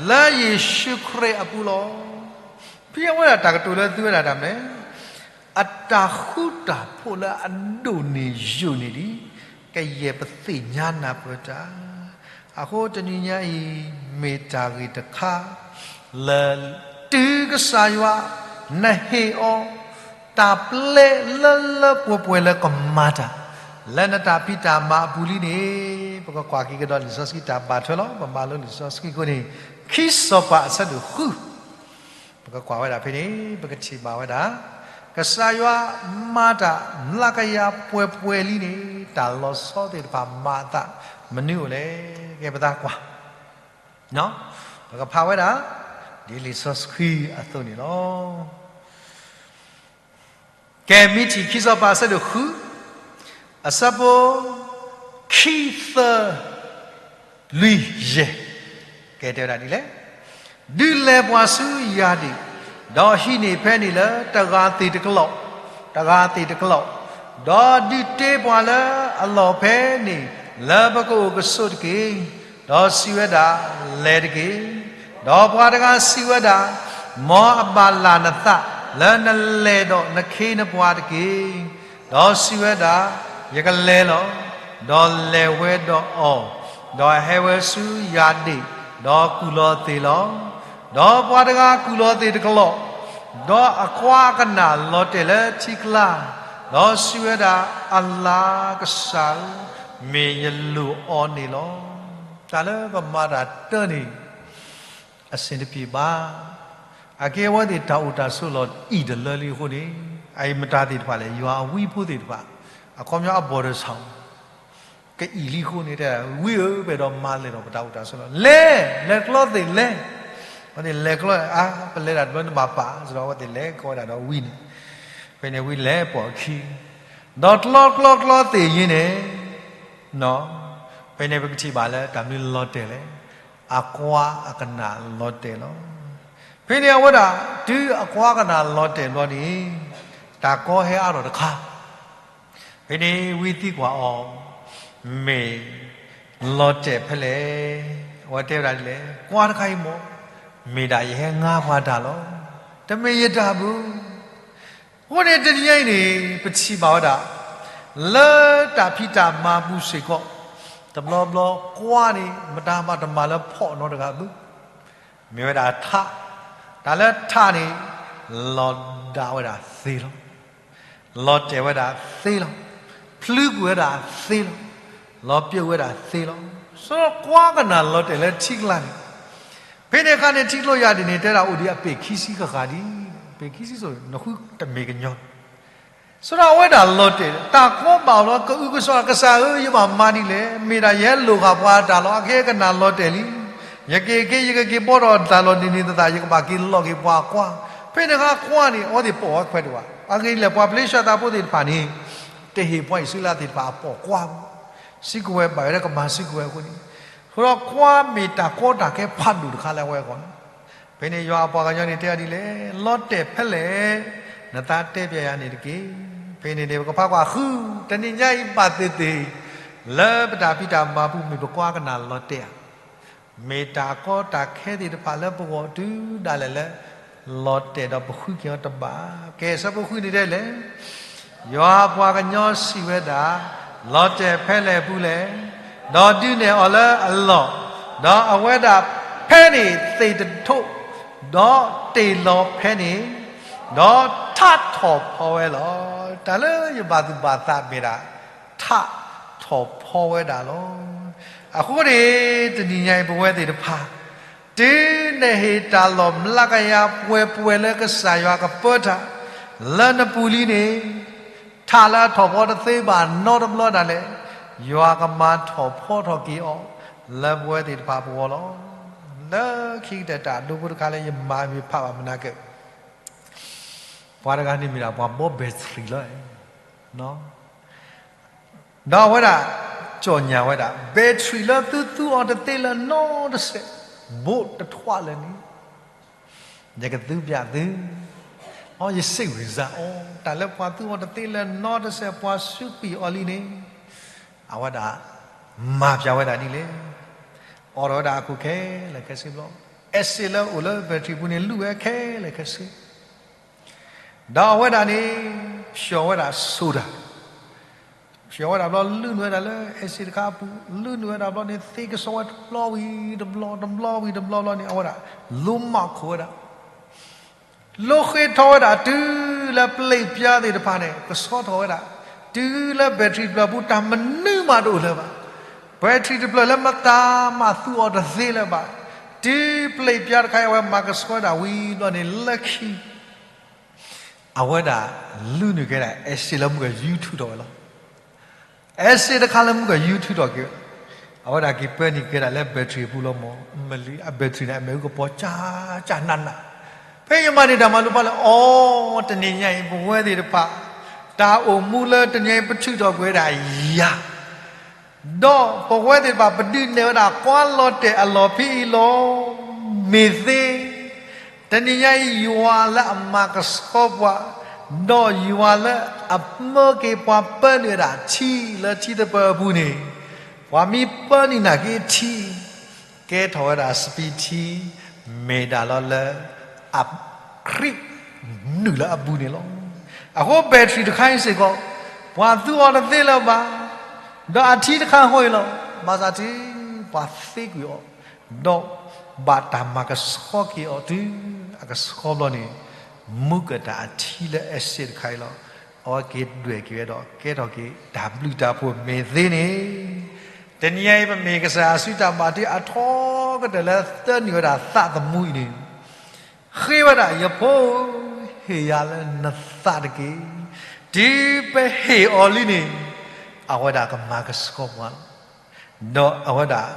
လၢယ့ၣ်ၡူးခရံာ်အပူၤလီၤ. ဖဲအဝဲဒၣ်တၢ်ကတိၤလၢသုဝဲဒၣ်တၢ်မနုၤလဲၣ် အတၢ်ဃူတၢ်ဖိးလၢအဒိၣ်န့ၢ်ယိာ်န့ၣ်ဒ် ကယဲၢ်ပသ့ၣ်ညါနၢ်ပၢၢ်တၢ် အဃိတနံၤညါအံၤ မ့ၢ်တၢ်ဂ့ၢ်တခါ လၢ တုၤကစၢ်ယွၤ နဟ့ၣ်အီၤ တၢ်ပျဲလၢလၢပှဲၤပှဲၤလၢကမၤတၢ် လၢနတၢ်ဖံးတၢ်မၤအပူၤလံန့ၣ် ပကကွၢ်က့ၤကဒီးလံာ်စီဆှံတၢ်ဘၣ်ထွဲလီၤ. ပမၤလိလံာ်စီဆှံအဃိန့ၣ် ခံစီၤပၤအဆၢဒိၣ်ဃု ပကကွၢ်ဝဲဒၣ်ဖဲန့ၣ် ပကထံၣ်ဘၣ်ဝဲဒၣ် ကစၢ်ယွၤမၤတၢ်မျးကယၤပှဲၤပှဲၤလံန့ၣ် တၢ်လီၤဆီသ့ၣ်တဖၣ်မၤအသးမနုၤအိၣ်လဲၣ်. ကဲပသးကွၢ် ပကဖးဝဲဒၣ် ဒ်လံာ်စီဆှံအသိးန့ၣ်လီၤ. ကဲ မ့ၢ်ထံၣ်ခံစီၤပၤအဆၢဒိၣ်ဃု အဆၢဖိ ခံသၢ လွံၢ်ယဲၢ် ကဲတဲဝဲဒၣ်ဒ်လဲၣ်, ဒုးလဲၤပှၤဆူယၢ်ဒ့ၣ်, ဒီးဟံးန့ၢ်ဖဲန့ၣ်လၢတဂၤသ့ၣ်တကလီၢ်, တဂၤသ့ၣ်တကလီၢ်, ဒီးဒုးတ့ပှၤလၢအလီၢ်ဖဲန့ၣ် လၢပကအိၣ်ကဆိးတက့ၢ်. ဒီးစံးဝဲဒၣ်, လဲၤတက့ၢ်. ဒီးပှၤတဂၤစံးဝဲဒၣ်, မ်အဘၣ်လၢ်နသးလၢနလဲၤဒီးနခ့နပှၤတက့ၢ်. ဒီးစံးဝဲဒၣ်, ယကလဲၤလီၤ. ဒီးလဲၤဝဲဒီးအီၤ, ဒီးဟဲဝဲဆူယၢ်ဒ့ၣ်, ဒီးကူၣ်လီၤသ့ၣ်လီၤ. ဒီးပှၤတဂၤကူၣ်လီၤသ့ၣ်တကလီၢ်, ဒီးအကွါအကနၣ်လီၤတဲာ်လၢထံကျါ, ဒီးစံးဝဲဒၣ်, အလၤကစၢ်ဧၢ, မ့ၢ်ယလိၣ်အီၤန့ၣ်လီၤ. တၢ်လၢပမၤတၢ်တၢ်န့ၣ် အဆင်တပြေဘၣ်. အကဲဝဲသ့ၣ်တၢ်အိၣ်တၢ်ဆိးလီၤအံၤတလၢလံအဃိန့ၣ်, အအံၤမတၤသ့ၣ်တဖၣ်လဲၣ်, ယွၤအဝံဖိသ့ၣ်တဖၣ်, အခီပညီအဘီၣ်ဒီးဆၣ်, ကအံၣ်လံအဃိန့ၣ်တဲ, ဝံဧၢ, ပအဲၣ်ဒိးမၤလဲၢ်ဒီးပတၢ်အိၣ်တၢ်ဆိးလီၤ, လဲၤ, လဲၤကျီသ့ၣ်လဲၤ, ဝဲသ့ၣ်လဲၤကျီ, အါ, ပလဲၤဒၣ်တဘျီနဘၣ်ပာ်, စဒီးအဝဲသ့ၣ်လဲၤကီဝဲဒၣ်ဒီးဝံန့ၣ်, ဖဲန့ၣ်ဝံလဲၤပိာ်အခံ, ဒီးကျီကျီကျီသ့ၣ်ယ့န့ၣ် ဖဲန့ၣ်ပကထံၣ်ဘၣ်လၢတၢ်မနုၤလီၤတဲာ်လဲၣ်, အကွါအကနၣ်လီၤတဲာ်လီၤ. ဖဲန့ၣ်အဝဲဒၣ် တုၤအကွါကနၣ်လီၤတဲာ်ဘျီန့ၣ်, တၢ်ကီဟဲအါထီၣ်တခါ, ဖဲန့ၣ်ဝံသံကွၢ်အီၤ, မ့ၢ်လီၤတဲာ်ဖဲလဲၣ်. အဝဲတဲဝဲဒၣ်ဒ်လဲၣ်, ကွါတခါအံၤမ့ၢ်, မ့ၢ်ဒၣ်ယဟဲငါပှၤတၢ်လီၤ. တမ့ၢ်ယတၢ်ဘၣ် အဃိန့ၣ်တနံၤညါအံၤန့ၣ် ပထံၣ်ဘၣ်ဝဲဒၣ် လၢတၢ်ဖံးတၢ်မၤပူၤစ့ၢ်ကီး, တဘျီဘျီကွါန့ၣ် မတၤမၤတမၤလၢဖီၣ်နီတဂၤဘၣ်. မ့ၢ်ဝဲဒၣ်ထး, တၢ်လၢထးန့ၣ် လီၤဒၣ်ဝဲဒၣ်သ့လီၤ. လီၤတဲာ်ဝဲဒၣ်သ့လီၤ. ဖျုးကွံာ်ဝဲဒၣ်သ့လီၤ. လီၤပျံၤဝဲဒၣ်သ့လီၤ. ဆိကွါကနၣ်လီၤတဲာ်လၢထံကျါန့ၣ် ဖဲန့ၣ်အခါန့ၣ် ထံကျိယၢ်ဒ့ၣ်န့ၣ် တဲဒၣ်အိၣ်ဒံးအပ့ၢ်ခံဆံဃၣ်ဃၣ်ဒံး, ပ့ၢ်ခံဆံစိၤ နဃုတမ့ၢ်ကညီ, ဆိဒီးအဝဲဒၣ်လီၤတဲာ် တၢ်ကီဘၣ်အီၤလီၤ ကအုကစွါ ကစၢ်ဧၢ ယဘၣ်မၤဒ်လဲၣ်, မ့ၢ်ဒၣ်ယဟဲလိာ်ဃာ်ပှၤအတၢ်လီၤ အခဲကနၣ်လီၤတဲာ်လံ, ယက့ၤက့ၤ ယကက့ၤဘီထီၣ်တၢ်လီၢ်န့ၣ်န့ၣ်သတး ယကဘၣ်က့ၤလီၤက့ၤပှၤကွါ, ဖဲန့ၣ်အခါကွါန့ၣ် အဝဲသ့ၣ်ပိာ်ဝဲခွဲးတဝး, အဂ့ၢ်ဒ်လဲၣ် ပှၤဖလ့ၡသးဖိသ့ၣ်တဖၣ်န့ၣ် တဟ့ၣ်ပှၤအံၣ်စရ့လးသ့ၣ်တဖၣ်အပိာ်ကွါ စုကဝဲၤဘၣ်ဝဲဒၣ်ကမၤစုကဝဲၤအဃိန့ၣ်, အဃိဒီးကွါမ့ၢ်တၢ်ကီတၢ်ခဲဖးဒိၣ်တခါလၢအဝဲအဂီၢ်န့ၣ်, ဖဲန့ၣ်ယွၤအပှၤကညီန့ၣ်တဲအီၤဒ်လဲၣ်, လီၤတဲာ်ဖဲလဲၣ်, နသးတဲပျဲယၤန့ၣ်တက့ၢ်. ဖဲန့ၣ်န့ၣ် ပကဖးကွၢ်ဃု, တနံၤညါအံၤဘၣ်သ့ၣ်သ့ၣ်, လၢပတၢ်ဖံးတၢ်မၤပူၤမ့ၢ် ပကွါကနၣ်လီၤတဲာ်ဧါ, မ့ၢ်တၢ်ကီတၢ်ခဲသ့ၣ်တဖၣ်လၢပဂီၢ်တုၤဒၣ်လဲာ်လၢ လီၤတဲာ်ဒီးပဃုက့ၤအီၤတဘၣ်. ကဲ ဆၢဖိဃုန့ၣ်တဲလဲၣ်, ယွၤအပှၤကညီစံးဝဲဒၣ်, လီၤတဲာ်ဖဲလဲၣ်ပူၤလဲၣ်, ဒီးဒုးနဲၣ်အီၤလၢအလီၢ်, ဒီးအဝဲဒၣ်ဖဲန့ၣ်သ့ၣ်တထိး, ဒီးတ့ၢ်လီၤဖဲန့ၣ်, ဒီးထးထီၣ်ဖီဝဲလီၤ. တၢ်လၢယဘၣ်သူၣ်ဘၣ်သးမ့ၢ်ဒၣ် ထးထီၣ်ဖီဝဲဒၣ်လီၤ. အဃိန့ၣ် တနံၤညါအံၤပဝဲသ့ၣ်တဖၣ် တုၤနဟ့ၣ်တၢ်လီၢ်မျးကယၤပှဲၤပှဲၤလၢကစၢ်ယွၤကပၢတၢ် လၢနပူၤလံန့ၣ် ထးလၢအထီၣ်ဖီတသ့ဘၣ်နီတဘျီဒၣ်လဲာ်, ယွၤကမၤထီၣ်ဖီထီၣ်က့ၤအီၤ လၢပဝဲသ့ၣ်တဖၣ်ပဂီၢ်လီၤ. လၢခံကတၢၢ်တၢ်ဒိဖိတခါလၢယမၤမ့ၢ်ဖးဘၣ်မနၤက့ၤ ပှၤတဂၤန့ၣ်မ့ၢ်ဒၣ်ပှၤဘီ battery လီၤ. ဒီးအဝဲဒၣ် ကၠီၣ်ညါဝဲဒၣ် battery လၢသုသူအီၤတသ့လၢနီတစဲး ဘိးတထွးလၢာ်န့ၣ် ယကသူပျးသု, အီ ယစ့ၣ်ဝံၤစၢ်အီၤ တၢ်လၢပှၤသူအီၤတသ့လၢနီတစဲး ပှၤစူးကွံာ်အီၤလံန့ၣ် အဝဲဒၣ် မၤပျးဝဲဒၣ်ဒ်လဲၣ်. အိးထီၣ်ဝဲဒၣ်အခိၣ်ခဲလၢာ်ခဲဆ့ဘျီ, acid လၢအိၣ်လၢ battery ပူၤန့ၣ် လူၣ်ဝဲခဲလၢာ်ခဲဆ့ ဒီးအဝဲဒၣ်န့ၣ် ဖျီၣ်ဝဲဒၣ် soda, ဖျီၣ်ဝဲဒၣ်ဘျီ လုၢ်နုာ်ဝဲဒၣ်လၢ acid တခါအပူၤ, လုၢ်နုာ်ဝဲဒၣ်ဘျီန့ၣ် သ့ကစီဝဲတဘျီဝံၤတဘျီ တဘျီဝံၤတဘျီဘျီန့ၣ် အဝဲဒၣ် လိမးခိၣ်ဝဲဒၣ် လိဃ့ထီၣ်ဝဲဒၣ်တုၤလၢပျ့ၣ်ပျါသ့ၣ်တဖၣ်န့ၣ် ကဆှီထီၣ်ဝဲဒၣ်, တုၤလၢ battery တဖျၢၣ်ပူၤတၢ်မနုၤမးတအိၣ်လၢၤဘၣ်, battery တဖျၢၣ်လၢမတၤမးသူအီၤတသ့လၢၤဘၣ်, တုၤပျ့ၣ်ပျါတခါအံၤအဝဲမၤကဆှီဝဲဒၣ်ဝံၤဘျီန့ၣ် လၢခံ အဝဲဒၣ် လုၢ်နုာ်ကဲဒၣ် acid လၢမုၢ်ကယူထုးထီၣ်ဝဲလီၤ. acid တခါလၢမုၢ်ကယူထုးထီၣ်က့ၤဝဲ, အဝဲဒၣ်က့ၤပၢနုာ်ကဲဒၣ်လၢ battery အပူၤလီၤမၢ်, မ့ၢ်လံ အ battery န့ၣ် အမ့ၣ်အူကပီၤကၠၢ်ကၠၢ်နးနး, ဖဲယမၤန့ၢ်တၢ်မၤလိပာ်လၢ အိ တနံၤညါအံၤ ပဝဲသ့ၣ်တဖၣ် တၢ်အိၣ်မူလၢတနံၤညါအံၤ ပထုးထီၣ်ကွံာ်ဝဲဒၣ်ယၤ ဒီးပဝဲသ့ၣ်တဖၣ် ပဒုးနဲၣ်ဝဲဒၣ်ကွၢ်လီၤတဲာ်အလီၢ်ဖဲအံၤလီၤ. မ့ၢ်သ့ တနံၤညါအံၤ ယွၤလၢအမၤကဆှီပှၤ, ဒီးယွၤလၢအမၢက့ၤပှၤပၢနုာ်ဝဲဒၣ်ထံလၢထံသပၢၤအပူၤန့ၣ်, ပှၤမ့ၢ်ပၢနုာ်နာ်က့ထံ ကဲထီၣ်ဝဲဒၣ်စပံးထံ, မ့ၢ်ဒၣ်လီၤလၢ အခရံာ်နုာ်လၢအပူၤန့ၣ်လီၤ. အဃိ battery တခါအံၤစ့ၢ်ကီး ပှၤသူအီၤတသ့လၢၤဘၣ်, ဒီးအထံတခါဃီအံၤလီၤ. ဘၣ်ဆၣ်တုၤပှၤသ့ကွံာ်အီၤ, ဒီးဘၣ်တၢ်မၤကဆှီက့ၤအီၤတုၤအကဆှီဘျီန့ၣ်, မူကတၢ်အထံလၢ acid တခါအံၤလီၤ. အဝဲက့ၤဒွဲၣ်က့ၤဝဲဒီး ကဲထီၣ်က့ၤတၢ်ဘျုးတၢ်ဖှိၣ် မ့ၢ်သ့န့ၣ် တနံၤအံၤ ပမ့ၢ်ကစၢ်ယွၤအစုတၢ်ဘၣ်တ့အထီကတၢၢ်လၢသၢနံၣ်ဝဲဒၣ်သးသမူအံၤန့ၣ်, ဃ့ဝဲဒၣ် ယဖိဧၢ, ဟ့ၣ်ယၤလၢနသးတက့ၢ်. တုၤပဟ့ၣ်အီၤလံန့ၣ်, အဝဲဒၣ်ကမၤကဆှီပှၤလီၤ. ဒီးအဝဲဒၣ်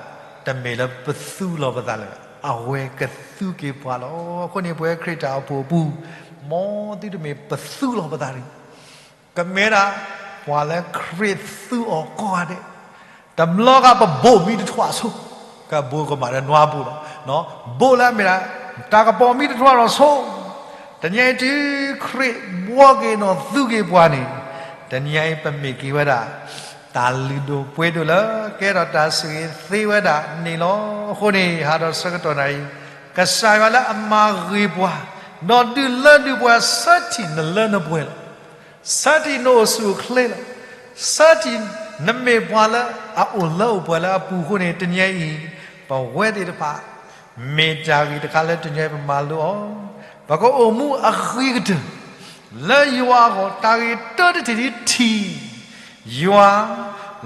တမ့ၢ်လၢပသူလီၤပသးလၢၤ, အဝဲကသူက့ၤပှၤလီၤ. အဃိန့ၣ် ပဝဲခရံာ်တၢ်အိၣ်ဖှိၣ်အပူၤ, မ်သုတမ့ၢ်ပသူလီၤပသးတဂ့ၤ ကမ့ၢ်ဒၣ် ပှၤလၢခရံာ်သူအီၤကိးဂၤဒဲး, တဘျီဃီပဘိၣ်မံတထွးဆိ, ကဘိၣ်ကမၣ်ဒီးနွါဘိၣ်လီၤ, ဘိၣ်လၢအမ့ၢ်ဒၣ် တၢ်ကပီၤမံတထွးဒီးဆိ, တနံၤအံၤတုၤခရံာ်ဘှီက့ၤနီၢ်သုက့ၤပှၤန့ၣ်, တနံၤအံၤပမ့ၢ်က့ၤဝဲဒၣ် တၢ်လုၢ်ဒိၣ်ပှ့ၤဒိၣ်လၢ ကဲထီၣ်တၢ်ဆိၣ်ဂ့ၤသ့ဝဲဒၣ်န့ၣ်လီၤ. အဃိန့ၣ် ဟးဒီးဆၢကတီၢ်နၤအံၤ, ကစၢ်ယွၤလၢအမၤဂ့ၤပှၤ, ဒီးဒုးလၢဒုးပှ့ၤ ဆၢထံၣ်နလၢနပှဲၤလီၤ. ဆၢထံၣ်နအိၣ်ဆူၣ်အိၣ်ချ့လီၤ. ဆၢထံၣ်နမ့ၢ်ပှၤလၢအအိၣ်လၢအိၣ်ပှဲၤလၢအပူၤအဃိန့ၣ် တနံၤအံၤ ပဝဲသ့ၣ်တဖၣ် မ့ၢ်တၢ်ဂ့ၢ်တခါလၢတနံၤအံၤပမၤလိအီၤ, ပကအိၣ်မူအဂ့ၤကတၢၢ် လၢယွၤအဂီၢ် တၢ်ဂ့ၤတၢတထံၣ်ဒ်ထံၣ် ယွၤ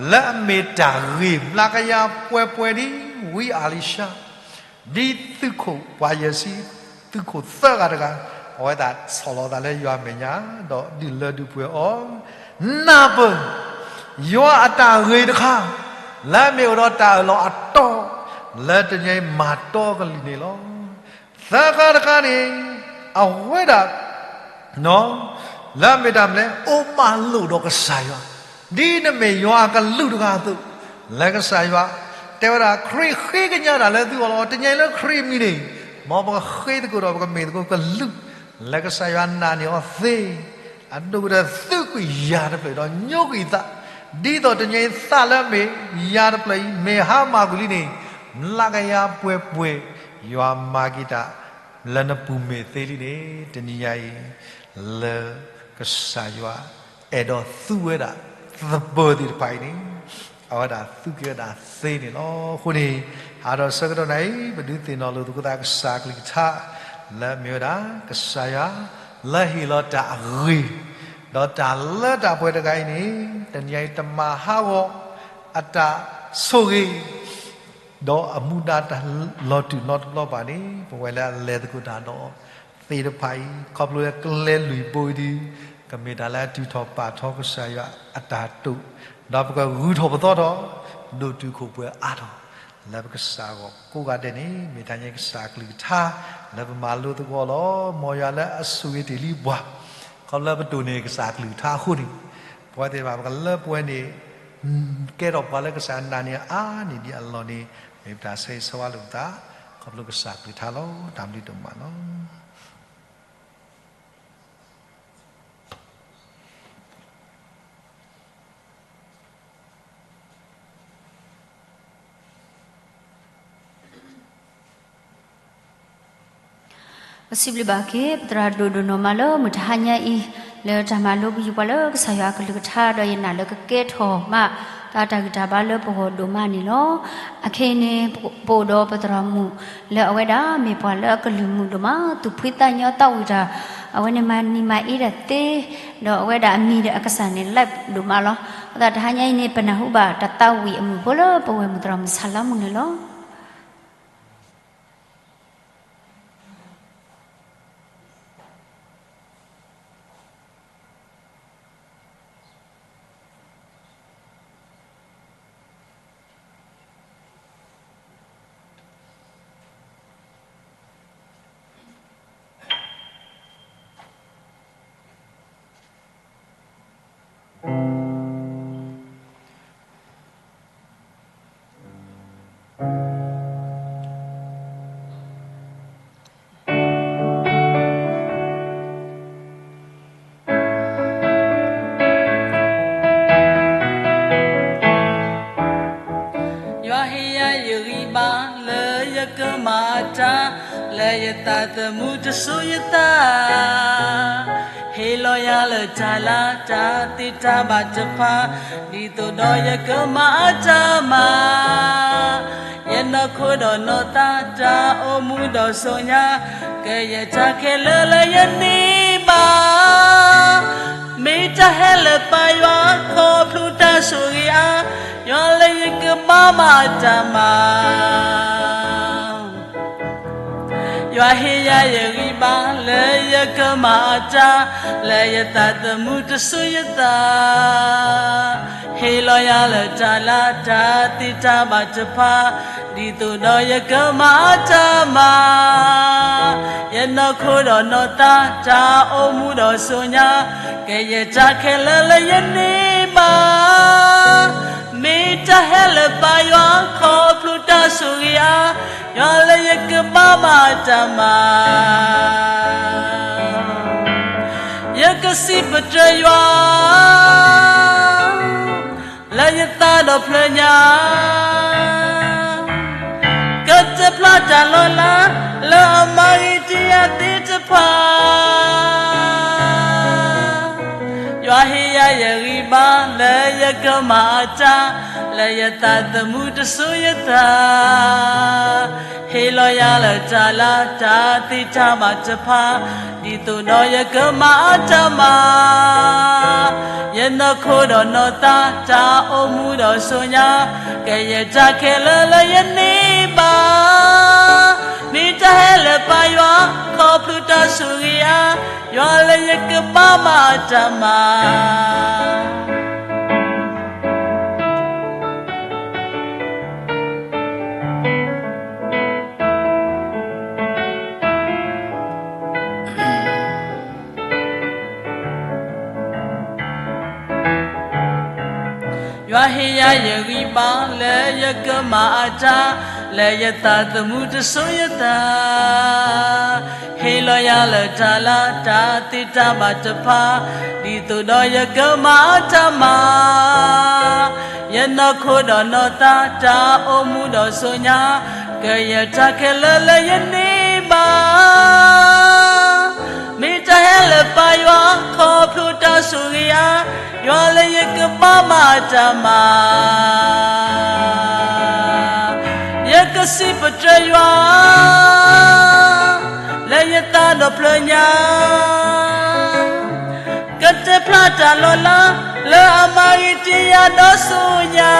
လၢအမ့ၢ်တၢ်ဂ့ၤ မျးကယၤပှဲၤပှဲၤဒ်ဝံအၤလံၡါ ဒ်သုးခိၣ်ပှၤယဲၢ်ဆံ သုးခိၣ်သၢဂၤတဂၤ, အဝဲသ့ၣ်ဆီၣ်လီၤသးလၢယွၤအမဲာ်ညါ ဒီးဒုးလၢဒုးပှ့ၤအီၤ, နၢ်ပၢၢ် ယွၤအတၢ်ဂ့ၤတခါ လၢအမ့ၢ်အိၣ်ဒီးတၢ်အၢၣ်လီၤအတီ လၢတနံၤအံၤမၤတီကလုာ်န့ၣ်လီၤ. သၢခါတခါန့ၣ် အဝဲဒၣ် လၢအမ့ၢ်တၢ်မနုၤလဲၣ် အိၣ်မးလိာ်ဒီးကစၢ်ယွၤ, ဒ်နမ့ၢ်ယွၤအကလူးတဂၤအသိး, လၢကစၢ်ယွၤ တဲဝဲဒၣ် ခရံာ်ဃ့ကညးတၢ်လၢသုဂီၢ်လီၤ. တနံၤအံၤလၢခရံာ်မံၤန့ၣ် မ်ပဃ့သကိးဒီးပကမ့ၢ်သကိးကလုး လၢကစၢ်ယွၤနာ်န့ၢ်အီၤသ့ အဒိၣ်ကတၢၢ်သုးကွံာ်ယၤတဖျၢၣ်ဒီးညိကွံာ်သး, ဒ်သိးတနံၤအံၤသးလၢအမ့ၢ်ယၤတဖျၢၣ်အံၤ မ့ၢ်ဟါမၢ်ကွံာ်လံန့ၣ်, မျးကယၤပှဲၤပှဲၤ ယွၤမၤက့ၤတၢ်လၢနပူၤမ့ၢ်သ့လံန့ၣ်, တနံၤညါအံၤ လၢကစၢ်ယွၤ အဲၣ်ဒိးသူဝဲဒၣ်သပၢၤသ့ၣ်တဖၣ်အံၤန့ၣ်, အဝဲဒၣ်သူက့ၤဝဲဒၣ်သ့န့ၣ်လီၤ. အဃိန့ၣ် ဟးဒီးဆၢကတီၢ်နၤအံၤ ပဒုးသ့ၣ်နီၣ်လိာ်သကိးသးကစၢ်အကလုၢ်ကထါ လၢမ့ၢ်ဝဲဒၣ် ကစၢ်ယွၤ လၢဟ့ၣ်လီၤတၢ်အဂ့ၤ, ဒီးတၢ်လၢတၢ်ပှဲၤတဂၤအံၤန့ၣ် တနံၤအံၤတမၤဟးဂီၤ အတၢ်ဆိၣ်ဂ့ၤ ဒီးအမူဒါတၢ်လီၤတူာ်နီတဘျီဘၣ်န့ၣ် ပဝဲလၢအလဲၤသကိးတၢ်ဒီးသ့ၣ်တဖၣ်အံၤ ခီဖျိလၢကျဲလွံၢ်ဘိအံၤဒီး ကမ့ၢ်တၢ်လၢအတုၤထီၣ်ပာ်ထီကစၢ်ယွၤအတၢ်တိာ်, ဒီးပကဂုာ်ထီၣ်ပသီထီၣ် ဒိၣ်တုာ်ခိၣ်ပှဲၤအါထီၣ် လၢပကစၢ်အဂီၢ်ကိးဂၤဒဲးန့ၣ် မ့ၢ်တၢ်ညါကစၢ်အကလုၢ်ကထါ လၢပမၤလိသကိးလီၤ. မ်ယွၤလၢအဆိၣ်ဂ့ၤတ့ၢ်လံပှၤ ခီဖျိလၢပတိၢ်န့ၢ်ကစၢ်အကလုၢ်ကထါအဃိန့ၣ် ပဝဲသ့ၣ်တဖၣ် ပကလၢပှဲၤန့ၣ် ကဲထီၣ်ပှၤလၢကစၢ်နာ်န့ၢ်အါန့ၢ်ဒံးအလီၢ်န့ၣ် မ့ၢ်ပတၢ်ဆၢဂ့ၤဆၢဝါလိာ်ပသး ခီဖျိကစၢ်ကလုၢ်ကထါလီၤ. တၢ်ဘျုးဒိၣ်မးလီၤ. ပစံးဘျုးဘၣ်က့ၤ ပသရၣ်ဒိၣ်ဒိၣ်နီၢ်မးလၢမုၢ်တဟါညါအံၤ လၢတၢ်မၤလိပယူၤပှၤလၢကစၢ်ယွၤအကလုၢ်ကထါ ဒီးယနာ်လၢကကဲထီၣ်မး တၢ်တၢ်ဂံၢ်တၢ်ဘါလၢပဂီၢ်ဒိၣ်မးန့ၣ်လီၤ. အခဲအံၤန့ၣ် ပအိၣ်ဒီးပသရၣ်မုၣ် လၢအဝဲဒၣ်မ့ၢ်ပှၤလၢအကလုၢ်မုာ်ဒိၣ်မး သူၣ်ဖှံသးညီသးဝံၣ်တၢ် အဝဲန့ၣ်မၤနံၤမၤအ့တၢ်သ့ ဒီးအဝဲဒၣ်အမံၤဒီးအကစၢ်န့ၣ် like ဒိၣ်မးလီၤ. အဃိသတးတဟါညါအံၤန့ၣ် ပနၢ်ဟူဘၣ်တၢ်သးဝံၣ်အမုၢ်ဖိလၢပဝဲၢ်မုၢ်သရၣ်မုၣ်ဆၣ်လါမူန့ၣ်လီၤ. ယွၤဟ့ၣ်ယၤယဂံၢ်ဘါလၢယကမၤအတၢ် လၢယသးသမူတစိၤယသး ဟ့ၣ်လီၤယၤလၢတၢ်လၤတၢ်သ့တၢ်ဘၣ်တဖၣ် ဒ်သိးဒီးယကမၤအတၢ်မၤ ယနီၢ်ခိဒီးနီၢ်သးတၢ်အိၣ်မူဒီးစိၤညါ ကယဲၢ်တၢ်ခဲလၢာ်လၢယန့ၢ်ဘၣ် မ့ၢ်တၢ်ဟဲလၢပၢ်ယွၤ ခီဖျိတၢ်ဆိၣ်ဂ့ၤအါ ယွၤလၢယကဘၣ်မၤအတၢ်မၤ ယွၤဟ့ၣ်ယၤယဂံၢ်ဘါလၢယကမၤအတၢ် လၢယသးသမူတစိၤယသး ဟ့ၣ်လီၤယၤလၢတၢ်လၤတၢ်သ့တၢ်ဘၣ်တဖၣ် ဒ်သိးဒီးယကမၤအတၢ်မၤ ယနီၢ်ခိဒီးနီၢ်သးတၢ်အိၣ်မူဒီးစိၤညါ ကယဲၢ်တၢ်ခဲလၢာ်လၢယန့ၢ်ဘၣ် မ့ၢ်တၢ်ဟဲလၢပၢ်ယွၤ ခီဖျိတၢ်ဆိၣ်ဂ့ၤအါ ယွၤလၢယကဘၣ်မၤတၢ်မၤ ယကစံးပတြၢၤယွၤ လၢယသးဒီဖျၢၣ်ညါ ကတဖျါတၢ်လီၤလး လၢအမၤဂ့ၤတ့ၢ်ယၤသ့ၣ်တဖၣ် ယွၤဟ့ၣ်ယၤယဂံၢ်ဘါလၢယကမၤအတၢ် လၢယသးသမူတစိၤယသး ဟ့ၣ်လီၤယၤလၢတၢ်လၤတၢ်သ့တၢ်ဘၣ်တဖၣ် ဒ်သိးဒီးယကမၤအတၢ်မၤ ယနီၢ်ခိဒီးနီၢ်သးတၢ်အိၣ်မူဒီးစိၤညါ ကယဲၢ်တၢ်ခဲလၢာ်လၢယန့ၢ်ဘၣ် မ့ၢ်တၢ်ဟဲလၢပၢ်ယွၤ ခီဖျိတၢ်ဆိၣ်ဂ့ၤအါ ယွၤလၢယကဘၣ်မၤတၢ်မၤ ယွၤဟ့ၣ်ယၤယဂံၢ်ဘါလၢယကမၤအတၢ် လၢယသးသမူတစိၤယသး ဟ့ၣ်လီၤယၤလၢတၢ်လၤတၢ်သ့တၢ်ဘၣ်တဖၣ် ဒ်သိးဒီးယကမၤအတၢ်မၤ ယနီၢ်ခိဒီးနီၢ်သးတၢ်အိၣ်မူဒီးစိၤညါ ကယဲၢ်တၢ်ခဲလၢာ်လၢယန့ၢ်ဘၣ် မ့ၢ်တၢ်ဟဲလၢပၢ်ယွၤ ခီဖျိတၢ်ဆိၣ်ဂ့ၤအါ ယွၤလၢယကဘၣ်မၤတၢ်မၤ ယကစံးပတြၢၤယွၤ လၢယ ဒီးဖျၢၣ်ညါ, ကတဲဖျါတၢ်လီၤလး လၢအမၤဂ့ၤတ့ၢ်ယၤဒီးဆူညါ,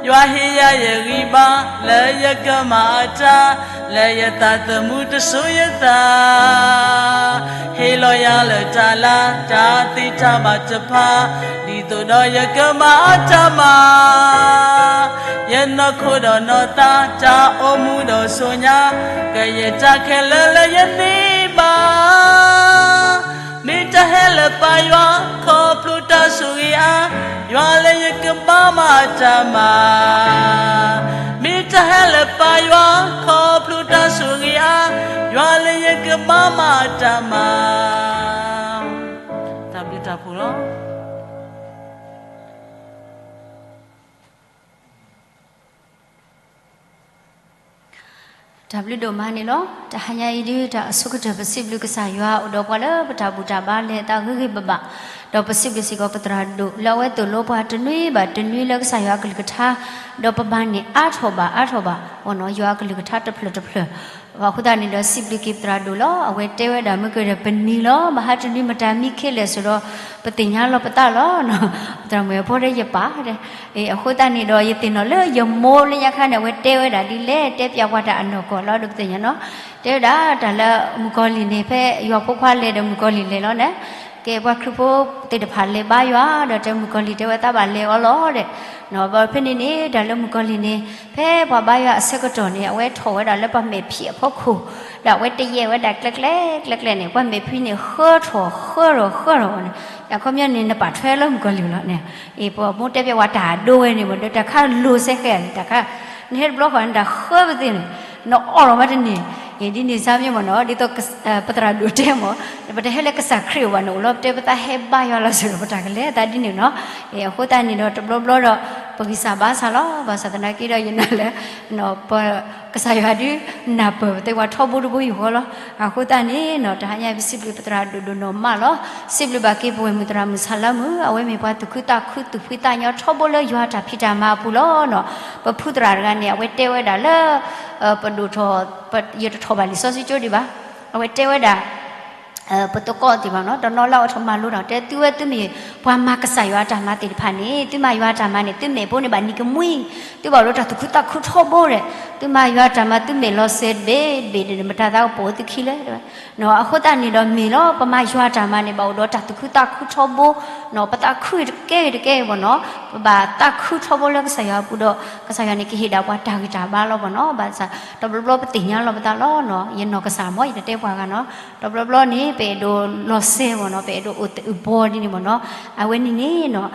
ယွၤဟ့ၣ်ယၤယဂံၢ်ဘါ လၢယကမၤအတၢ်, လၢယသးသမူတစိၤယသး, ဟ့ၣ်လီၤယၤလၢတၢ်လၤ တၢ်သ့တၢ်ဘၣ်တဖၣ်, ဒ်သိးဒီးယကမၤအတၢ်မၤ ယနီၢ်ခိဒီးနီၢ်သး တၢ်အိၣ်မူဒီးဆူညါ, ကယဲၢ်တၢ်ခဲလၢာ်လၢယန့ၢ်ဘၣ်, မ့ၢ်တၢ်ဟဲလၢပၢ်ယွၤ ခီဖျိတၢ်ဆိၣ်ဂ့ၤအါ, ယွၤလၢယကဘၣ်မၤတၢ်မၤ, မ့ၢ်တၢ်ဟဲလၢပၢ်ယွၤ ခီဖျိတၢ်ဆိၣ်ဂ့ၤအါ, ယွၤလၢယကဘၣ်မၤတၢ်မၤ, တၢ်ဘျုးတၢ်ဖှိၣ်လီၤ. တၢ်ဘျုးဒိၣ်မးန့ၣ်လီၤ. တဟါညါအံၤဒုး တၢ်အဆိကတၢၢ် ပစံးဘျုးကစၢ်ယွၤ အိၣ်ဒီးပှၤလၢပတၢ်ဘူၣ်တၢ်ဘါလဲၤအသးဂ့ၤဂ့ၤဘၣ်ဘၣ်, ဒီးပစံးဘျုးစ့ၢ်ကီးပသရၣ်ဒိၣ် လၢအဝဲသိၣ်လိပှၤတနွံဘၣ်တနွံလၢကစၢ်ယွၤအကလုၢ်ကထါ, ဒီးပဘၣ်န့ၢ်အါထီၣ်ဘၣ်အါထီၣ်ဘၣ် ယွၤအကလုၢ်ကထါတဖျၢၣ်တဖျၢၣ်, အဃိသတးန့ၣ်ဒီး စံးဘျုးက့ၤပသရၣ်ဒိၣ်လီၤ. အဝဲတဲဝဲဒၣ်မ့ၢ်ကဒီးပနံၤလီၤ, မဟါတနွံမတၤမံခ့လဲၣ်ဆိးဒီး ပသ့ၣ်ညါလီၤပသးလီၤ. ပသရၣ်မုၣ်အဖိဒီးယပၢ် အဃိသတးန့ၣ်ဒီး ယသ့ၣ်နီၣ်လၢယမိၢ်လၢညါခါန့ၣ် အဝဲတဲဝဲဒၣ်ဒ်လဲၣ် တဲပျးပှၤတၢ်အနီၢ်ကီၢ်လီၤ ဒီးပသ့ၣ်ညါနီၤ, တဲဝဲဒၣ်တၢ်လၢမုၣ်ကီၤလံၢ်န့ၣ် ဖဲယွၤဖိခွါလဲၤဒီးမုၣ်ကီၤလံၢ်လဲၤလီၤန့ၣ်, ကဲပှၤခရံာ်ဖိသ့ၣ်တဖၣ်လဲၤဘါယွၤ ဒီးတဲမုၣ်ကီၤလံၢ်တဲဝဲသးဘၣ်လဲၤအီၤလီၤဒီး, ဖဲန့ၣ်န့ၣ် တၢ်လၢမုၣ်ကီၤလံၢ်န့ၣ် ဖဲပှၤဘါယွၤအဆၢကတီၢ်န့ၣ် အဝဲထီၣ်ဝဲဒၣ်လၢပှၤမဲာ်ဖံးအဖီခိၣ်, ဒီးအဝဲတယဲၢ်ဝဲဒၣ်ကျဲကျဲကျဲကျဲန့ၣ် ပှၤမဲာ်ဖံးန့ၣ်ဃၢထီၣ်ဃၢထီၣ်ဃၢထီၣ်န့ၣ်, အခီပညီန့ၣ် နပာ်ထွဲလၢမုၣ်ကီၤလံၢ်လီၤန့ၣ်, အ့ၣ် ပမိၢ်တဲပျးဝဲတၢ်ဒိဝဲန့ၣ် မ့ၢ်ဒီးတၢ်ခါလိၤစဲဃဲန့ၣ် တၢ်ခါ, နဟဲတဘျီဃီန့ၣ် တၢ်ဃၢပသ့န့ၣ်, နအီၣ်လီၤမးတန့ၢ်, အ့ၣ် ဒ်န့ၣ်စါမ့ၢ်မ့ၢ်နီၤ ဒ်သိး ပသရၣ်ဒိၣ်တဲမ့ၢ်, ပတဟဲလၢကစၢ်ခရံာ်အအိၣ်ဘၣ်န့ၣ် အိၣ်လီၤပတဲပသးဟဲဘါယွၤလီၤစ့ၢ်ဒီး ပတၢ်ကလဲၤသးဒ်န့ၣ်နီၤ, အ့ၣ် အဃိသတးန့ၣ်ဒီး တဘျီဘျီဒီး ပဂံၢ်စၢ်ဘါစၢ်လီၤ. ဘၣ်ဆၣ်သနာ်က့ဒီး ယနာ်လၢ ပ ကစၢ်ယွၤဒုးနၢ်ပၢၢ်ပသ့ဝဲထီဘိတဘိယူၢ်ဃီလီၤ. အဃိသတးန့ၣ်နီၤ တဟါညါပစံးဘျုးပသရၣ်ဒိၣ်ဒိၣ်နီၢ်မးလီၤ. စံးဘျုးဘၣ်က့ၤပဝဲၢ်မုၣ်သရၣ်မုၣ်ဆၣ်လါမုၣ် အဝဲမ့ၢ်ပှၤသူၣ်ခုသးခုသူၣ်ဖှံသးညီထီဘိလၢယွၤတၢ်ဖံးတၢ်မၤအပူၤလီၤနီၤ. ပဖုသရၣ်တဂၤန့ၣ် အဝဲတဲဝဲဒၣ်လၢ ပဒိၣ်ထီၣ် ယတထီၣ်ဘၣ်လံာ်စီဆှံကၠိဒံးဘၣ်. အဝဲတဲဝဲဒၣ် ပသကိးသ့ၣ်တဖၣ်နီၤ တနီၤလၢအထီၣ်မၤလိတၢ် တဲသုဝဲသုမ့ၢ်ပှၤမၤကစၢ်ယွၤအတၢ်မၤသ့ၣ်တဖၣ်န့ၣ် သုမၤယွၤအတၢ်မၤန့ၣ် သုမဲာ်ဘိန့ၣ်ဘၣ်နံၤကမှံ, သုဘၣ်အိၣ်ဒီးတၢ်သူၣ်ခုသးခုထီဘိဒီး သုမၤယွၤအတၢ်မၤ သုမဲာ်လီၤစဲၤတဘ့ၣ်တဘ့ၣ်ဒီး မတၤသးကပိာ်သုခံလဲၣ်. အဃိသတးန့ၣ်ဒီးမ့ၢ်လီၤ ပမၤယွၤအတၢ်မၤန့ၣ် ဘၣ်အိၣ်ဒီးတၢ်သူၣ်ခုသးခုထီဘိနီၤ ပသးခုတကဲဂ့ၤတကဲဂ့ၤဘၣ်နီၤ ပဘၣ်သးခုထီဘိလၢကစၢ်ယွၤအပူၤဒီး ကစၢ်ယွၤန့ၣ်ကဟ့ၣ်ဒၣ်ပှၤတၢ်ဂံၢ်တၢ်ဘါလီၤဘၣ်နီၤ ဘၣ်ဆၣ်တဘျီဘျီပသ့ၣ်ညါလီၤပသးလီၤနီၤ ယနီၢ်ကစၢ်မ့ၢ် ယတတဲပှၤဂၤနီၤ တဘျီဘျီန့ၣ် ပအဲၣ်ဒိးလီၤစဲၤဘၣ်နီၤ ပအဲၣ်ဒိးအိၣ်သဘီဒ်န့ၣ်ဘၣ်နီၤ အဝဲန့ၣ်န့ၣ်နီၤ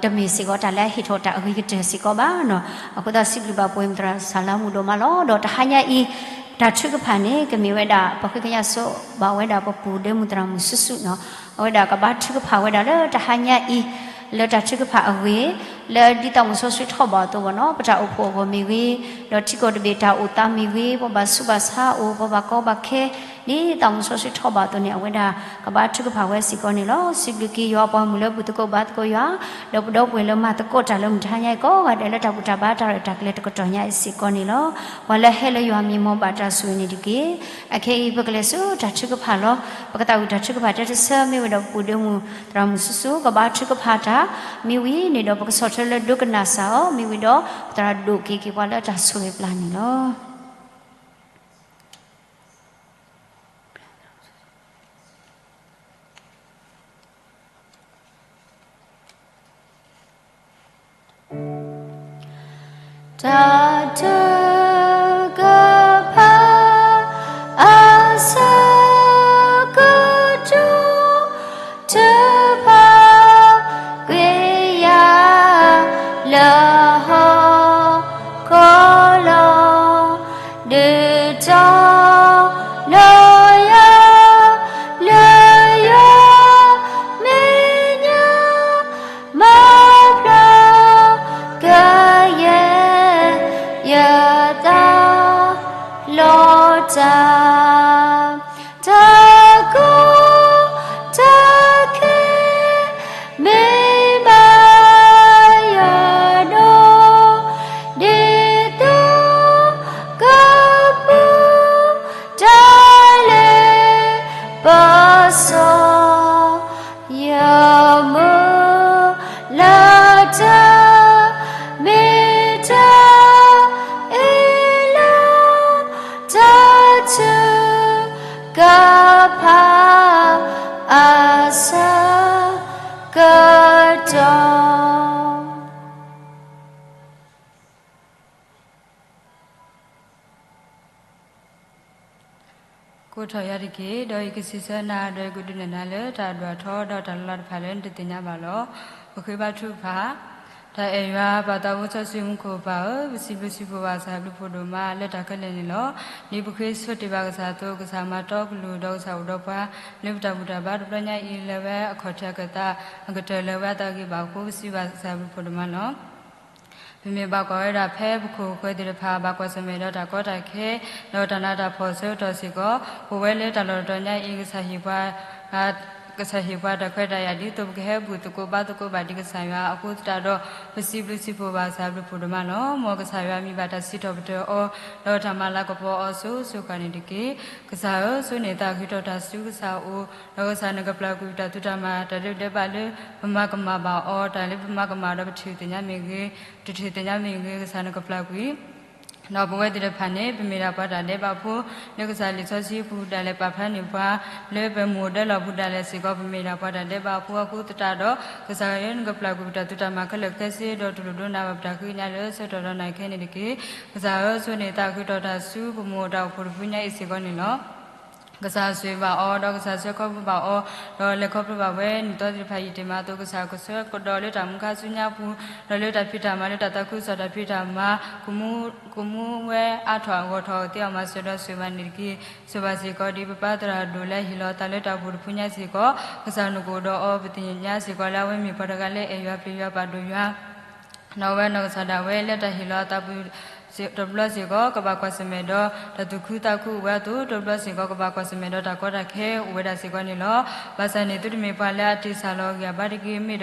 တမ့ၢ်စ့ၢ်ကီးတၢ်လၢအဟ့ၣ်ထီၣ်တၢ်အဂ့ၤကတၢၢ်စ့ၢ်ကီးဘၣ်နီၤ အဃိသတးစံးဘျုးဘၣ်ပဝဲမုၣ်သရၣ်စၢ်လါမူဒိၣ်မးလီၤ ဒီးတဟါညါအံၤ တၢ်ထုကဖၣ်န့ၣ် ကမ့ၢ်ဝဲဒၣ် ပဃ့ကညးစိးဘၣ်ဝဲဒၣ်ပပူၤဒဲမုၣ်သရၣ်မုၣ်စုစုနီၤ အဝဲဒၣ်ကဘါထုကဖၣ်ဝဲဒၣ်လၢတဟါညါအံၤ လၢတၢ်ထုကဖၣ်အဂ့ၢ် လၢဒ်သးမုၣ်စီဆှံထီၣ်ဘၣ်အသိးဘၣ်နီၤ ပတၢ်အိၣ်ဖှိၣ်အဂီၢ်မ့ၢ်ဂ့ၤ ဒီးထံကီၢ်တဘ့ၣ်တၢ်အိၣ်သးမ့ၢ်ဂ့ၤ ပဘၣ်ဆူးဘၣ်ဆါအိၣ် ပဘၣ်ကီဘၣ်ခဲ ဒ်သးမုၣ်စီဆှံထီၣ်ဘၣ်အသိးန့ၣ် အဝဲဒၣ်ကဘါထုကဖၣ်ဝဲစ့ၢ်ကီးန့ၣ်လီၤ. စံးဘျုးက့ၤယွၤပှၤမုၣ်လၢဘူၣ်သကိးဘါသကိးယွၤ ဒီးပဒီပုၢ်ဝဲၢ်လၢမၤသကိးတၢ်လၢမုၢ်တဟါညါအံၤကိးဂၤဒဲးလၢတၢ်ဘူၣ်တၢ်ဘါတၢ်ရဲၣ်တၢ်ကျဲၤတကတီၢ်ညါအံၤစ့ၢ်ကီးန့ၣ်လီၤ. ပှၤလၢဟဲလၢယွၤမံၤမီၢ်ဘၣ်တၢ်ဆိၣ်ဂ့ၤန့ၣ်တက့ၢ်. အခဲအံၤပကလဲၤဆူတၢ်ထုကဖၣ်လီၤ. ပကသးဝံၣ်တၢ်ထုကဖၣ်တဲတဆၢမ့ၢ်ဝဲဒီးပပူၤဒဲမုၣ်သရၣ်မုၣ်စုစု ကဘါထုကဖၣ်တၢ် မ့ၢ်ဝံၤန့ၣ်ဒီးပကဆီၣ်ထွဲလၢဒိကနၣ်စၢ်အီၤ မ့ၢ်ဝံၤဒီးပသရၣ်ဒိၣ်က့ၤက့ၤပှၤလၢတၢ်ဆိၣ်ဂ့ၤပျၢ်န့ၣ်လီၤ. တၢ်ထုကဖၣ် အဆၢကတီၢ် ထုကဖၣ်ကွံာ်ယၤ လၢဟီၣ်ခိၣ်လီၤ. ဒုးတီၤလီၤယၤ လၢယွၤမဲာ်ညါ မၤဖျါကယဲၢ်ယသးလီၤတၢ် တၢ်ကီတၢ်ခဲ မ့ၢ်ဘၣ်ယၤဒီး ဒ်သိးကပူၤ ကိးထီၣ်ယၤတက့ၢ်, ဒီးယကစံးဆၢနၤ, ဒီးယကဒုးနဲၣ်နၤလၢတၢ်ဒွးထီဒီးတၢ်လီတဖၣ်လၢနတသ့ၣ်ညါဘၣ်လီၤ. ပဃ့ဘါထုကဖၣ်. တၢ်အဲၣ်ယွၤပာ်သးဖိစီဆှံမူခိၣ်ပၢ်ဧၢ, ပစံးဘျုးစံးဖှိၣ်ဘၣ်ကစၢ်အဘျုးဖှိၣ်ဒိၣ်မးလၢတၢ်ခဲလၢာ်န့ၣ်လီၤ. ဒ်ပဃ့ဆိတ့ၢ်ဘၣ်ကစၢ်အသိး, ကစၢ်မၤတီကလုၢ်ဒီးကစၢ်အိၣ်ဒီးပှၤ လၢပတၢ်ဘူၣ်တၢ်ဘါတဘျီညါအံၤလၢဝဲအခီၣ်ထံးအကတၢၢ် အကတၢၢ်လၢဝဲအတၢ်ဂ့ၢ်ဘၣ်အဃိ ပစံးဘျုးဘၣ်ကစၢ်အဘျုးဖှိၣ်ဒိၣ်မးလီၤ. ပမ့ၢ်ဘၣ်ကွၢ်ဝဲဒၣ်ဖဲပခိၣ်ပဃၢၤသ့ၣ်တဖၣ် ဘၣ်ကွၢ်ဆၢၣ်မဲာ်ဒီးတၢ်ကီတၢ်ခဲ ဒီးတၢ်နးတၢ်ဖှီၣ်အဆၢကတီၢ်စ့ၢ်ကီး, အိၣ်ဝဲလၢတၢ်လီၢ်တတီၤညါအံၤ ကစၢ်ဟ့ၣ်ပှၤတၢ်ခွဲးတၢ်ယာ် ဒ်သိးပကဟဲဘူၣ်သကိးဘါသကိးဘၣ်ဒံးကစၢ်ယွၤအဃိသတးဒီး ပစံးဘျုးစံးဖှိၣ်ဘၣ်ကစၢ်အဘျုးဖှိၣ်ဒိၣ်မးလီၤ. မ်ကစၢ်ယွၤမံၤဘၣ်တၢ်စံးထီၣ်ပတြၢၤအီၤ ဒီးတၢ်မၤလၤကပီၤအီၤစိၤစိၤဃၣ်န့ၣ်တက့ၢ်. ကစၢ်ဧၢ, ဆိၣ်န့ၢ်သးဃုာ်ထီၣ်တၢ်ဆူကစၢ်အအိၣ်, ဒီးကစၢ်နကပျၢ်ကွံာ်တၢ်သူတၢ်မၤ တၢ်ဒဲးဘးလၢပမၤကမၣ်ဘၣ်အီၤ, တၢ်လၢပမၤကမၣ်ဒီးပထံၣ်သ့ၣ်ညါမ့ၢ်ဂ့ၤ, တထံၣ်သ့ၣ်ညါမ့ၢ်ဂ့ၤ, ကစၢ်နကပျၢ်ကွံာ် ဒီးပဝဲသ့ၣ်တဖၣ်န့ၣ် ပမ့ၢ်ဒၣ်ပှၤတၢ်ဒဲးဘးဖိ လၢကစၢ်လံာ်စီဆှံပူၤဒၣ်လဲာ် ပာ်ဖျါန့ၢ်ပှၤ လၢပမိၢ်ဒၢလီၢ်ပူၤဒၣ်လဲာ်စ့ၢ်ကီး ပမ့ၢ်ဒၣ်ပှၤတၢ်ဒဲးဘးဖိအဃိသတးဒီး ကစၢ်ယွၤနကပျၢ်ကွံာ်ပတၢ်သူတၢ်မၤခဲလၢာ်ခဲဆ့ ဒီးတူၢ်လိာ်ဒိကနၣ်ဘၣ်ပတၢ်ဃ့ကညးလၢဆၢကတီၢ်ဒီးနၤခဲအံၤန့ၣ်တက့ၢ်. ကစၢ်ဧၢ, ဆိၣ်န့ၢ်သးဃုာ်ထီၣ်တၢ်ဆူပမိၢ်တၢ်အိၣ်ဖှိၣ်တဖုညါအံၤစ့ၢ်ကီးန့ၣ်လီၤ. ကစၢ်ဆိၣ်ဂ့ၤဘၣ်အီၤ ဒီးကစၢ်ဆှၢခီဖျိဘၣ်အီၤ, ဒီးလဲၤခီဖျိဘၣ်ဝဲနံၣ်သီသ့ၣ်တဖၣ်အံၤ တ့ၢ်မးအသိး ကစၢ်ကဆှၢကဒီးလၢတၢ်မူခါဆူညါအပူၤ, ဒီးလၢတၢ်ဖံးတၢ်မၤ လၢတၢ်သးခုကစီၣ်တၢ်ဖံးတၢ်မၤ ကမူဝဲအါထီၣ်အဂီၢ်ထီၣ် သ့အီၤမၤစၢၤဒီးဆိၣ်ဂ့ၤဘၣ်န့ၣ်တက့ၢ်. ဆိၣ်ဂ့ၤဘၣ်စ့ၢ်ကီးဒ်ပပၢ်သရၣ်ဒိၣ်လၢဟ့ၣ်လီၤအသးလၢတၢ်အိၣ်ဖှိၣ်တဖုညါစ့ၢ်ကီး, ကစၢ်နကအိၣ်ဒီးအီၤ ပသ့ၣ်ညါစ့ၢ်ကီးလၢအဝဲမ့ၢ်ပှၤတဂၤလၢအဲၣ်ယွၤပျံၤယွၤပာ်ဒိၣ်ယွၤ ဒီးအဝဲနီၢ်ကစၢ်ဒၣ်ဝဲလၢတၢ်ဟ့ၣ်လီၤအသးပူၤ တဘျီစ့ၢ်ကီး ကဘၣ်ကွၢ်ဆၢၣ်မဲာ်ဒီးတၢ်သူၣ်ခုသးခုအိၣ်ဝဲအသိး တဘျီစ့ၢ်ကီး ကဘၣ်ကွၢ်ဆၢၣ်မဲာ်ဒီးတၢ်ကီတၢ်ခဲအိၣ်ဝဲဒၣ်စ့ၢ်ကီးန့ၣ်လီၤ. ဘၣ်ဆၣ်န့ၣ် သုတမ့ၢ်ပှၤလၢအတ့ၢ်စၢ်လီၤဂံၢ်ဘါတဂ့ၤ, မ့ၢ်တခီန့ၣ်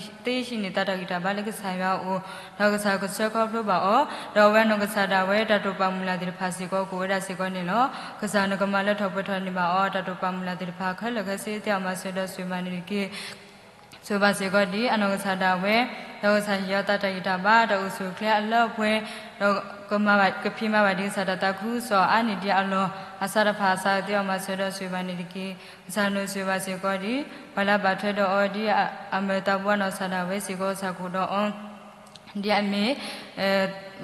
ကသ့ဟံးန့ၢ်သးတၢ်ဂံၢ်တၢ်ဘါလၢကစၢ်ယွၤအအိၣ်, ဒီးကစၢ်ကဆှၢခီဖျိဘၣ်အီၤ, ဒီးအဝဲနီၢ်ကစၢ်ဒၣ်ဝဲတၢ်တိာ်ပာ်မုၢ်လၢ်သ့ၣ်တဖၣ်စ့ၢ်ကီး ကအိၣ်ဝဲဒၣ်စ့ၢ်ကီးန့ၣ်လီၤ. ကစၢ်နကမၤလၢထီၣ်ပှဲၤထီၣ်န့ၢ်ဘၣ်အီၤ တၢ်တိာ်ပာ်မုၢ်လၢ်သ့ၣ်တဖၣ်ခဲလၢာ်ခဲဆ့ သ့အီၤမၤစၢၤဒီးဆိၣ်ဂ့ၤဘၣ်န့ၣ်တက့ၢ်. ဆိၣ်ဂ့ၤဘၣ်စ့ၢ်ကီးဒ်အနီၢ်ကစၢ်ဒၣ်ဝဲ, ဒီးကစၢ်ဟ့ၣ်အီၤသးတၢ်ဂံၢ်တၢ်ဘါ တၢ်အိၣ်ဆူၣ်အိၣ်ချ့အလၢအပှဲၤ, ဒီးကမၤဘၣ် ကဖံးမၤဘၣ်ဒံးကစၢ်တၢ်သးခုကစီၣ်အါန့ၢ်ဒံးအလီၢ် အစးတဖၣ်အစး သ့အီၤမၤစၢၤဒီးဆိၣ်ဂ့ၤဘၣ်န့ၣ်တက့ၢ်. ကစၢ်နဆိၣ်ဂ့ၤဘၣ်စ့ၢ်ကီးဒ် ပှၤလၢအဘၣ်ထွဲဒီးအီၤဒ်အမၢ်သးပှၢ်နီၢ်ကစၢ်ဒၣ်ဝဲစ့ၢ်ကီး ကစၢ်ကအိၣ်ဒီးအီၤ ဒ်အမ့ၢ်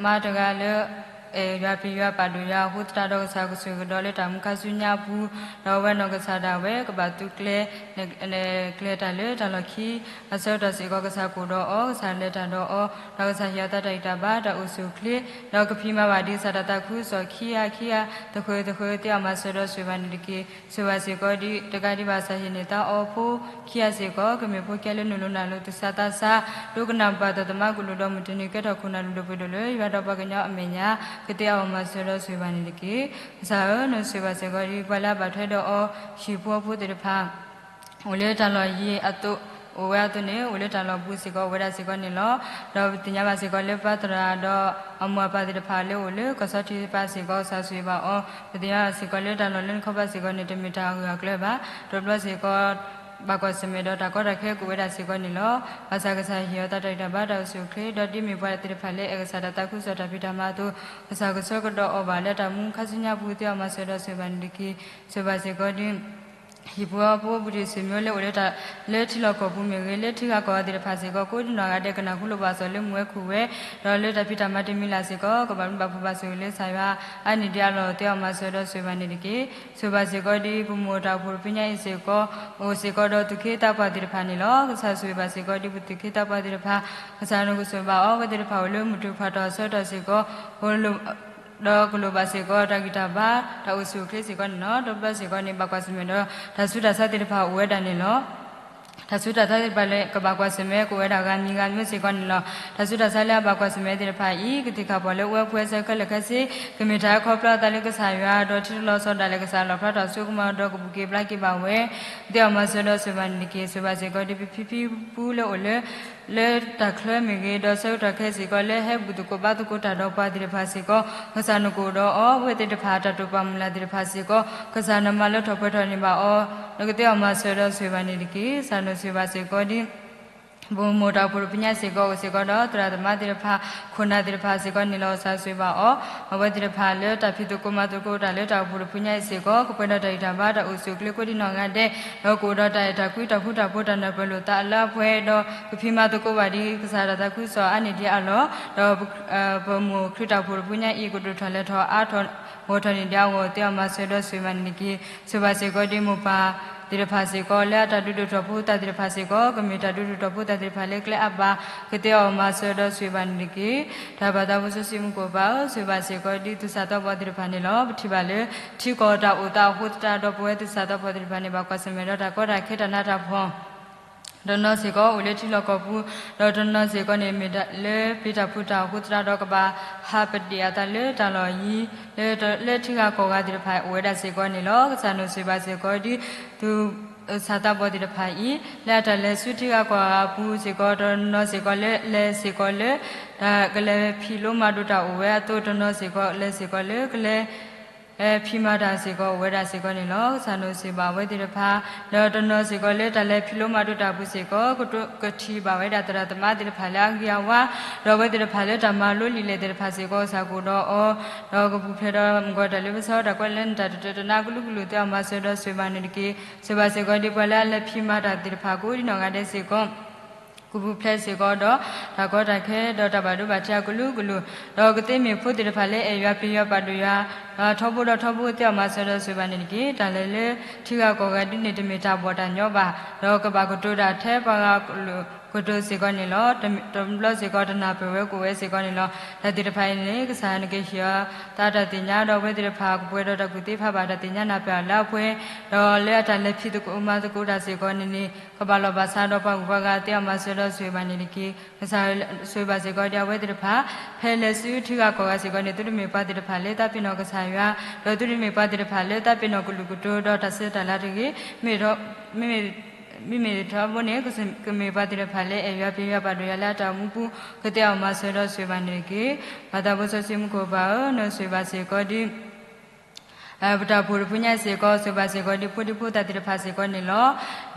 မါတဂၤလၢ အဲၣ်ယွၤပျံၤယွၤပာ်ဒိၣ်ယွၤအဃိသတးဒီး ကစၢ်ကဆိၣ်ဂ့ၤကဒီးလၢတၢ်မူခါဆူညါအပူၤ, ဒီးအဝဲနီၢ်ကစၢ်ဒၣ်ဝဲ ကဘၣ်သူကျဲၤ ကျဲၤတၢ်လၢတၢ်လီၢ်ခံ အဆၢကတီၢ်စ့ၢ်ကီး ကစၢ်ကအိၣ်ဒီးအီၤ, ကစၢ်လဲၤတၢ်ဒီးအီၤ, ဒီးကစၢ်ဟ့ၣ်အီၤသးတၢ်ဂံၢ်တၢ်ဘါ တၢ်အိၣ်ဆူၣ်အိၣ်ချ့, ဒီးကဖံးမၤဘၣ်ဒံးကစၢ်တၢ်သးခုကစီၣ်ခံဂၤခံဂၤ သဃၢၤသဃၢၤ သ့အီၤမၤစၢၤဒီးဆိၣ်ဂ့ၤဘၣ်န့ၣ်တက့ၢ်. ဆိၣ်ဂ့ၤဘၣ်စ့ၢ်ကီးဒ် တကးဒံးဘၣ် ကစၢ်ဟ့ၣ်န့ၢ်သးအီၤဖိခံဂၤစ့ၢ်ကီး ကမ့ၢ်ဖိခံဂၤလၢနုာ်လီၤနုာ်လီၤသူၣ်ဆါသးဆါ ဒိကနၣ်ပှၤသီသမါကလုၢ်ဒီး မုၢ်တနံၤကဲထီၣ်ခိၣ်နၢ်လုၢ်ဒိၣ်ပှ့ၤဒိၣ်လၢယွၤဒီးပှၤကညီအမဲာ်ညါ ကသ့အီၤမၤစၢၤဒီးဆိၣ်ဂ့ၤဘၣ်န့ၣ်တက့ၢ်. ကစၢ်ဧၢ, နဆိၣ်ဂ့ၤဘၣ်စ့ၢ်ကီးဒ် ပှၤလၢအဘၣ်ထွဲဒီးအီၤ ဟံၣ်ဖိဃီဖိသ့ၣ်တဖၣ် အိၣ်လၢတၢ်လီၢ်ယံၤအသိး အိၣ်ဝဲအသိးန့ၣ် အိၣ်လၢတၢ်လီၢ်ဘူးစ့ၢ်ကီး အိၣ်ဝဲဒၣ်စ့ၢ်ကီးန့ၣ်လီၤ. ဒီးပသ့ၣ်ညါဘၣ်စ့ၢ်ကီးလၢပၢ်သရၣ်ဒီး အမိၢ်အပၢ်သ့ၣ်တဖၣ်လၢအိၣ်လၢကီၢ်ဆီထံးတဖၣ်စ့ၢ်ကီး ကစၢ်ဆိၣ်ဂ့ၤဘၣ်အီၤ, ပသ့ၣ်ညါဘၣ်စ့ၢ်ကီးလၢတၢ်လီၢ်လၢနခီပၤစ့ၢ်ကီးန့ၣ် တမ့ၢ်တၢ်ဂၢၢ်အကျၢၤဘၣ်. တဘျီစ့ၢ်ကီး ဘၣ်ကွၢ်ဆၢၣ်မဲာ်ဒီးတၢ်ကီတၢ်ခဲကအိၣ်ဝဲဒၣ်စ့ၢ်ကီးန့ၣ်လီၤ. ဘၣ်ဆၣ်ကစၢ်ဟ့ၣ်အီၤသးတၢ်ဂံၢ်တၢ်ဘါ တၢ်အိၣ်ဆူၣ်အိၣ်ချ့ ဒီးဒ်မ့ၢ်ပှၤသ့ၣ်တဖၣ်လၢအဲၣ်ကစၢ်တၢ်သးခုကစီၣ်တၢ်ဖံးတၢ်မၤအသိး ကစၢ်ကဆှၢကဒီးအီၤဘၣ်လၢတၢ်မူခါဆူညါပူၤ သ့အီၤမၤစၢၤဒီးဆိၣ်ဂ့ၤဘၣ်န့ၣ်တက့ၢ်. ဆိၣ်ဂ့ၤဘၣ်စ့ၢ်ကီးဒ် ဟံၣ်ဖိဃီဖိ ဘူးတံၢ်ဆွေမျိုးလၢအိၣ်လၢ လၢထံလီၢ်ကီၢ်ပူၤမ့ၢ်ဂ့ၤ လၢထံဂၤကီၢ်ဂၤသ့ၣ်တဖၣ်စ့ၢ်ကီး ကိးဒ်နီၢ်ဂၤဒဲး ကနၢ်ဟူလိာ်ဘၣ်စီၣ်လၢမူဝဲခိၣ်ဝဲ ဒီးလၢတၢ်ဖံးတၢ်မၤတမံၤလၢ်စ့ၢ်ကီး ကဘၣ်ဘျုးဘၣ်ဖှိၣ်ဘၣ်ဆိၣ်ဂ့ၤလၢကစၢ်ယွၤ အါန့ၢ်ဒံးအလီၢ် သ့အီၤမၤစၢၤဒီးဆိၣ်ဂ့ၤဘၣ်န့ၣ်တက့ၢ်. ဆိၣ်ဂ့ၤဘၣ်စ့ၢ်ကီးဒ် ပမိၢ်တၢ်အိၣ်ဖှိၣ်တဖုညါအံၤစ့ၢ်ကီး အိၣ်စ့ၢ်ကီးဒီးသူၣ်က့သးပှၢ်သ့ၣ်တဖၣ်န့ၣ်လီၤ. ကစၢ်ဆိၣ်ဂ့ၤဘၣ်စ့ၢ်ကီးဒ် ပသူၣ်က့သးပှၢ်သ့ၣ်တဖၣ် ကစၢ်နကဆိၣ်ဂ့ၤဘၣ်အီၤ အဝဲသ့ၣ်တဖၣ်အိၣ်လၢမုၢ်တူာ်ဖးတီၢ်အဆၢကတီၢ်စ့ၢ်ကီး ဒီးကလိၣ်ဘၣ်စ့ၢ်ကီး တၢ်ဂံၢ်တၢ်ဘါ တၢ်အိၣ်ဆူၣ်အိၣ်ချ့စ့ၢ်ကီးန့ၣ်လီၤ. တဘျီစ့ၢ်ကီးန့ၣ် ဘၣ်ကွၢ်ဆၢၣ်မဲာ်ဒီး တၢ်ဆူးတၢ်ဆါသ့ၣ်တဖၣ်အိၣ်ဝဲဒၣ်န့ၣ်လီၤ. တၢ်ဆူးတၢ်ဆါသ့ၣ်တဖၣ်လၢကဘၣ်ကွၢ်ဆၢၣ်မဲာ် ကအိၣ်ဝဲဒၣ်ဂၤမံၤဂၤမံၤစ့ၢ်ကီးန့ၣ်လီၤ. တၢ်ဆူးတၢ်ဆါလၢအဘၣ်ကွၢ်ဆၢၣ်မဲာ်သ့ၣ်တဖၣ်အံၤ ကသ့ၣ်ခၣ်ပီၣ်လၢအိၣ်ဝဲပှဲၤဆၢခဲလၢာ်ခဲဆ့ ကမ့ၢ်တၢ်ခီဖျိအသးလၢကစၢ်ယွၤ ဒီးထံတလီၤဆီဒၣ်လဲာ် ကစၢ်လီၣ်ဖျါထီၣ်အစိကမီၤ ဒီးကဘူၣ်က့ၤဘျါက့ၤဘၣ်ဝဲ သ့အီၤမၤစၢၤဒီးဆိၣ်ဂ့ၤဘၣ်န့ၣ်တက့ၢ်. ဆိၣ်ဂ့ၤဘၣ်စ့ၢ်ကီးဒ် ပဖံဖံဖုလၢအိၣ်လၢ လၢတၢ်ချၢမ့ၢ်ဂ့ၤ ဒီးဆၢကတီၢ်ခဲအံၤစ့ၢ်ကီး လၢဟဲဘူၣ်သကိးဘါသကိးတၢ်ဒီးပှၤသ့ၣ်တဖၣ်စ့ၢ်ကီး ကစၢ်နကအိၣ်ဒီးအီၤ အဝဲသ့ၣ်တဖၣ် တၢ်တိာ်ပာ်မုၢ်လၢ်သ့ၣ်တဖၣ်စ့ၢ်ကီး ကစၢ်နမၤလၢထီၣ်ပှဲၤထီၣ်န့ၢ်ဘၣ်အီၤ နကသ့အီၤမၤစၢၤဒီးဆိၣ်ဂ့ၤဘၣ်န့ၣ်တက့ၢ်. ကစၢ်နဆိၣ်ဂ့ၤဘၣ်စ့ၢ်ကီးဒ် ပမိၢ်တၢ်အိၣ်ဖှိၣ်တဖုညါအံၤစ့ၢ်ကီး အိၣ်စ့ၢ်ကီးဒီးသရၣ်သမါသ့ၣ်တဖၣ် ခိၣ်နၢ်သ့ၣ်တဖၣ်စ့ၢ်ကီးန့ၣ်လီၤ. ကစၢ်ဆိၣ်ဂ့ၤဘၣ်အီၤ အဝဲသ့ၣ်တဖၣ်လၢတၢ်ဖံးသကိးမၤသကိးတၢ်လၢတၢ်အိၣ်ဖှိၣ်တဖုညါအံၤစ့ၢ်ကီး ကပှဲၤဒီးတၢ်ဂံၢ်တၢ်ဘါတၢ်အိၣ်ဆူၣ်အိၣ်ချ့ကိးဒံနီၢ်ဂၤဒဲး ဒီးကအိၣ်ဒီးတၢ်အဲၣ်တၢ်ကွံတၢ်ဃူတၢ်ဖိးတၢ်နၢ်ပၢၢ်လိာ်သးအလၢအပှဲၤ ဒီးကဖံးမၤသကိးဘၣ်ဒံးကစၢ်တၢ်သးခုကစီၣ်အါန့ၢ်ဒံးအါလီၤ. ဒီး ပမိၢ်ခရံာ်တၢ်အိၣ်ဖှိၣ်တဖုညါအံၤ ကဒိၣ်ထီၣ်လဲၤထီၣ်အါထီၣ်ဂီၢ်ထီၣ်န့ၢ်ဒံးအဂီၢ် သ့ၣ်အီၣ်မၤစၢၤဒီးဆိၣ်ဂ့ၤဘၣ်န့ၣ်တက့ၢ်. ဆိၣ်ဂ့ၤဘၣ်စ့ၢ်ကီးဒ်မိၢ်ပၢ်သ့ၣ်တဖၣ်စ့ၢ်ကီး လၢအတၢ်ဒုးဒိၣ်ထီၣ်ဖိသၣ်သ့ၣ်တဖၣ်စ့ၢ်ကီး ကမ့ၢ်တၢ်ဒုးဒိၣ်ထီၣ်ဖိသၣ်သ့ၣ်တဖၣ်လၢကျဲအဘၣ် ကသ့အီၣ်မၤစၢၤဒီးဆိၣ်ဂ့ၤဘၣ်န့ၣ်တက့ၢ်. တၢ်ဘၣ်သးဖိစီဆှံမူခိၣ်ပၢ်ဧၢ, ဆိၣ်ဂ့ၤဘၣ်စ့ၢ်ကီးဒ်သူၣ်စၢ်သးဘီၣ်သ့ၣ်တဖၣ်န့ၣ်လီၤ. ပထံၣ်ဘၣ်လၢ ထံကီၢ်တၢ်အိၣ်သးအဃိသတးဒီး ပဝဲသူၣ်စၢ်သးဘီၣ်သ့ၣ်တဖၣ်န့ၣ် ဘၣ်ကွၢ်ဆၢၣ်မဲာ်ဒီးတၢ်ကီတၢ်ခဲတၢ်နးတၢ်ဖှီၣ် တနီၤစ့ၢ်ကီးအိၣ်လၢထံလီၢ်ကီၢ်ပူၤ, ဒီးတနီၤစ့ၢ်ကီးန့ၣ် မ့ၢ်လၢပျံၤတၢ်ဖုးတၢ်အဃိသတးဒီး ကဘၣ်ဟးပဒံးအသးလၢတၢ်လီၢ်ယံၤ လၢထံဂၤကီၢ်ဂၤသ့ၣ်တဖၣ်အိၣ်ဝဲဒၣ်စ့ၢ်ကီးန့ၣ်လီၤ. ကစၢ်နီၣ်ဆိၣ်ဂ့ၤဘၣ်စ့ၢ်ကီးဒ် သူၣ်စၢ်သးဘီၣ်သ့ၣ်တဖၣ်အံၤ လၢအတၢ်လဲၤဆူထံဂၤကီၢ်ဂၤအပူၤစ့ၢ်ကီး တနီၤစ့ၢ်ကီးလၢလဲၤစ့ၢ်ကီးလၢ ကလဲၤဖံးလိမၤဒိးတၢ်အိၣ်ဝဲအသိး တနီၤစ့ၢ်ကီးလဲၤစ့ၢ်ကီးလၢကလဲၤ ဖံးမၤတၢ်စ့ၢ်ကီးအိၣ်ဝဲဒၣ်စ့ၢ်ကီးန့ၣ်လီၤ. ကစၢ်နီၣ်ဆိၣ်ဂ့ၤဘၣ်အဝဲသ့ၣ်တဖၣ်, ဒီးတနီၤစ့ၢ်ကီးလၢတၢ်လဲၤဖံးလိမၤဒိးတၢ်အပူၤစ့ၢ်ကီး ကထံၣ်ဘၣ်ဝဲဒၣ်သရၣ်သမါသ့ၣ်တဖၣ်လၢအဂ့ၤအဝါ, ဒီးအဝဲသ့ၣ်တဖၣ်လၢတၢ်မၤလိလံာ်လဲၣ်သ့ၣ်တဖၣ်စ့ၢ်ကီး ကစၢ်ကအိၣ်ဒီးအီၤ, ဒီးကပူၤဖျဲးဒီးမုၢ်ကီၢ်တၢ်လၢပဆၢတၢ်ကွဲးလၢနတၢ်တတၢတနါကလုာ်ကလုာ် သ့ၣ်အီၣ်မၤစၢၤဒီးဆိၣ်ဂ့ၤဘၣ်န့ၣ်တက့ၢ်. ဆိၣ်ဂ့ၤဘၣ်စ့ၢ်ကီးဒ်ပှၤလၢအလဲၤဖံးမၤတၢ်သ့ၣ်တဖၣ်ကိးဒံနီၢ်ဂၤဒဲးစ့ၢ်ကီး ကပူၤဖျဲးစ့ၢ်ကီးဒီး တၢ်ကီတၢ်ခဲ ဒီးတၢ်ဘၣ်ဒိဘၣ်ထံးအကလုာ်ကလုာ်, ဒီးကသ့မ့ၢ်ဖိသ့ၣ်တဖၣ်လၢအဲၣ်ယွၤပျံၤယွၤပာ်ဒိၣ်ယွၤ ထီဘိဒီးထီဘိ သ့ၣ်အီၣ်မၤစၢၤဒီးဆိၣ်ဂ့ၤဘၣ်န့ၣ်တက့ၢ်. တၢ်လဲၤလၢထံဂၤကီၢ်ဂၤဒ်န့ၣ် တမ့ၢ်တၢ်ဘီၣ်တၢ်ညီဘၣ်, ဒီးကဘၣ်ကတိၤတၢ်ထဲပှၤဂၤကတိၤစ့ၢ်ကီးန့ၣ်လီၤ. တဘျီစ့ၢ်ကီးတနၢ်ပၢၢ်ဝဲကအိၣ်ဝဲစ့ၢ်ကီးန့ၣ်လီၤ. တၢ်သ့ၣ်တဖၣ်အံၤန့ၣ် ကစၢ်နကဟ့ၣ်အီၤသးတၢ်သ့ၣ်ညါ ဒီးအဝဲသ့ၣ်တဖၣ်ကပှဲၤဒီးတၢ်ကူၣ်သ့ဖးဘၣ်တၢ်သ့ၣ်ညါနၢ်ပၢၢ်အီၤလၢအပှဲၤ, ဒီးလၢအတၢ်လဲၤဖံးသကိးမၤသကိးတၢ်စ့ၢ်ကီးန့ၣ်န့ၣ် ကဘၣ်လီၢ်ဘၣ်စးဒီးပှၤဂုၤပှၤဂၤ သ့ၣ်အီၣ်မၤစၢၤဒီးဆိၣ်ဂ့ၤဘၣ်န့ၣ်တက့ၢ်. ကစၢ်ဆိၣ်ဂ့ၤဘၣ်စ့ၢ်ကီးဒ်အဝဲသ့ၣ်တဖၣ် ဖဲလဲၤဆူထံဂၤကီၢ်ဂၤစ့ၢ်ကီးန့ၣ် သုတမ့ၢ်ပှၤသ့ၣ်တဖၣ်လၢသးပ့ၤနီၣ်ကစၢ်ယွၤ, ဒီးသုတမ့ၢ်ပှၤသ့ၣ်တဖၣ်လၢသးပ့ၤနီၣ်ကလုာ်ကတိၤ ဒီးတၢ်ဆဲးတၢ်လၤတဂ့ၤ, မ့မ့ၢ်ထီဘိန့ၣ် ကမ့ၢ်ပှၤသ့ၣ်တဖၣ်လၢအဲၣ်ယွၤပျံၤယွၤပာ်ဒိၣ်ယွၤလၢအတၢ်အိၣ်မူပူၤ ကသ့အီၣ်မၤစၢၤဒီးဆိၣ်ဂ့ၤဘၣ်န့ၣ်တက့ၢ်. မၤသးဖိစီဆှံမူခိၣ်ပၢ်ဧၢ, နဆိၣ်ဂ့ၤဘၣ်စ့ၢ်ကီးဒ် ပတၢ်အိၣ်ဖှိၣ်တဖုညါစ့ၢ်ကီး ဆိၣ်ဂ့ၤဘၣ်စ့ၢ်ကီးဒ်ဖိဒံဖိသၣ်သ့ၣ်တဖၣ်စ့ၢ်ကီးန့ၣ်လီၤ.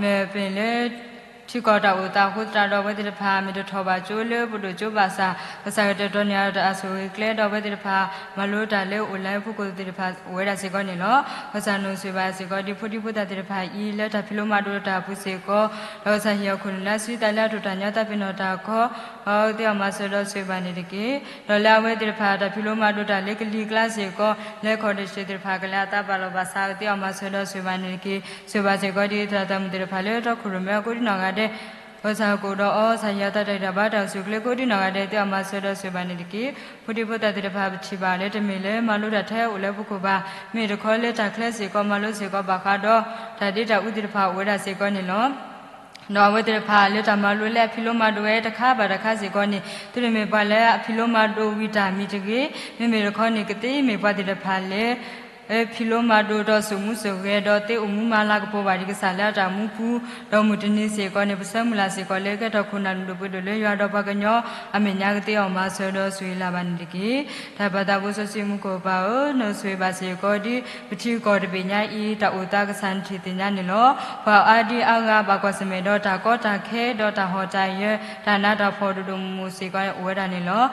မ့ၢ်ပ့ၤလၢ ထံကီၢ်တၢ်အိၣ်သးအဃိသတးဒီး အဝဲသ့ၣ်တဖၣ် မ့ၢ်တထီၣ်ဘၣ်ကၠိလၢပဒိၣ်ကၠိဘၣ်ဆၣ် ကစၢ်ကတဲာ်ကတီၤန့ၢ်အတၢ်ဆိၣ်ဂ့ၤကျဲ ဒီးအဝဲသ့ၣ်တဖၣ် မၤလိတၢ်လၢ online အဖီခိၣ်သ့ၣ်တဖၣ်အိၣ်ဝဲဒၣ်စ့ၢ်ကီးန့ၣ်လီၤ. ကစၢ်နဆိၣ်ဂ့ၤဘၣ်စ့ၢ်ကီးဒ်ဖိဒံဖိသၣ်သ့ၣ်တဖၣ်အံၤ လၢတၢ်ဖံးလိမၤဒိးတၢ်အပူၤစ့ၢ်ကီး, ဒီးကစၢ်ဟ့ၣ်အီၤခိၣ်နူာ်လၢအစုသးလၢအတိာ်တၢ်ညီ သးပ့ၤနီၣ်တၢ်ကီ သ့အီၣ်မၤစၢၤဒီးဆိၣ်ဂ့ၤဘၣ်န့ၣ်တက့ၢ်. ဒီးလၢအဝဲသ့ၣ်တဖၣ် တၢ်ဖံးလိမၤဒိးတၢ်လၢကလံၤကျါစ့ၢ်ကီး လၢ condition သ့ၣ်တဖၣ် ကလဲၤအသးဘၣ်လီၢ်ဘၣ်စး သ့အီၣ်မၤစၢၤဒီးဆိၣ်ဂ့ၤဘၣ်န့ၣ်တက့ၢ်. ဆိၣ်ဂ့ၤဘၣ်စ့ၢ်ကီးဒ်သရၣ်သးမုၣ်သ့ၣ်တဖၣ်လၢတီခိၣ်ရိၣ်မဲအဃိဒ်နီၢ်ဂၤဒဲး ကစၢ်ကအိၣ်ဒီးအီၤ ကစၢ်ဟ့ၣ်အီၤတၢ်တၢ်ဘါတၢ်အိၣ်ဆူၣ်အိၣ်ချ့ကိးဒ်နီၢ်ဂၤဒဲး သ့အီၣ်မၤစၢၤဒီးဆိၣ်ဂ့ၤဘၣ်န့ၣ်တက့ၢ်. ဖိဒံဖိသၣ်သ့ၣ်တဖၣ် ပထံၣ်ဘၣ်လၢတမ့ၢ်လၢမၤလိတၢ်ထဲအိၣ်လၢပခိၣ်ဘၣ်, မ့ၢ်တခီလၢတၢ်ချဲစ့ၢ်ကီး မၤလိစ့ၢ်ကီးဘၣ်ဃးဒီး တၢ်ဒ့တၢ်အူသ့ၣ်တဖၣ်အိၣ်ဝဲဒၣ်စ့ၢ်ကီးန့ၣ်လီၤ. ဒီးအဝဲသ့ၣ်တဖၣ်လၢတၢ်မၤလိလၢအဖံးလိမၤဒိးဝဲတခါဘၣ်တခါစ့ၢ်ကီးန့ၣ် သုတမ့ၢ်ပှၤလၢအဖံးလိမၤဒိးဝံၤတၢ်မံၤတဂ့ၤ, မ့မ့ၢ်တခီန့ၣ် ကသ့မ့ၢ်ပှၤသ့ၣ်တဖၣ်လၢ ဖံးလိမၤဒိးဒီးစိာ်မူစိာ်ဂဲၤ ဒီးသ့အိၣ်မူမၤလၤကပီၤဘၣ်ဒံးကစၢ်လၢအတၢ်မူပူၤ, ဒီးမုၢ်တနံၤစ့ၢ်ကီးန့ၣ် ပဆၢမုၢ်လၢ်စ့ၢ်ကီးလၢကဲထီၣ်ခိၣ်နၢ်ဒိၣ်ပှ့ၤဒိၣ်လၢယွၤဒီးပှၤကညီအမဲာ်ညါ ကသ့အီၣ်မၤစၢၤဒီးဆိၣ်ဂ့ၤလၢ်ဘၣ်န့ၣ်တက့ၢ်. တၢ်ဘၣ်သးဖိစီဆှံမူခိၣ်ပၢ်ဧၢ, နဆိၣ်ဂ့ၤဘၣ်စ့ၢ်ကီးဒ် ပထံကီၢ်တဘ့ၣ်ညါအံၤ တၢ်အိၣ်သးကစၢ်နထံၣ်သ့ၣ်ညါန့ၣ်လီၤ. ပှၤအါဒံအါဂၤဘၣ်ကွၢ်ဆၢၣ်မဲာ်ဒီးတၢ်ကီတၢ်ခဲ ဒီးတၢ်ဟီၣ်တၢ်ယၢၤ တၢ်နးတၢ်ဖှီၣ်ဒိၣ်ဒိၣ်မုၢ်မုၢ်စ့ၢ်ကီးအိၣ်ဝဲဒၣ်န့ၣ်လီၤ.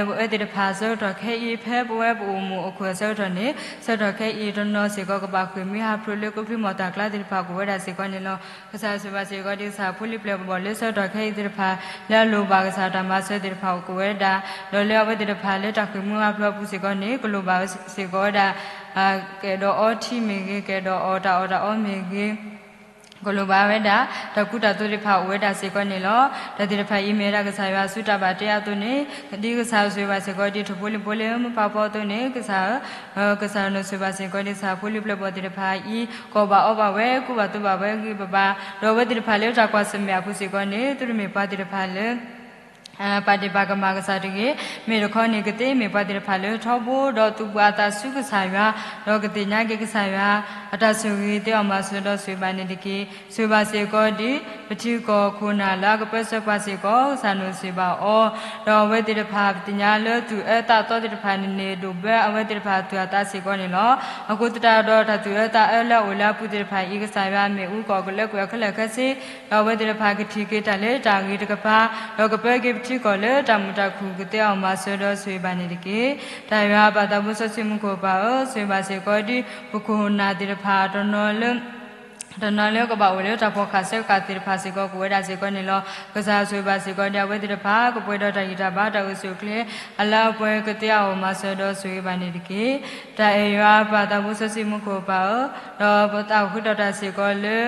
ပဝဲသ့ၣ်တဖၣ်ဆၢကတီၢ်ခဲအံၤ ဖဲပဝဲပအိၣ်မူအိၣ်ခိၣ်အဆၢကတီၢ်န့ၣ် ဆၢကတီၢ်ခဲအံၤတနီၤစ့ၢ်ကီး ကဘၣ်ဃ့ၢ်မှံဟးဖျိးလၢကျိချံမျိာ်သၣ်ကျါသ့ၣ်တဖၣ်ကအိၣ်ဝဲဒၣ်စ့ၢ်ကီးန့ၣ်လီၤ. ကစၢ်ဆိၣ်ဂ့ၤဘၣ်စ့ၢ်ကီးဒ်ကစၢ်ဖိလံၤပျဲၢ်ဘီၣ်လၢဆၢကတီၢ်ခဲအံၤသ့ၣ်တဖၣ် လၢအလိၣ်ဘၣ်ကစၢ်တၢ်မၤစၢၤသ့ၣ်တဖၣ်အိၣ်ကအိၣ်ဝဲဒၣ်, ဒီးလၢအဝဲသ့ၣ်တဖၣ်လၢတၢ်ဃ့ၢ်မှံဟးဖျိးအပူၤစ့ၢ်ကီးန့ၣ် ကလိၣ်ဘၣ်စ့ၢ်ကီးဝဲဒၣ် ကအဲၣ်ဒိးအီထံမ့ၢ်ဂ့ၤ, ကအဲၣ်ဒိးအီၣ်တၢ်အီၣ်တၢ်အီမ့ၢ်ဂ့ၤ, ကလိၣ်ဘၣ်ဝဲဒၣ် တၢ်ကူတၢ်သိးသ့ၣ်တဖၣ်အိၣ်ဝဲဒၣ်စ့ၢ်ကီးန့ၣ်လီၤ. တၢ်သ့ၣ်တဖၣ်အံၤမ့ၢ်ဝဲဒၣ်ကစၢ်ယွၤအစုတၢ်ဘၣ်တ့အသိးန့ၣ် ဒ်ကစၢ်ဆိၣ်ဂ့ၤဘၣ်စ့ၢ်ကီး ဒ်ထီၣ်ဖိလံၤဖိလၢမုၢ်ပၢ်ဖီအသိးန့ၣ် ကစၢ်ဧၢ, ကစၢ်နဆိၣ်ဂ့ၤဘၣ်စ့ၢ်ကီး ဒ်ကစၢ်ဖိလံၤပျဲၢ်ဘီၣ်သ့ၣ်တဖၣ်အံၤ ကအီၣ်ဘၣ်အီဘၣ်ဝဲ ကူဘၣ်သိးဘၣ်ဝဲဂ့ၤဂ့ၤဘၣ်ဘၣ်, ဒီးအဝဲသ့ၣ်တဖၣ်လၢတၢ်ကွၢ်ဆၢၣ်မဲာ်အပူၤစ့ၢ်ကီးန့ၣ် သုတမ့ၢ်ပှၤသ့ၣ်တဖၣ်လၢ ပာ်ဒ့ၣ်ပာ်ကမၣ်ကစၢ်တဂ့ၤ, မ့ၢ်တခီန့ၣ် ကသ့မ့ၢ်ပှၤသ့ၣ်တဖၣ်လၢထီဘိ ဒီးသူၣ်ပှၢ်အသးဆူကစၢ်ယွၤ, ဒီးကသ့ၣ်ညါက့ၤကစၢ်ယွၤ အတၢ်ဆိၣ်ဂ့ၤသ့အီၣ်မၤစၢၤဒီးဆိၣ်ဂ့ၤဘၣ်န့ၣ်တက့ၢ်. ဆိၣ်ဂ့ၤဘၣ်စ့ၢ်ကီးဒ် ပထံကီၢ်ခိၣ်နၢ်လၢအကပၢဆှၢပှၤစ့ၢ်ကီး ကစၢ်နီၣ်ဆိၣ်ဂ့ၤဘၣ်အီၤ, ဒီးအဝဲသ့ၣ်တဖၣ် ပသ့ၣ်ညါလၢသူၣ်အၢသးသီသ့ၣ်တဖၣ်န့ၣ်န့ၣ် ဒိၣ်ဘၢအဝဲသ့ၣ်တဖၣ်အသူၣ်အသးစ့ၢ်ကီးန့ၣ်လီၤ. အဃိသတးဒီးတၢ်သူၣ်အၢသးအၢလၢအအိၣ်လၢအပူၤသ့ၣ်တဖၣ်အံၤ ကစၢ်ယွၤမ့ၣ်အူကအီၣ်ကလၢကွံာ်အီၤခဲလၢာ်ခဲဆ့, ဒီးအဝဲသ့ၣ်တဖၣ်ကထံၣ်က့ၤတၢ်လၢတၢ်ဂ့ၤတကပၤ, ဒီးကပၢက့ၤပထံကီၢ်လၢတၢ်မုာ်တၢ်ခုၣ်ကသ့အီၣ်မၤစၢၤဒီးဆိၣ်ဂ့ၤဘၣ်န့ၣ်တက့ၢ်. တၢ်ယွၤပၢ်သးဘိစီဆှံမူခိၣ်ပၢ်ဧၢ, ဆိၣ်ဂ့ၤဘၣ်စ့ၢ်ကီးဒ် ပခိၣ်နၢ်သ့ၣ်တဖၣ် တနီၤလၢကဘၣ်အိၣ်လၢတၢ်ဖီၣ်ဃာ်ဆၢဃာ်သ့ၣ်တဖၣ်စ့ၢ်ကီး ကအိၣ်ဝဲဒၣ်စ့ၢ်ကီးန့ၣ်လီၤ. ကစၢ်ဆိၣ်ဂ့ၤဘၣ်စ့ၢ်ကီးဒ်အဝဲသ့ၣ်တဖၣ် ကပှဲၤဒီးတၢ်ဂံၢ်တၢ်ဘါတၢ်အိၣ်ဆူၣ်အိၣ်ချ့ အလၢအပှဲၤကသ့အီၣ်မၤစၢၤဒီးဆိၣ်ဂ့ၤဘၣ်န့ၣ်တက့ၢ်. တၢ်အဲၣ်ယွၤပၢ်သးဘိစီဆှံမူခိၣ်ပၢ်ဧၢ, ဒီးပသးဃုထီၣ်တၢ်စ့ၢ်ကီးလၢ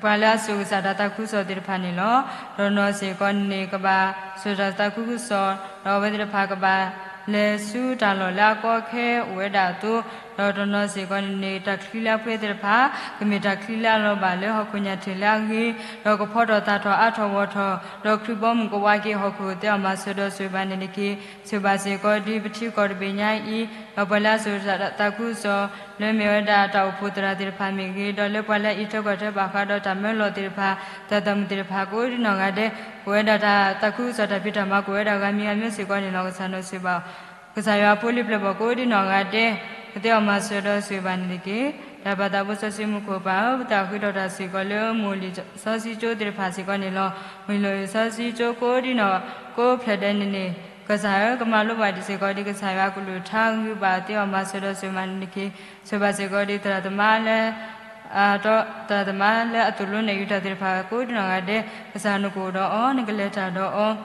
ပှၤလၢအစိာ်ကစၢ်တၢ်သးခုကစီၣ်သ့ၣ်တဖၣ်န့ၣ်လီၤ. တနီၤစ့ၢ်ကီးန့ၣ် ကဘၣ်စိာ်တၢ်သးခုကစီၣ်, ဒီးအဝဲသ့ၣ်တဖၣ်ကဘၣ်လဲၤဆူတၢ်လီၢ်လၢအကီအခဲအိၣ်ဝဲဒၣ်အသိး, ဒီးတနီၤစ့ၢ်ကီးန့ၣ်န့ၣ် တၢ်ချံလၢအပှဲၤသ့ၣ်တဖၣ် ကမ့ၢ်တၢ်ချံလၢအလီၤဘၣ်လၢဟီၣ်ခိၣ်ညၣ်ထံးလၢအဂ့ၤ, ဒီးကဖီထီၣ်သၣ်ထီၣ်အါထီၣ်ဂီၢ်ထီၣ်, ဒီးခရံာ်ဘီမုၢ်ကဝါက့ၤဟီၣ်ခိၣ်သ့အီၣ်မၤစၢၤဒီးဆိၣ်ဂ့ၤဘၣ်န့ၣ်တက့ၢ်. ဆိၣ်ဂ့ၤဘၣ်စ့ၢ်ကီးဒ်ပထံကီၢ်တဘ့ၣ်ညါအံၤ, ဒီးပှၤလၢအစိာ်တၢ်သးခုကစီၣ် လၢမ့ၢ်ဝဲဒၣ်တၢ်အိၣ်ဖှိၣ်သရၣ်သ့ၣ်တဖၣ်မ့ၢ်ဂ့ၤ, ဒီးလၢပှၤလၢအအံးထွဲကွၢ်ထွဲဘၣ်ဃးဒီးတၢ်မၢလီၤသ့ၣ်တဖၣ်, တၢ်သးမုာ်သ့ၣ်တဖၣ် ကိးဒ်နီၢ်ဂၤဒဲး, ကအိၣ်ဝဲဒၣ်တၢ်သးခုကစီၣ်တၢ်ဖံးတၢ်မၤ ကအိၣ်ဝဲဒၣ်ဂၤမံၤဂၤမံၤစ့ၢ်ကီးန့ၣ်လီၤ. ကစၢ်နီၣ်ဆိၣ်ဂ့ၤဘၣ် ကစၢ်ယွၤအဖိလံၤပျဲၢ်ဘီၣ်ကိးဒ်နီၢ်ဂၤဒဲး, ကသ့အီၣ်မၤစၢၤဒီးဆိၣ်ဂ့ၤဘၣ်န့ၣ်တက့ၢ်. တၢ်ပၢ်သးဘိစီဆှံမူခိၣ်ပၢ်ဧၢ, ပသးဃုထီၣ်တၢ်စ့ၢ်ကီးလၢမိၢ်လံာ်စီဆှံကၠိသ့ၣ်တဖၣ်စ့ၢ်ကီးန့ၣ်လီၤ. မိၢ်လံာ်စီဆှံကၠိကိးဒ်နီၢ်ကိးဖျၢၣ်ဒဲးန့ၣ်န့ၣ်, ကစၢ်ဧၢ ကမၤလိဘၣ်ဒံးစ့ၢ်ကီးဒ်ကစၢ်ယွၤအကလုၢ်ကထါဂ့ၤဘၣ်သ့အီၣ်မၤစၢၤဒီးဆိၣ်ဂ့ၤဘၣ်န့ၣ်တက့ၢ်. ဆိၣ်ဂ့ၤဘၣ်စ့ၢ်ကီးဒ်သရၣ်သမါလၢ သရၣ်သမါလၢအသိၣ်လိနဲၣ်ယုၤတၢ်သ့ၣ်တဖၣ်ကိးဒ်နီၢ်ဂၤဒဲး, ကစၢ်နကအိၣ်ဒီးအီၤ, နကလဲၤတၢ်ဒီးအီၤ,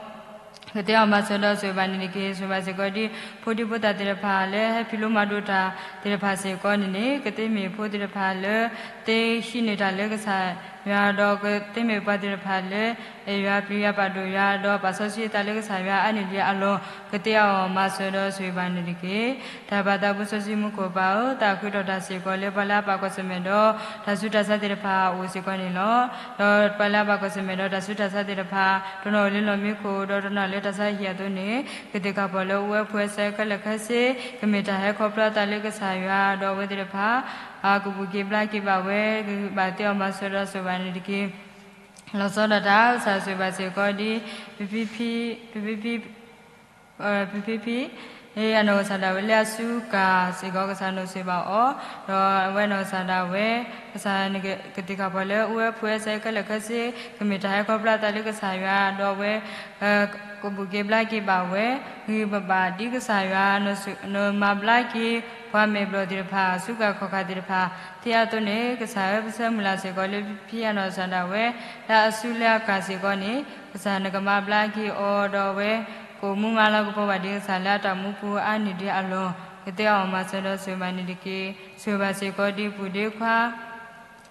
ကသ့အီၣ်မၤစၢၤဒီးဆိၣ်ဂ့ၤဘၣ်န့ၣ်တက့ၢ်. ဆိၣ်ဂ့ၤဘၣ်စ့ၢ်ကီးဒ် ဖိဒံဖိသၣ်သ့ၣ်တဖၣ်လၢဟဲဖံးလိမၤဒိးတၢ်သ့ၣ်တဖၣ်စ့ၢ်ကီးန့ၣ်န့ၣ်, ကသ့မ့ၢ်ဖိသ့ၣ်တဖၣ်လၢ သ့ဟံးန့ၢ်တၢ်လၢကစၢ်ယွၤ, ဒီးကသ့မ့ၢ်ပှၤသ့ၣ်တဖၣ်လၢ အဲၣ်ယွၤပျံၤယွၤပာ်ဒိၣ်ယွၤ, ဒီးပာ်စီဆှံအသးလၢကစၢ်ယွၤအါန့ၢ်ဒံးအလီၢ်, ကသ့အီၣ်မၤစၢၤဒီးဆိၣ်ဂ့ၤဘၣ်န့ၣ်တက့ၢ်. တၢ်ပၢ်သးဘိစီဆှံမူခိၣ်ပၢ်ဧၢ, သးဃုထီၣ်တၢ်စ့ၢ်ကီးလၢပှၤလၢအပာ်ကွၢ်ဆၢၣ်မဲာ်ဒီး တၢ်ဆူးတၢ်ဆါသ့ၣ်တဖၣ်အအိၣ်စ့ၢ်ကီးန့ၣ်လီၤ. ဒီးပှၤလၢအပာ်ကွၢ်ဆၢၣ်မဲာ်ဒီးတၢ်ဆူးတၢ်ဆါသ့ၣ်တဖၣ်, တနီၤအိၣ်လၢလီၢ်မံခိၣ်, ဒီးတနီၤလၢတၢ်ဆါဟံၣ်အသိးန့ၣ်, ကသ့ၣ်ခၣ်ဖီၣ်လၢအိၣ်ဝဲဖှဲဆဲခဲလၢာ်ခဲဆ့, ကမ့ၢ်တၢ်ဟဲခီဖျိအသးလၢကစၢ်ယွၤ, ဒီးအဝဲသ့ၣ်တဖၣ် အကဘူၣ်က့ၤဘျါက့ၤဘၣ်ဝဲ, ဂ့ၤဂ့ၤဘၣ်သ့အီၣ်မၤစၢၤဒီးဆိၣ်ဂ့ၤဘၣ်န့ၣ်တက့ၢ်. လီၤဆီဒၣ်တၢ် ကစၢ်ဆိၣ်ဂ့ၤဘၣ်စ့ၢ်ကီးဒ် ပဖံဖံ ပဖံဖံ ပဖံဖံ အနီၢ်ကစၢ်ဒၣ်ဝဲလၢအစူးကၢ်စ့ၢ်ကီး ကစၢ်နီၣ်ဆိၣ်ဂ့ၤဘၣ်အီၤ, ဒီးအဝဲနီၢ်ကစၢ်ဒၣ်ဝဲ ကစၢ်နကသ့ၣ်ခၣ်ဖီၣ်လၢအိၣ်ဝဲဖှဲဆဲခဲလၢာ်ခဲဆ့, ကမ့ၢ်တၢ်ဟဲခီဖျိအသးလၢကစၢ်ယွၤ, ဒီးအဝဲ ကဘူၣ်က့ၤဘျါက့ၤဘၣ်ဝဲ, ဂ့ၤဂ့ၤဘၣ်ဘၣ်ဒ်ကစၢ်ယွၤ နမၤဘျါက့ၤ ပှၤမဲာ်ဘျီၣ်သ့ၣ်တဖၣ်, စူးကၢ်ခီၣ်ကၢ်သ့ၣ်တဖၣ်, သ့အသိးန့ၣ် ကစၢ်ဧၢ ပဆၢမုၢ်လၢ်စ့ၢ်ကီးလၢဖံဖံအနီၢ်ကစၢ်ဒၣ်ဝဲ လၢအစူးလၢအကၢ်စ့ၢ်ကီးန့ၣ်, ကစၢ်နကမၤဘျါက့ၤအီၤ, ဒီးအဝဲ ကအိၣ်မူမၤလၤကပီၤဘၣ်ဒ်ကစၢ်လၢအတၢ်မူပူၤအါန့ၢ်ဒံးအလီၢ်, ကသ့အီၣ်မၤစၢၤဒီးဆိၣ်ဂ့ၤဘၣ်န့ၣ်တက့ၢ်. ဆိၣ်ဂ့ၤဘၣ်စ့ၢ်ကီးဒ်ပူၤဒ့ခွါ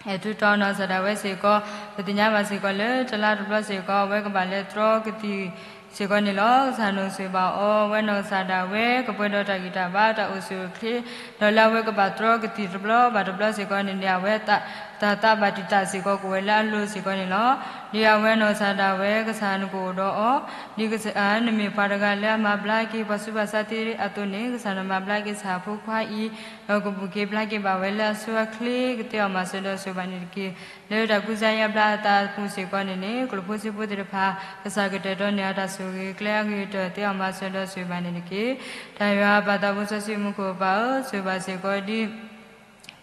အဲၣ်ထူတီနီၢ်ကစၢ်ဒၣ်ဝဲစ့ၢ်ကီး, ပသ့ၣ်ညါဘၣ်စ့ၢ်ကီးလၢတလါတဘျီစ့ၢ်ကီး အဝဲကဘၣ်လဲၤတြီကသံၣ်စ့ၢ်ကီးန့ၣ်လီၤ. ကစၢ်နီၣ်ဆိၣ်ဂ့ၤဘၣ်အီၤ, အဝဲနီၢ်ကစၢ်ဒၣ်ဝဲ ကပှဲၤဒီးတၢ်ဂံၢ်တၢ်ဘါတၢ်အိၣ်ဆူၣ်အိၣ်ချ့, ဒီးလၢအဝဲကဘၣ်တြီကသံၣ်တဘျီဘၣ်တဘျီစ့ၢ်ကီးန့ၣ်န့ၣ် အဝဲတၢ်သးဘၣ်တံာ်တာ်စ့ၢ်ကီးကအိၣ်ဝဲလၢအလိၤစ့ၢ်ကီးန့ၣ်လီၤ. ဒ်အဝဲနီၢ်ကစၢ်ဒၣ်ဝဲ ကစၢ်နကအိၣ်ဒီးအီၤ, ဒ်ကစၢ် နမ့ၢ်ပှၤတဂၤလၢအမၤဘျါက့ၤပှၤဆူးပှၤဆါသ့အသိးန့ၣ်, ကစၢ်နမၤဘျါက့ၤကစၢ်ဖိခွါအံၤ, ဒီးကဘူၣ်က့ၤဘျါက့ၤဘၣ်ဝဲလၢအဆိအချ့, ကသ့အီၣ်မၤစၢၤဒီးဆိၣ်ဂ့ၤဘၣ်န့ၣ်တက့ၢ်. လၢတၢ်ကူစါယါဘျါအသးအပူၤစ့ၢ်ကီးန့ၣ်န့ၣ်, ကျိၣ်ဖိစ့ဖိသ့ၣ်တဖၣ် ကစၢ်ကတဲာ်တီန့ၢ်အတၢ်ဆိၣ်ဂ့ၤကျဲအဂ့ၤကတၢၢ် သ့အီၣ်မၤစၢၤဒီးဆိၣ်ဂ့ၤဘၣ်န့ၣ်တက့ၢ်. တၢ်ယွၤပၢ်သးဘိစီဆှံမူခိၣ်ပၢ်ဧၢ, ဆိၣ်ဂ့ၤဘၣ်စ့ၢ်ကီးဒ်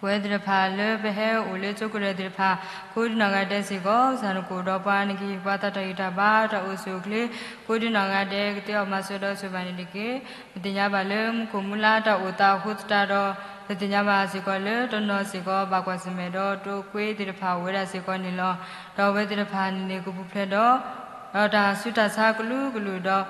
ပဝဲသ့ၣ်တဖၣ်လၢပဟဲအိၣ်လၢကၠိကရၢၢ်သ့ၣ်တဖၣ် ကိးဒ်နီၢ်ဂၤဒဲးစ့ၢ်ကီး, ကစၢ်နကအိၣ်ဒီးပှၤ နကဟ့ၣ်ပှၤသးတၢ်ဂံၢ်တၢ်ဘါတၢ်အိၣ်ဆူၣ်အိၣ်ချ့, ကိးဒ်နီၢ်ဂၤဒဲး ကသ့အီၣ်မၤစၢၤဒီးဆိၣ်ဂ့ၤဘၣ်န့ၣ်တက့ၢ်. ပသ့ၣ်ညါဘၣ်လၢမူခိၣ်မူလါတၢ်အိၣ်သးအဃိသတးဒီး, ပသ့ၣ်ညါဘၣ်စ့ၢ်ကီးလၢတနီၤစ့ၢ်ကီး ဘၣ်ကွၢ်ဆၢၣ်မဲာ်ဒီးတိာ်ကွ့သ့ၣ်တဖၣ်အိၣ်ဝဲဒၣ်စ့ၢ်ကီးန့ၣ်လီၤ. ဒီးအဝဲသ့ၣ်တဖၣ်န့ၣ်န့ၣ် ကပူၤဖျဲးဒီး ဒီးတၢ်ဆူးတၢ်ဆါကလုာ်ကလုာ်ဒီး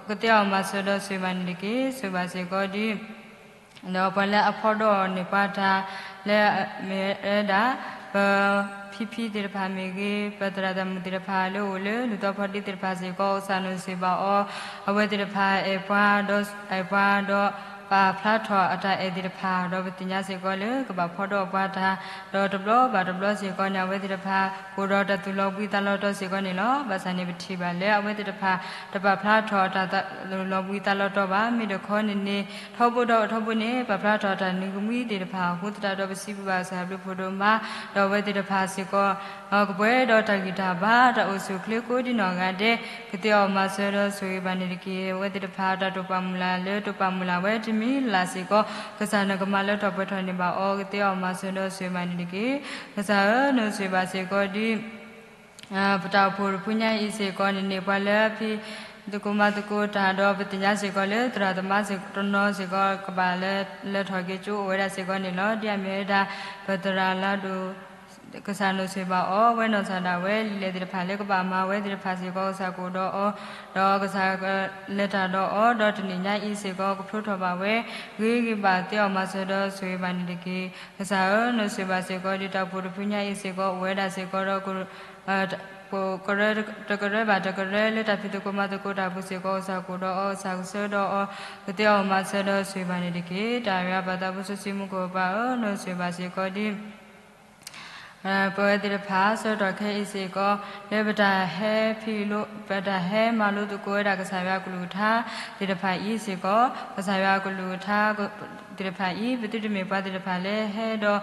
ကသ့အီၣ်မၤစၢၤဒီးဆိၣ်ဂ့ၤဘၣ်န့ၣ်တက့ၢ်. ဆိၣ်ဂ့ၤဘၣ်စ့ၢ်ကီးဒ် ဒီးပှၤလၢအဖီၣ်ဒိၣ်န့ၢ်ပှၤတၢ် လၢမ့ၢ်ဝဲဒၣ် ပဖံဖံသ့ၣ်တဖၣ်မ့ၢ်ဂ့ၤ, ပသရၣ်သမုၣ်သ့ၣ်တဖၣ်လၢအိၣ်လၢလူၢ်သီဖီဒ့သ့ၣ်တဖၣ်စ့ၢ်ကီး ကစၢ်နီၣ်စံးဘၣ်အီၤ, အဝဲသ့ၣ်တဖၣ်အဲၣ်ပှၤဒီး အဲၣ်ပှၤဒီး ပာ်ဖျါထီၣ်အတၢ်အဲၣ်သ့ၣ်တဖၣ် ဒီးပသ့ၣ်ညါစ့ၢ်ကီးလၢကဘၣ်ဖီဒီးပှၤတၢ်, ဒီးတဘျီဘၣ်တဘျီစ့ၢ်ကီးန့ၣ် အဝဲသ့ၣ်တဖၣ် ကအိၣ်ဒီးတၢ်သူၣ်လီၤဘှံးသးလီၤတီၤစ့ၢ်ကီးန့ၣ်လီၤ. ဘၣ်ဆၣ်န့ၣ်ပထံၣ်ဘၣ်လၢအဝဲသ့ၣ်တဖၣ် တပာ်ဖျါထီၣ်တၢ်သူၣ်လီၤဘှံးသးလီၤတီၤဘၣ်. မ့ၢ်တခီန့ၣ်န့ၣ် ထီဘိဒီးထီဘိန့ၣ် ပာ်ဖျါထီၣ်တၢ်နၢၤကမှံသ့ၣ်တဖၣ်အဃိသတးဒီး ပစံးဘျုးဘၣ်ကစၢ်အဘျုးဖးဒိၣ်မး, ဒီးအဝဲသ့ၣ်တဖၣ်စ့ၢ်ကီး ကပှဲၤဒီးတၢ်ဂံၢ်တၢ်ဘါ တၢ်အိၣ်ဆူၣ်အိၣ်ချ့ကိးဒ်နီၢ်ဂၤဒဲး, ကသ့အီၣ်မၤစၢၤဒီးဆိၣ်ဂ့ၤဘၣ်န့ၣ်တက့ၢ်. အဝဲသ့ၣ်တဖၣ်တၢ်တိာ်ပာ်မုၢ်လၢ်လၢတိာ်ပာ်မုၢ်လၢ်ဝဲတမံၤလၢ်စ့ၢ်ကီး ကစၢ်နကမၤလၢထီၣ်ပှဲၤထီၣ်န့ၢ်ဘၣ်အီၤ, ကသ့အီၣ်မၤစၢၤဒီးဆိၣ်ဂ့ၤဘၣ်န့ၣ်တက့ၢ်. ကစၢ်ဧၢ, နဆိၣ်ဂ့ၤဘၣ်စ့ၢ်ကီးဒ် ပတၢ်အိၣ်ဖှိၣ်တဖုညါအံၤစ့ၢ်ကီးန့ၣ်န့ၢ်ပှၤလၢအဖံးသကိးမၤသကိးတၢ်ဒီး ပသ့ၣ်ညါစ့ၢ်ကီးလၢသရၣ်သမါတနီၤစ့ၢ်ကီး ကဘၣ်လၢလဲၤထီၣ်က့ၤကၠိအိၣ်ဝဲဒၣ်စ့ၢ်ကီးန့ၣ်လီၤ. ဒ်အမ့ၢ်ဝဲဒၣ် ပသရၣ်လါဒိၣ် ကစၢ်နဆိၣ်ဂ့ၤဘၣ်အီၤ, ဝဲနီၢ်စၢ်ဒၣ်ဝဲ လံာ်လဲၢ်သ့ၣ်တဖၣ်လၢကဘၣ်မၤဝဲသ့ၣ်တဖၣ်စ့ၢ်ကီး ကစၢ်ကအိၣ်ဒီးအီၤ, ဒီးကစၢ်ကလဲၤတၢ်ဒီးအီၤ, ဒီးတနံၤညါအံၤစ့ၢ်ကီး ကဖျိထီၣ်ဘၣ်ဝဲ, ဂ့ၤဂ့ၤဘၣ်သ့အီၣ်မၤစၢၤဒီးဆိၣ်ဂ့ၤဘၣ်န့ၣ်တက့ၢ်. ကစၢ်ဧၢ, နဆိၣ်ဂ့ၤဘၣ်စ့ၢ်ကီးဒ်တၢ်အိၣ်ဖှိၣ်တဖုညါအံၤစ့ၢ်ကီး အိၣ်ဝဲဒၣ်စ့ၢ်ကီးဒီး တကရၢဘၣ်တကရၢလၢတၢ်ဖံးသကိးမၤသကိးတၢ်အပူၤစ့ၢ်ကီး ကစၢ်ကအိၣ်ဒီးအီၤ, ကစၢ်ကဆှၢဒီးအီၤ, ကသ့အီၣ်မၤစၢၤဒီးဆိၣ်ဂ့ၤဘၣ်န့ၣ်တက့ၢ်. တၢ်ယွၤပၢ်သးဘိစီဆှံမူခိၣ်ပၢ်ဧၢ, နဆိၣ်ဂ့ၤဘၣ်စ့ၢ်ကီးဒ် ပဝဲသ့ၣ်တဖၣ် ဆၢကတီၢ်ခဲအံၤစ့ၢ်ကီး လၢပတၢ်ဟဲဖံးလိ ပတၢ်ဟဲမၤလိသကိးဝဲဒၣ်ကစၢ်ယွၤအကလုၢ်ကထါသ့ၣ်တဖၣ်အံၤစ့ၢ်ကီး, ကစၢ်ယွၤအကလုၢ်ကထါသ့ၣ်တဖၣ်အံၤ ပသုတမ့ၢ်ပှၤသ့ၣ်တဖၣ်လၢဟဲဒီး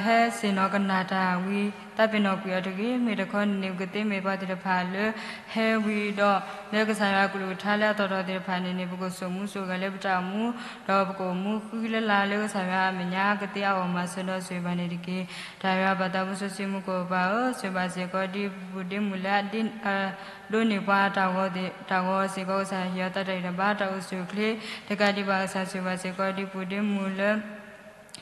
ဟဲဆ့ၣ်နီၤကနၣ်တၢ်ဝံၤ သးပ့ၤနီၣ်ကွံာ်အီၤတဂ့ၤ. မ့ၢ်တခီန့ၣ်န့ၣ် ပကသ့မ့ၢ်ပှၤသ့ၣ်တဖၣ်လၢ ဟဲဝံၤဒီး လၢကစၢ်ယွၤအကလုၢ်ကထါလၢအသီၣ်ထီၣ်သ့ၣ်တဖၣ်န့ၣ်န့ၣ် ပကစိာ်မူစိာ်ဂဲၤလၢပတၢ်အိၣ်မူ, ဒီးပကအိၣ်မူဃံလၢ်လၢ်လၢကစၢ်ယွၤအမဲာ်ညါ ကသ့အီၣ်မၤစၢၤဒီးဆိၣ်ဂ့ၤဘၣ်န့ၣ်တက့ၢ်. တၢ်ယွၤပၢ်သးဘိစီဆှံမူခိၣ်ပၢ်ဧၢ, ဆိၣ်ဂ့ၤဘၣ်စ့ၢ်ကီးဒ်ပူၤဒ့မုၢ်လၢ ဒိးန့ၢ်ပှၤတၢ်ဂီၤစ့ၢ်ကီး ကစၢ်ဟ့ၣ်အီၤသးတၢ်ဂံၢ်တၢ်ဘါ တၢ်အိၣ်ဆူၣ်အိၣ်ချ့ တကးဒံးဘၣ် ကစၢ်ဆိၣ်ဂ့ၤဘၣ်စ့ၢ်ကီးဒ်ပူၤဒ့မုၢ်လၢ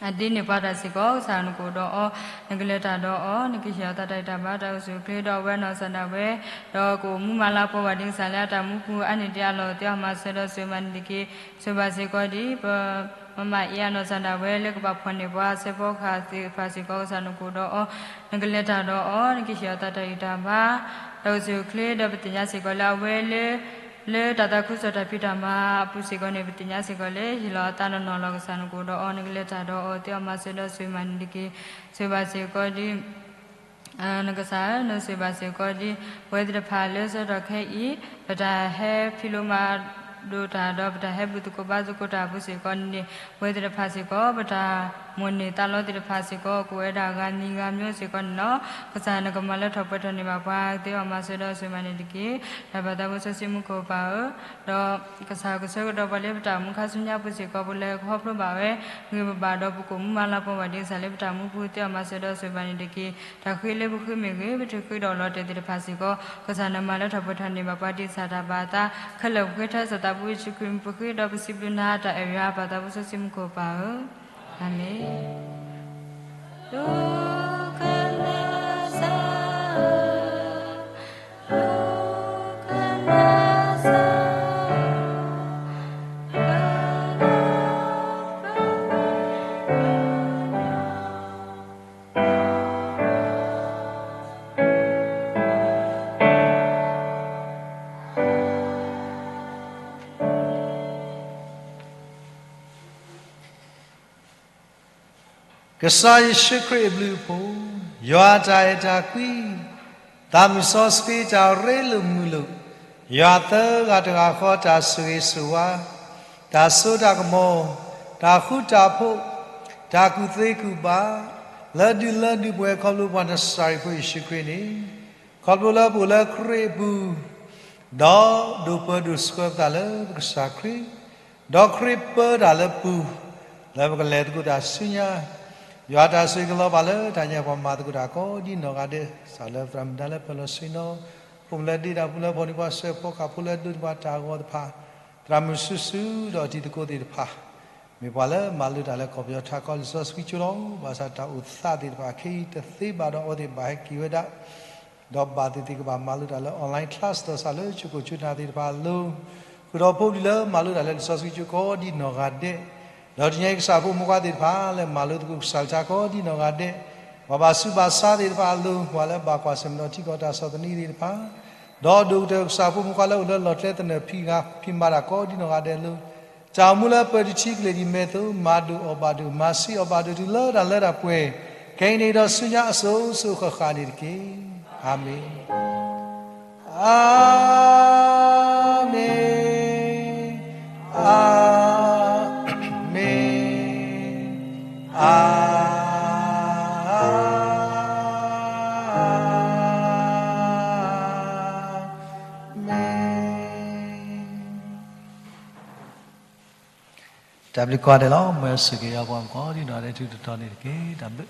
အဒိးန့ၢ်ပှၤတၢ်စ့ၢ်ကီး ကစၢ်နကအိၣ်ဒီးအီၤ, နကလဲၤတၢ်ဒီးအီၤ, နကဟ့ၣ်အီၤသးတၢ်ဂံၢ်တၢ်ဘါ တၢ်အိၣ်ဆူၣ်အိၣ်ချ့ ဒီးအဝဲနီၢ်စၢ်ဒၣ်ဝဲ, ဒီးကအိၣ်မူမၤလၤကပီၤဘၣ်ဒ်ကစၢ်လၢအတၢ်မူပူၤ အါန့ၢ်ဒံးအလီၢ် သ့အီၣ်မၤစၢၤဒီးဆိၣ်ဂ့ၤဘၣ်န့ၣ်တက့ၢ်. ဆိၣ်ဂ့ၤဘၣ်စ့ၢ်ကီးဒ် ပမမအ့အနီၢ်စၢ်ဒၣ်ဝဲ လၢကဘၣ်ဖီၣ်န့ၢ်ပှၤစဲးဖီကဟၣ်သ့ၣ်တဖၣ်စ့ၢ်ကီး ကစၢ်နကအိၣ်ဒီးအီၤ, နကလဲၤတၢ်ဒီးအီၤ, နကဟ့ၣ်အီၤသးတၢ်ဂံၢ်တၢ်ဘါ တၢ်အိၣ်ဆူၣ်အိၣ်ချ့ ဒီးပသ့ၣ်ညါစ့ၢ်ကီးလၢအဝဲလၢ လၢတၢ်သးခုကစီၣ်တၢ်ဖံးတၢ်မၤအပူၤစ့ၢ်ကီးန့ၣ် ပသ့ၣ်ညါစ့ၢ်ကီးလၢဟ့ၣ်လီၤအသးနီၢ်နီၢ်လီၤ ကစၢ်နကအိၣ်ဒီးအီၤ, နကလဲၤတၢ်ဒီးအီၤ သ့အီၣ်မၤစၢၤဒီးဆိၣ်ဂ့ၤဘၣ်န့ၣ်တက့ၢ်. ဆိၣ်ဂ့ၤဘၣ်စ့ၢ်ကီးဒ် နကစၢ်ဧၢ, နဆိၣ်ဂ့ၤဘၣ်စ့ၢ်ကီးဒ် ပဝဲသ့ၣ်တဖၣ်လၢဆၢကတီၢ်ခဲအံၤ ပတၢ်ဟဲဖံးလိမၤဒိးတၢ်ဒီး ပတၢ်ဟဲဘူၣ်သကိးဘါသကိးတၢ်အပူၤစ့ၢ်ကီးန့ၣ် ပဝဲသ့ၣ်တဖၣ်စ့ၢ်ကီး ပတၢ်မိၣ်န့ၢ်သးလီသ့ၣ်တဖၣ်စ့ၢ်ကီး ကအိၣ်ဝဲဒၣ်ဂၤနံၤဂၤမျိုးစ့ၢ်ကီးန့ၣ်လီၤ. ကစၢ်နကမၤလၢထီၣ်ပှဲၤထီၣ်န့ၢ်ဘၣ်ပှၤ သ့အီၣ်မၤစၢၤဒီးဆိၣ်ဂ့ၤဘၣ်န့ၣ်တက့ၢ်. တၢ်ဘၣ်သးဘိစီဆှံမူခိၣ်ပၢ်ဧၢ, ဒီးကစၢ်ကဆၢကတီၢ်ပှၤလၢပတၢ်အိၣ်မူခါဆူညါပူၤစ့ၢ်ကီး ပလဲၤခီဖျိဘၣ်ဝဲ ဂ့ၢ်ပဘၣ်ဒီး ပကအိၣ်မူမၤလၤကပီၤဘၣ်ဒ်ကစၢ်လၢပတၢ်မူပူၤ သ့အီၣ်မၤစၢၤဒီးဆိၣ်ဂ့ၤဘၣ်န့ၣ်တက့ၢ်. တၢ်ဃ့လၢပဃ့မ့ၢ်ဂ့ၤ, ပတဃ့ဒီးလီၤတဲာ်သ့ၣ်တဖၣ်စ့ၢ်ကီး ကစၢ်နမၤလၢထီၣ်ပှဲၤထီၣ်န့ၢ်ဘၣ်ပှၤဒ်ကစၢ်တၢ်ဘၣ်အသး, ခဲလၢာ်ပဃ့ထဲစၢ်သးဘိယ့ၣ်ၡူးခရံာ် ပဃ့ဒီးပစံးဘျုးနၤ တၢ်အဲၣ်ယွၤပၢ်သးဘိစီဆှံမူခိၣ်ပၢ်ဧၢ, အၤမ့ၣ်. ကစၢ်ယ့ၣ်ၡူးခရံာ်အဘျုးအဖှိၣ်, ယွၤတၢ်အဲၣ်တၢ်ကွံ, သးမုၢ်စီဆှံတၢ်ရ့လိာ်မုာ်လိာ်, ယွၤသၢဂၤတဂၤဃီတၢ်ဆိၣ်ဂ့ၤဆိၣ်ဝါ, တၢ်စိတၢ်ကမီၤ, တၢ်ဃူတၢ်ဖိး, တၢ်ကူၣ်သ့ကူၣ်ဘၣ်, လၢဒုးလၢဒုးပှဲၤခီဖျိပှၤနစၤရ့းဖိယ့ၣ်ၡူးခရံာ်န့ၣ်, ခီဖျိလၢပအိၣ်လၢခရံာ်အပူၤ, ဒီးဒိၣ်ပၢဒိၣ်ဆှၢပသးလၢပကစၢ်ခရံာ်, ဒီးခရံာ်ပၢတၢ်လၢပူၤ, လၢပကလဲၤသကိးတၢ်ဆူညါ, ယွၤတၢ်ဆိၣ်ဂ့ၤကလီၤဘၣ်လၢတၢ်ညါပှၤမၤသကိးတၢ်ကိးဒ်နီၢ်ဂၤဒဲး, စးလၢသရၣ်မုၣ်ဒါလၢပၢၤလီၢ်ဆ့ၣ်နီၤ, ဖိမုၣ်လၢဒ့တၢ်ပူၤလၢဖီၣ်န့ၢ်ပှၤစဲးဖီကဟၣ်ဖိလၢဒိးန့ၢ်ပှၤတၢ်ဂီၤတဖၣ်, သရၣ်မုၣ်စုစုဒီးတံၤသကိးသ့ၣ်တဖၣ်, မ့ၢ်ပှၤလၢမၤလိတၢ်လၢကီၢ်ပယီၤထးခီလံာ်စီဆှံကၠိလီၤ. ဘၣ်ဆၣ်တၢ်အိၣ်သးသ့ၣ်တဖၣ်ခဲအံၤတသ့ဘၣ်ဒီး အဝဲသ့ၣ်ဘၣ်ဟဲက့ၤဝဲဒၣ် ဒီးဘၣ်သ့ၣ်သ့ၣ်ကဘၣ်မၤလိတၢ်လၢ online class ဒီးစးလၢဆိကိၣ်ဆိနၢ်သ့ၣ်တဖၣ်အလိၤ, ဃုာ်ဒီးဖိပျံၤလၢမၤလိတၢ်လၢလံာ်စီဆှံကၠိကိးဒ်နီၢ်ဂၤဒဲး, ဒီးတနံၤအံၤကစၢ်ဖိမုၣ်ခွါသ့ၣ်တဖၣ်လၢမၤလိသကိးကစၢ်ကလုၢ်ကထါကိးဒ်နီၢ်ဂၤဒဲး, ပှၤဘၣ်ဆူးဘၣ်ဆါသ့ၣ်တဖၣ်အလိၤ, ပှၤလၢဘၣ်ကွၢ်ဆၢၣ်မဲာ်ဒီးထံကီၢ်တၢ်ဆီၣ်သနံးသ့ၣ်တဖၣ်, ဒီးဒိၣ်ကတၢၢ်ကစၢ်ဖိမုၣ်ခွါလၢအိၣ်လၢလီၢ်ကျဲသနၢၣ်ဖံးဂၤဖံးမၤတၢ်ကိးဒ်နီၢ်ဂၤဒဲးအလိၤ, တၢ်အိၣ်မူလၢပၢၤတဆံကလဲာ်ဒ်မ့ၢ်အသိး, မၤဒိၣ်အီၣ်ဘၣ်ဒိၣ်, မၤဆံးအီၣ်ဘၣ်ဒိၣ်တုၤလၢတၢ်လၢတၢ်ပှဲၤ, ခဲအံၤန့ၣ်ဒီးဆူညါအစိၤစိၤဃၣ်ဃၣ်န့ၣ်တက့ၢ်. အၤမ့ၣ်. အၤမ့ၣ်, အၤမ့ၣ်, အၤမ့ၣ်. တၢ်ဘျုးကိးဂၤဒဲးလီၤ. မ်ယွၤဆိၣ်ဂ့ၤပှၤကိးဒံနီၢ်ဂၤဒဲး တၢ်ထူးတၢ်တီၤန့ၣ်တက့ၢ်. တၢ်ဘျုး